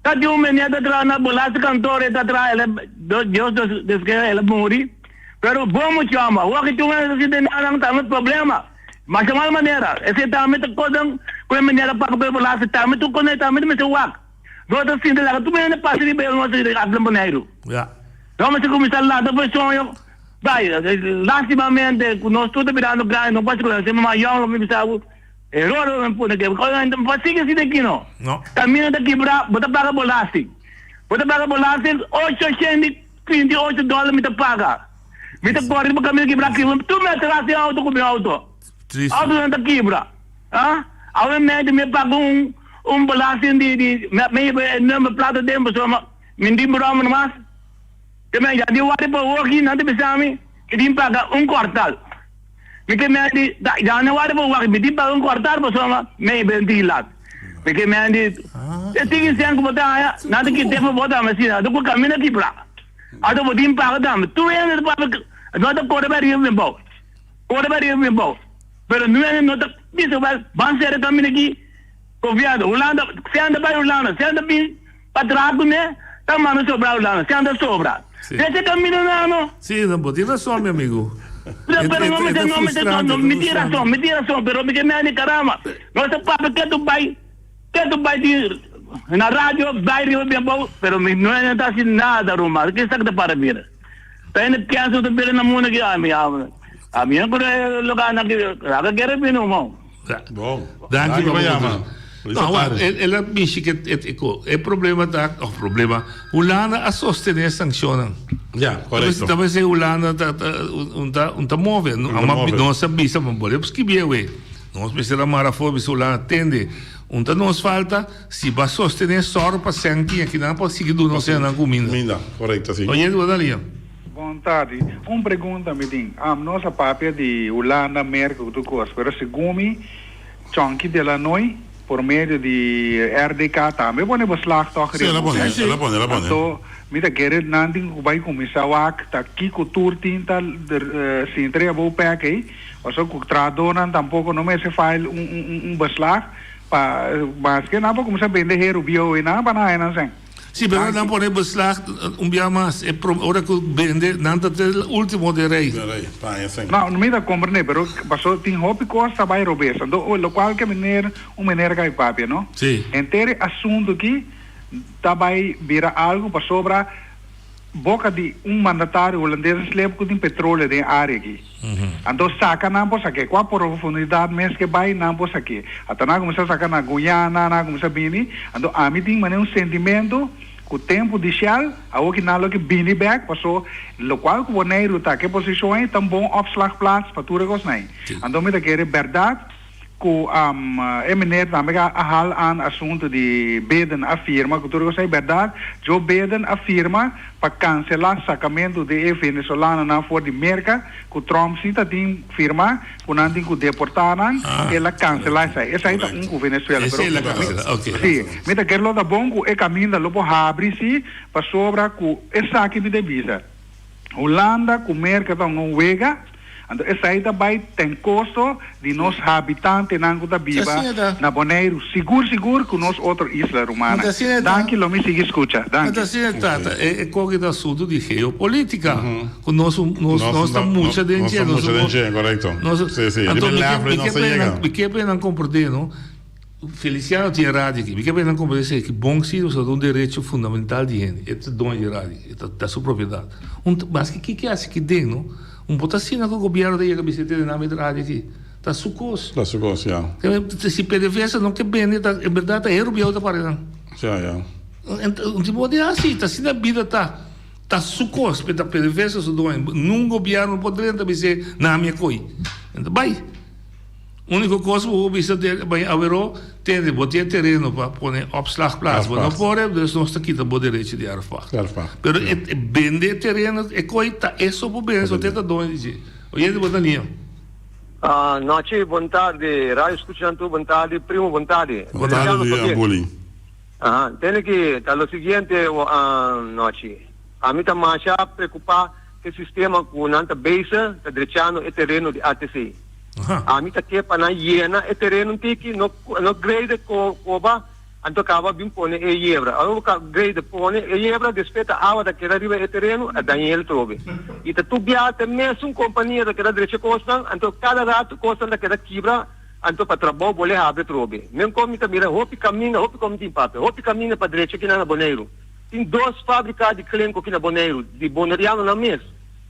ta tin un meneer ta traha na Bolaste kantoor, e ta traha, el a, Dios descansa, el a muri, pero bon mucha homber. Awor ki tin un hende asina den nan tambe problema. Masha mal manera. Esei tambe ta kosnan ku e meneer a papia ku e Bolaste tambe tur kos tambe ta mester wak. Nos ta sinti laga tur hende pasa riba el nos aki na Boneiru. Nos mester kuminsá lanta fo'i soño. Bai, lastimamente ku nos tur ta birando grandi, no por hasi ku nan. Si mama yòn lo mi bisa bo, eror lo mi pone ke. Pa sigui asina aki no. Kaminda ta kibrá, bo ta paga belasting. Bo ta paga belasting 828 dòler mi ta paga. Mi ta kore riba kaminda kibrá kibra. Tur mi a tras den outo ku mi outo. Outonan ta kibra. Ah, awe mi paga un un belasting di di mi hiba e number plata den pasobra mi tin broma nomas. Te men ya di wari pa woki nan ta bisa mi mi tin paga un kwartal. Mi ke men di ta ya na wari pa woki mi tin paga un kwartal pasobra mi ben tin lat. Mi ke men di e tiki sen ku bo ta haña nan ta kite pa bo tambe asina ta ku kaminda kibra. Ato bo tin paga tambe. Tur hende ta papia no ta kore bai riba bin bou. Kore bai riba bin bou. Pero nu hende no ta bisa wel ban sera kaminda aki Gobièrnu Hulanda sen ta bai Hulanda sen ta bin pa traha kuné ta manda sobra Hulanda sen ta sobra. Dese kaminda nan no. Sí, no, bo tin rason mi amigo. Pero pero no mi no mi no mi tin rason mi tin rason pero mi ke mende caramba nos ta papia ketu bai ketu bai di na radio bai riba bien bou pero mi no ta hasi nada ruman kisa ku ta para bira. Ta hende piensa ku ta bira na mundu aki ami ami no kere lugarnan aki laga kere bini ruman. Bon. Danki pa yama. No, awor, el a mishi ke e problema ta, of problema, Hulanda a sostene e sankshonnan. Ja, korekto. Ta mester Hulanda ta un ta un ta move. Nos a bisa, ma bo debe skibi awe. Nos mester a mara afó bisa Hulanda, tende, un ta nos falta, si bo a sostene sòru pa sèn tin akinan pa sigui duna nos hendenan kuminda. Kuminda, korekto, si. Oye, bo ta lia. Bon tardi. Un pregunta mi tin. Am nos a papia di Hulanda, Merca cu tur cos, pero segun mi Chonky Delanoy por medio di RDK tambe pone beslag toch Sí, el a pone, el a pone, el a pone. Anto mi ta kere nan tin cu bay cuminsa wak ta kico tur tin ta sintra y abou pek ey, pasobra cu trahadornan tampoco no mester file un un un beslag pa maske nan por cuminsa bende heru bieu ey nan pa nan haya nan cen. Sí, pero nan pone beslag un bia mas. E prom ora cu bende, nan ta te ultimo den rij. Den rij, pa haña sèn. No, mi ta comprende, pero paso tin hopi cos ta bay robes. Anto, locual ke meneer, un meneer ka papia, no? Sí. Henter e asunto aki ta bay bira algo pasobra boca di un mandatario hulandes a slep cu tin petroleo den e area aki. Anto saca nan por saque. Cua profundidad mes ke bay nan por saque. Ata nan a cuminsa saca na Guyana, nan a cuminsa bini. Anto ami tin manera un sentimento cu tempo di Shell awor ki nan lo ke bini bek paso locual cu Boneiru ta ke posicion ey ta un bon opslagplaats pa tur e cosnan ey. Anto mi ta kere berdad Ku e meneer tambe a hal aan asuntu di Biden a firma ku tur e kos ei bèrdat, Joe Biden a firma pa kanselá sakamentu di e venezolanonan for di Merka ku Trump si ta tin firma ku nan tin ku deportá nan, el a kanselá esei. Esei ta un ku Venezuela. Esei el a kanselá, oke. Si, mi ta kere lo ta bon ku e kaminda lo por habri si pasobra ku esaki mi ta bisa. Hulanda ku Merka ta un wega, anto esei ta bai ten kosto di nos habitantenan ku ta biba na Boneiru, sigur sigur ku nos otro isla rumannan. Danki, lo mi sigui skucha. Danki. Asina e trata, e koki ta asuntu di geopolitica, ku nos nos ta mucha den dje. Nos ta mucha den dje, korekto. Anto mi ke pa nan komprende no. Feliciano tin e radio aki. Mi ke pa nan komprende esei ki bon si pasobra ta un derecho fundamental di hende. E ta doño di e radio, e ta su propiedat. Un maske kiko e hasi aki den no, un por ta asina ku gobierno ta yega bisa e tene nan met radio aki. Ta su kos. Ta su kos, ya. Si PDVSA no ke bende ta en berdad ta heru bieu ta para nan. Ya, ya. Un tipo di hasi, ta asina bida ta. Ta su kos, pe ta PDVSA su doño. Nun gobièrnu por drenta bis'é na mi a koi. Nan ta bai. Úniko kos ku bo por bisa te bai aweró, tende bo tin e tereno pa pone opslagplaats. Bo no por, dus nos ta kita bo derecho di erfpacht. Pero e bende e tereno, e koi ta e so por bende, so te ta doño di dje. Oyente bo ta nia. Nochi, bon tardi. Radio skuchanan tur bon tardi. Primo bon tardi. Bon tardi, Bully. Aha, tende ki ta lo siguiente anochi. Ami ta masha preocupa cu e sistema cu nan ta bezig ta drechando e tereno di ATC. Ami ta ke pa nan yena e tereno un tiki, no no grade coba, anto caba bin pone e yebra. Ora bo grade pone e yebra, despues ta awa ta keda riba e tereno, a daña el trobe. Y ta tur bia ta e mesun compania ta keda drecha cosnan, anto cada rato cosnan ta keda kibra. Anto pa trabou bo le habri atrobe. Men kon mi ta mira hopi kaminda, hopi kon mi tin papia, hopi kaminda pa drecha kinan na Boneiru. Tin dos fabrika di klenko ki na Boneiru, di bonerianonan mes.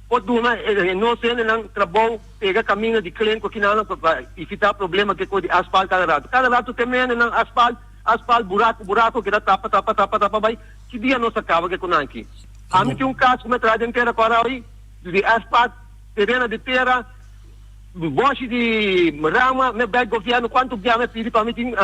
Por duna e nos hendenan trabou pega kaminda di klenko kinan pa evita problema ke kos di asfalt kada ratu. Kada ratu te mendenan asfalt, asfalt, buraku, buraku, keda tapa, tapa, tapa, tapa bai. Ki dia nos a kaba ke kunan aki? Ami tin un kas ku mi a traha den tera kòrda awi, di asfalt, terena di tera. Boshi di rama me bai governo cuanto bia me pidi pa mi tin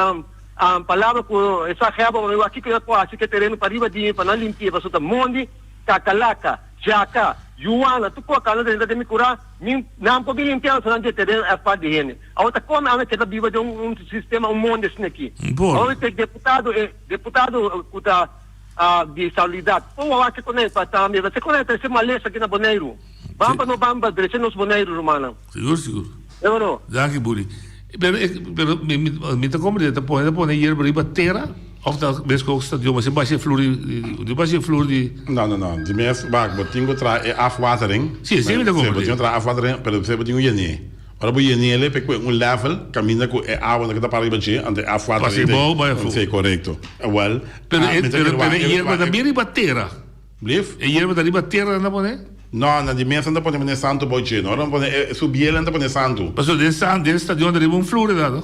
palabra cu esa heba pa mi wak kico nan por haci cu e tereno pariba di mi pa nan limpia pasobra ta mondi, kakalaka, jaka, yuana tur cos cana drenta den mi cura mi nan por bin limpia pasobra nan di e tereno es part di hende. Awor ta come ami keda biba den un sistema un mondi asina aki. Awor e deputado e deputado cu ta di salubridad por wak kico nan pa tambe pasobra nan ta trece malesa aki na Boneiru. Ban pa no ban pa drecha nos Boneiru rumannan. Sigur sigur. E o no? Danki Buri. Pero pero mi mi mi ta comprende ta pone ta pone yerba riba tera of ta mes cu stadion bo basha e flur di di basha e flur di. No no no di mes wak bo tin cu traha e afwatering. Si esey mi ta comprende. Si bo tin cu traha afwatering pero despues bo tin cu yen'e. Ora bo yen'e pe cu un level caminda cu e awa no ta para riba dje anto e afwatering Pasa e bou bai afo. Si corecto. Wel Pero e pero pero e yerba ta bien riba tera. Blief? E yerba ta riba tera nan ta pone? No, na di mes nan ta pone manera santu bou dje. No, ora nan pone e su biel nan ta pone santu. Pasobra den san, den stadion ta riba un flur eda no?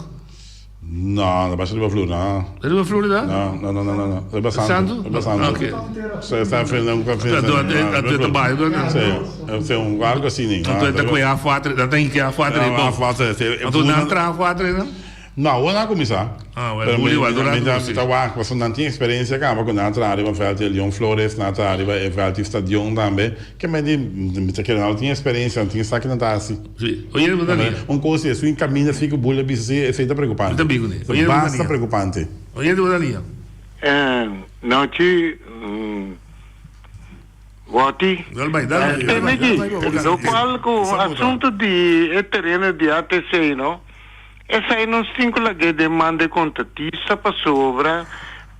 No, no basha riba flur, no. Ta riba flur eda? No, no, no, no, no, no. Riba santu. Santu? Riba santu. Ok. So esta fe nan ka fe. Anto anto ta bai do. Si, si un algo asina. Anto ta koe afwater, nan ta hinke afwater ei bou. Afwater, si. Anto nan traha afwater ei nan? No, awor nan a kuminsá. Ah, wel, Julio a dura Mi ku si. ta wak, pasobra nan tin eksperensia kaba ku nan a traha riba vèlt di Leon Flores, nan a traha riba e vèlt di stadion tambe. Ke men di, mi ta kere nan lo tin eksperensia, nan tin sa ki nan ta hasi. Si. Oye, bo ta nia. Un kos si esun kaminda si ku bula bisa si, esei ta preokupante. Mi ta bin kuné. Oye, bo ta nia. Basta preokupante. Oye, bo ta nia. Nochi, Woti. Dal bai, dal bai, dal bai, dal bai, bo Lo kual ku asuntu di e tereno di ATC no. Esei nos tin ku lag'é den man di kontratista pasobra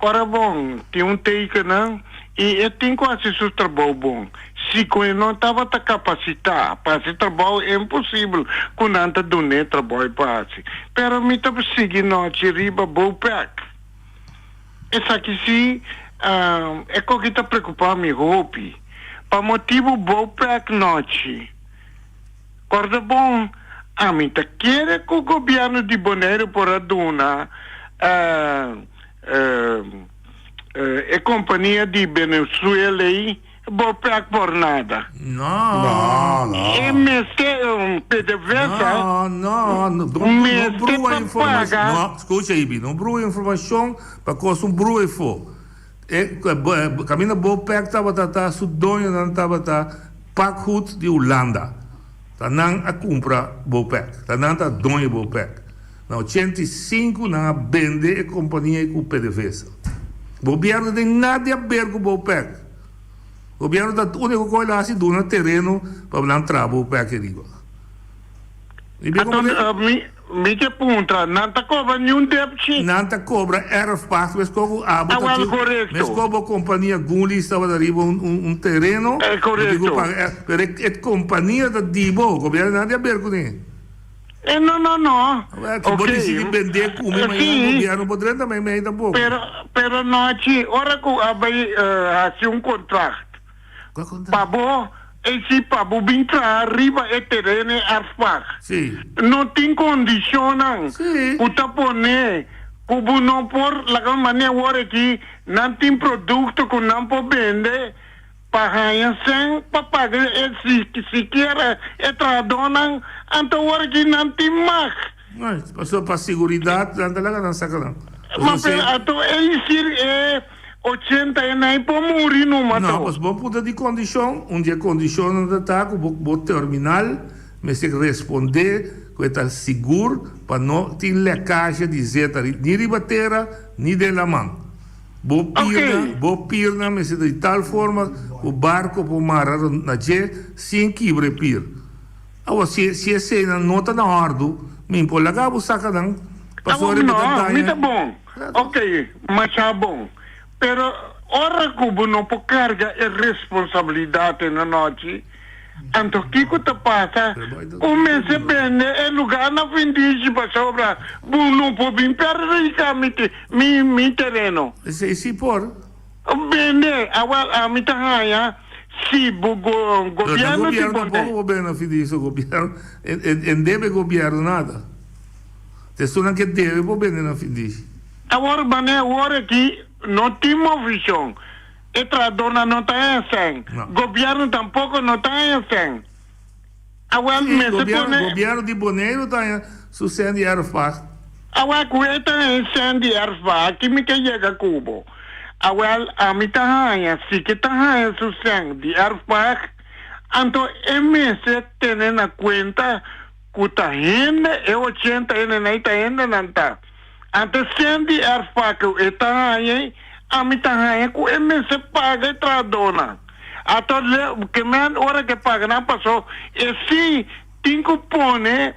ora bon tin un tekenan i e tin ku hasi su trabou bon. Si ku e no tabata kapasitá pa hasi trabou e imposibel ku nan ta dun'é trabou pa hasi. Pero mi ta sigui nochi riba Bopec. Esaki si e koki ta preokupá mi hopi. Pa motibu Bopec nochi. Corda bon, ami ta kere cu gobierno di Bonaire por a duna e compania di Venezuela ey Bopec por nada. No. No, no. E mester, PDVSA, No, no, no, no mester brua pa informacion. paga. No, scucha Ibi, no brua informacion pa cos un brua efo. E caminda Bopec tabata ta su doñonan tabata Pakhoed di Hulanda. Ta nan a cumpra Bopec. Ta nan ta doño Bopec. Na 85 nan a bende e compania ei cu PDVSA. Gobierno tin nada di haber cu Bopec. Gobierno ta unico cu el a haci duna tereno pa nan traha Bopec ariba. Anto mi ke puntra, nan ta cobra niun depchi? Nan ta cobra erfpacht, mesco cu abo ta Awel tin, corecto. mesco bo compania Gunlis tabata riba un un tereno, E bo tin cu corecto. paga erf, pero e e compania ta di bo, gobierno nada di haber cune. E no no no. Awel, si bo Ok. dicidi bende cu mi mañana Si. gobierno por drenta meimei tampoco. Pero pero nochi ora cu a bay haci un contract. Pa bo, ei si pa bo bin traha riba e tereno e erfpacht. No tin condicionnan cu ta pone cu bo no por, laga mi mane awor aki, nan tin producto cu nan por bende. Pa haña sèn pa paga e sikiera e trahadónan, anto awor aki nan tin mag. No, pasobra pa siguridat nan ta laga nan saka nan. Ma pero anto e isir e ochenta e nai por muri numa to. No, pasobra bo punta di kondishon, un di e kondishonnan ta ta ku bo bo terminal mester respondé ku e ta sigur pa no tin lèkashe di zeta ni riba tera ni den laman. Bo pirna, bo pirna mester ta di tal forma ku barko por mara na dje sin kibra e pir. Awor, si si eseinan no ta na òrdu, mi por laga bo saka nan, pasobra Awor, bo ta no, mi daña. ta bon. Ok, masha bon. Pero ora ku bo no por karga e responsabilidat e nochi, Anto kiko ta pasa ku mester bende e lugar na findishi pasobra bo no por bin perhudica mi mi tereno? Esei si por. Bende, awel ami ta haña si bo Pero gobierno na di gobierno tampoco Bonaire. por bende na findishi, so gobierno e debe gobierno nada. Ta esunnan ke debe por bende na findishi. Awor manera awor aki no tin movishon. E trahadornan no ta haña sèn. Gobièrnu tampoko no ta haña sèn. Awel Sí, mester gobièrnu, pone. gobièrnu di Boneiru ta haña su sèn di erfpacht. Awel ku e ta haña sèn di erfpacht, aki mi ke yega ku bo. Awel ami ta haña, si ke ta haña su sèn di erfpacht, anto e mester tene na kuenta ku ta hende, e ochenta hendenan ei ta hendenan ta. Anto sèn di erfpacht ku e ta haña ei, ami ta haña ku e mester paga e trahadónan. Ato le ke men ora ke paga nan paso e si tin ku pone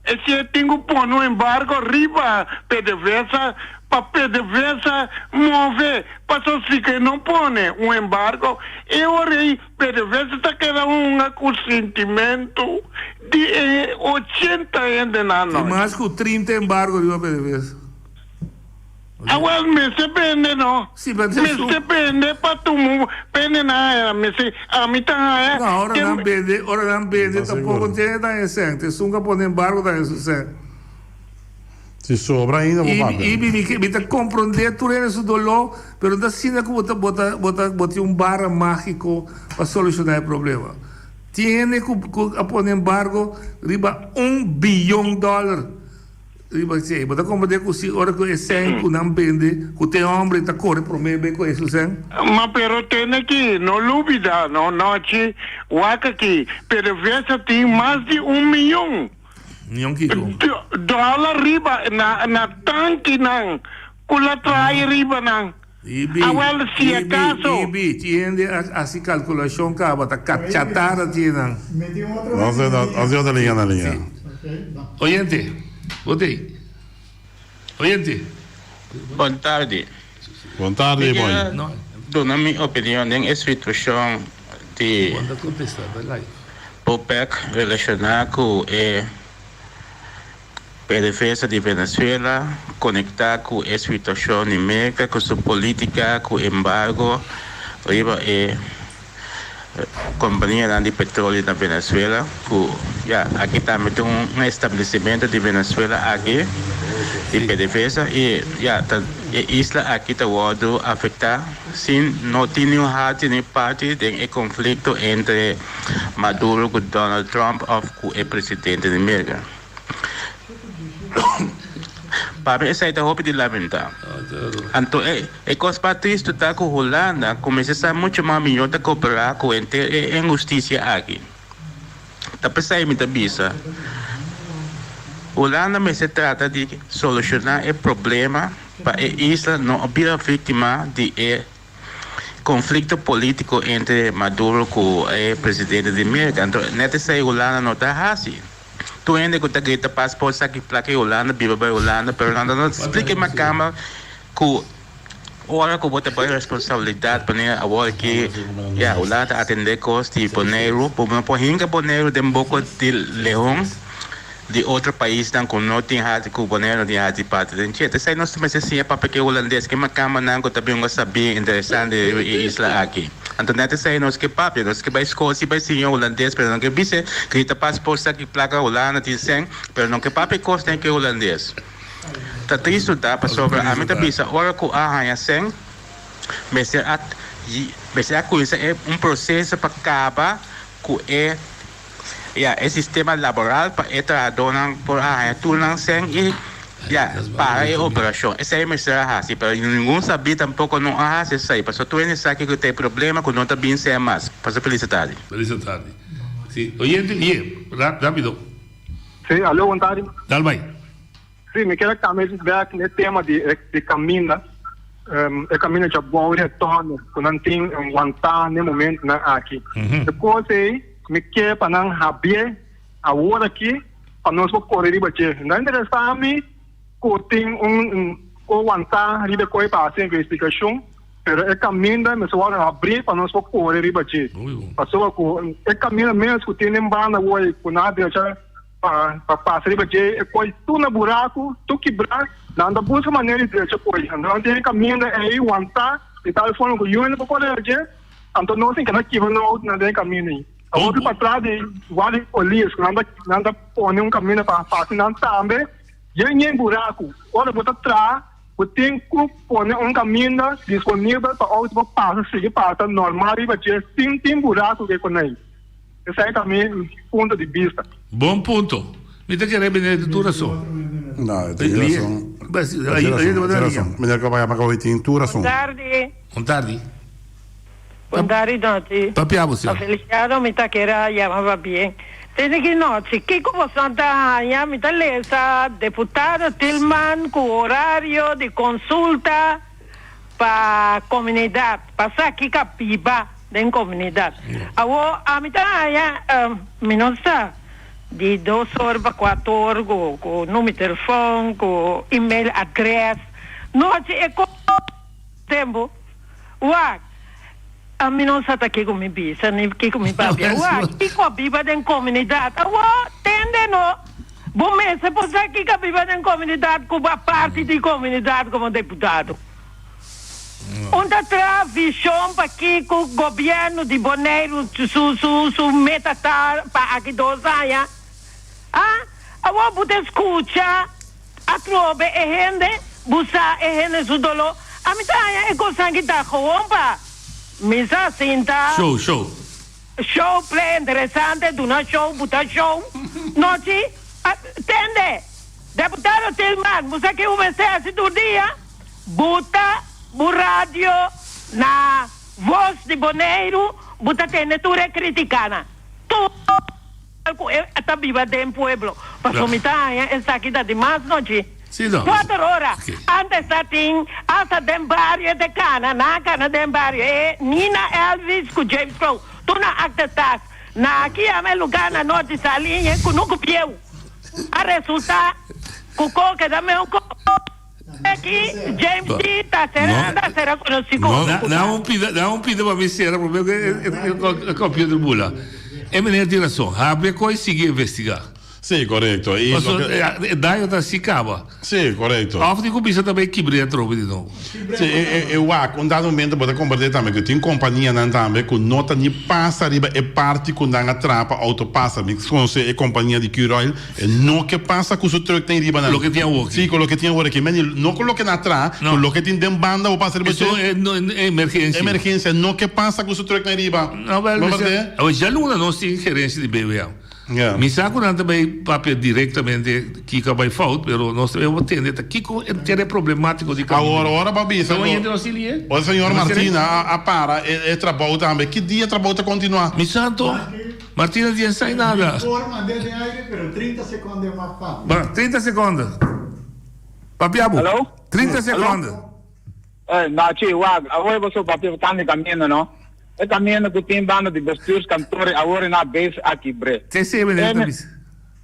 e si e tin ku pone un embargo riba PDVSA pa PDVSA move paso si ke no pone un embargo e ora ei PDVSA ta keda hunga ku sintimentu di e ochenta hendenan Tin nochi. mas ku trinta embargo riba PDVSA. Awel mester bende no. Si, pero te su. Mester bende pa tumu bende na haya mester ami ta haya. No, ora ke nan bende, ora nan bende Ta tampoco seguro. tiene daña sèn. Te esun ka pone embargo daña su sèn. Si sobra ainda bo I, papia. i mi, mi, mi ta comprende tur hende su doló, pero no ta asina ku bo ta, bo ta, bo ta, bo tin un bara mágiko pa soluciona e problema. Tin hende ku, ku a pone embargo riba un biyon dòler. Riba esei, bo ta komprendé ku si ora ku e sèn ku nan bende ku te hòmber ta kore promé be ku esun sèn? Ma pero tene ki no lubida no nochi wak aki PDVSA tin mas di un miyon Miyon kiko? dòler riba na na tankinan ku la trae riba nan. Ibi, Awel si ibi, acaso. ibi, tin hende a hasi kalkulashon kaba, ta kat chatara tin nan. Nos di otro liña na liña. Oyente, bo t'ei? Oyente. Bon tardi. Bon tardi, Mi boy. kier duna mi opinion den e situashon di OPEC relashoná ku e. PDVSA di Venezuela conecta cu e situacion di Merca cu su politica cu embargo riba e companianan di petroleo na Venezuela cu ya aki tambe tin un establecimento di Venezuela aki di PDVSA y ya ta e isla aki ta wordo afecta sin no tin niun hati ni parti den e conflicto entre Maduro cu Donald Trump of cu e presidente di Merca. Papia esei ta hopi di lamentá. Anto e e kos mas tristu ta ku Hulanda kuminsá sa muchu mas mihó ta koperá ku henter e inhustisia aki. Ta p'esei mi ta bisa, Hulanda mester trata di solushoná e problema pa e isla no bira víktima di e Conflicto politico entre Maduro cu e presidente di Merca. Anto net esey Hulanda no ta haci. Tur hende cu ta grita paspoort saki placa e Hulanda, biba bay Hulanda, pero nan ta splica e macamba cu ora cu bo ta bay responsabilidad manera awor aki ya Hulanda ta atende cos di Boneiru, bo no por hinca Boneiru den boca di leon. Di otro paisnan ku no tin hati ku Boneiru no tin hati parti den dje. T'esei nos ta mester siña papia ke hulandes, ke makambanan ku ta bin un sabí interesante riba e isla aki. Anto net esei nos ke papia, nos ke bai skol si bai siña hulandes pero no ke bisa grita paspoort saki plaka Hulanda tin sèn pero no ke papia kos den ke hulandes. Ta tristu ta pasobra ami ta bisa ora ku a haña sèn mester a. Mester a kuminsá e un proseso pa kaba ku e ya e sistema laboral pa e trahadónan por a haña tur nan sèn i ya para e operashon. Esei mester a hasi, pero ningun sabí tampoko no a hasi esei, pasobra tur hende sa kiko ta e problema ku no ta bin sèn mas. Pasa felis tardi. Felis tardi. Si, oyente lié, rápido. Sí, aló, bon tardi. Dal bai. Sí, mi kier a cambia djis bek n'e tema di e di caminda, e caminda djabou di e tunnel cu nan tin wantá n'e momentonan aki. E cos ei mi ke pa nan habié awor aki pa nos por core riba dje. No a interesa mi cu tin un cu wantá riba e coe pa haci investigacion, pero e caminda mester worde habrí pa nos por core riba dje. Pasobra cu e caminda mes cu tin den banda awor ei cu nan a drecha Pa pa pasa riba dje e koi tur na buraku, tur kibrá, nan ta buska manera di drecha koi. Anto nan tin e kaminda ei wantá di tal forma ku yu hende por kore riba dje, anto nos tin keda kibra nos outonan den e kaminda ei. Ta hopi patras di guardia di polis ku nan ta nan ta pone un kaminda pa pasa nan tambe yen yen buraku. Ora bo ta traha bo tin ku pone un kaminda disponibel pa outo por pasa sigui pasa normal riba dje sin tin buraku ke konei. Esei ta mi punto di bista. Bon punto. Mi ta kere meneer tin tur rason. No, e tin rason. E tin rason. Meneer Kobaya Makahoy tin tur rason. Bon tardi. Bon tardi. Bon tardi Notchi. Papia bo señor. Feliciano mi ta kere a yama pabien. Tene ki Notchi, kiko boso ta haña? Mi ta lesa deputado Tilman ku horario di konsulta. pa comunidad, pa sa kico a biba den comunidad. Awor ami ta haya, mi no sa, di dos or pa cuatro or cu cu numero telefon, cu email address, no haci e cos tempo. Wak, ami no sa ta kico mi bisa ni kico mi papia. Wak, kico a biba den comunidad. Awor tende no. Bo mester por sa kiko a biba den komunidat ku bo a parti di komunidat komo deputado. Un ta traha vishon pa kiko gobièrnu di Boneiru su su su meta ta pa aki dos aña. A Awor bo ta skucha atrobe e hende, bo sa e hende su doló. Ami ta haña e kosnan ki ta gewoon pa mi sa sinta. Show, show. Show play interesante duna show buta show nochi a tende Deputado Tilman bo sa ke bo mester hasi tur dia buta bo radio na Voz di Boneiru bo ta tende tur e kritikanan tur ku e ta biba den pueblo pasobra mi ta haña esaki ta di mas nochi kuater ora antes ta tin hasta den bario te kana nan a kana den bario e Nina Elvis ku James Crow tur nan akte tas na aki yama e lugar na norte saliña ku nuku bieu a resulta ku ko keda meho ko aki James di ta sera ta sera konosi komo Na un pida na un pida pa mi sera prome ku e computer bula e meneer tin rason habri e koi sigui investiga. Sí, korekto. I Paso loke. e daño ta así kaba. Sí, korekto. Òf tin ku bisa ta bai kibr'é atrobe di nobo. Sí, e e e wak, un dado momento bo ta komprendé tambe ku tin kompanianan tambe ku no ta ni pasa riba e parti ku nan a traha pa outo pasa. Mi konosé e kompania di Curoil, e no ke pasa ku su trùk ta ei riba nan. Loke tin awor aki. Sí, ku loke tin awor aki. Meni, no ku loke nan a traha, ku loke tin den banda bo pasa riba dje. Eso e no e emergensia. Emergensia, no ke pasa ku su trùk ta ei riba. No, bèl, Bo bèrdè? Awor djaluna nos tin gerensia di BWA. Mi sa ku nan ta bai papia direktamente kiko a bai fout, pero nos ta bai tende ta kiko e tere problemátiko di kaminda. Awor ora bo a bisa ku ora señor Martina a para e trabou tambe, ki dia trabou ta kontinuá? Mi santo, Martina di esai nada. Mi por mand'é den aire, pero trinta sekonde e mas papia. Ba, trinta sekonde. Papia bo. Trinta sekonde. Eh, Nachi, wak, awor boso papia tocante kaminda, no? E kaminda ku tin banda di bestuurskantoor awor e na bezig a kibr'é. Te sebe meneer ta bisa.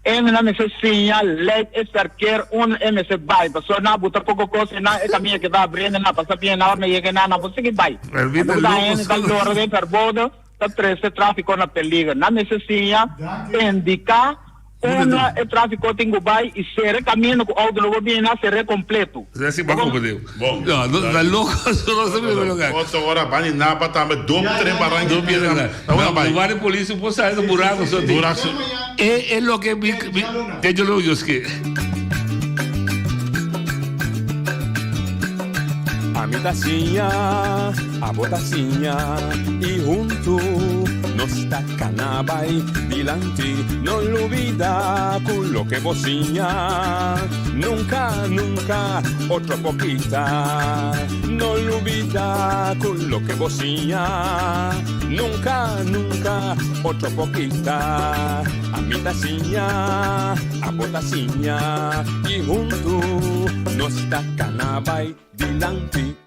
E nan mester siña leit e verkeer unda e mester bai, pasobra nan a buta poko kos einan e kaminda keda abri nan a pasa bien nan ora nan yega einan nan por sigui bai. Permita Anto ku ta loco hende ta solo. lora den verboden ta trese tráfiko na peliger. Nan mester siña indiká Unda e tráfiko tin ku bai i sera e kaminda ku outo no por bini na ser'é kompleto. Esei si bako bo Bon. No, no, ta loko so no sa primer lugar. Otro ora bani napa tambe dop tren baranki. Dop piedra la. Ta ora bai. Lugar di polis un por sali ta buraco so tin. Buraco. E e loke mi mi te yo lo yo ske. Ami ta siña, abo ta siña y hunto nos ta cana bay dilanti. No lubida cu loke bo siña nunca, nunca otro por kita. No lubida cu loke bo siña nunca, nunca otro por kita. Ami ta siña, abo ta siña y hunto nos ta cana bay dilanti.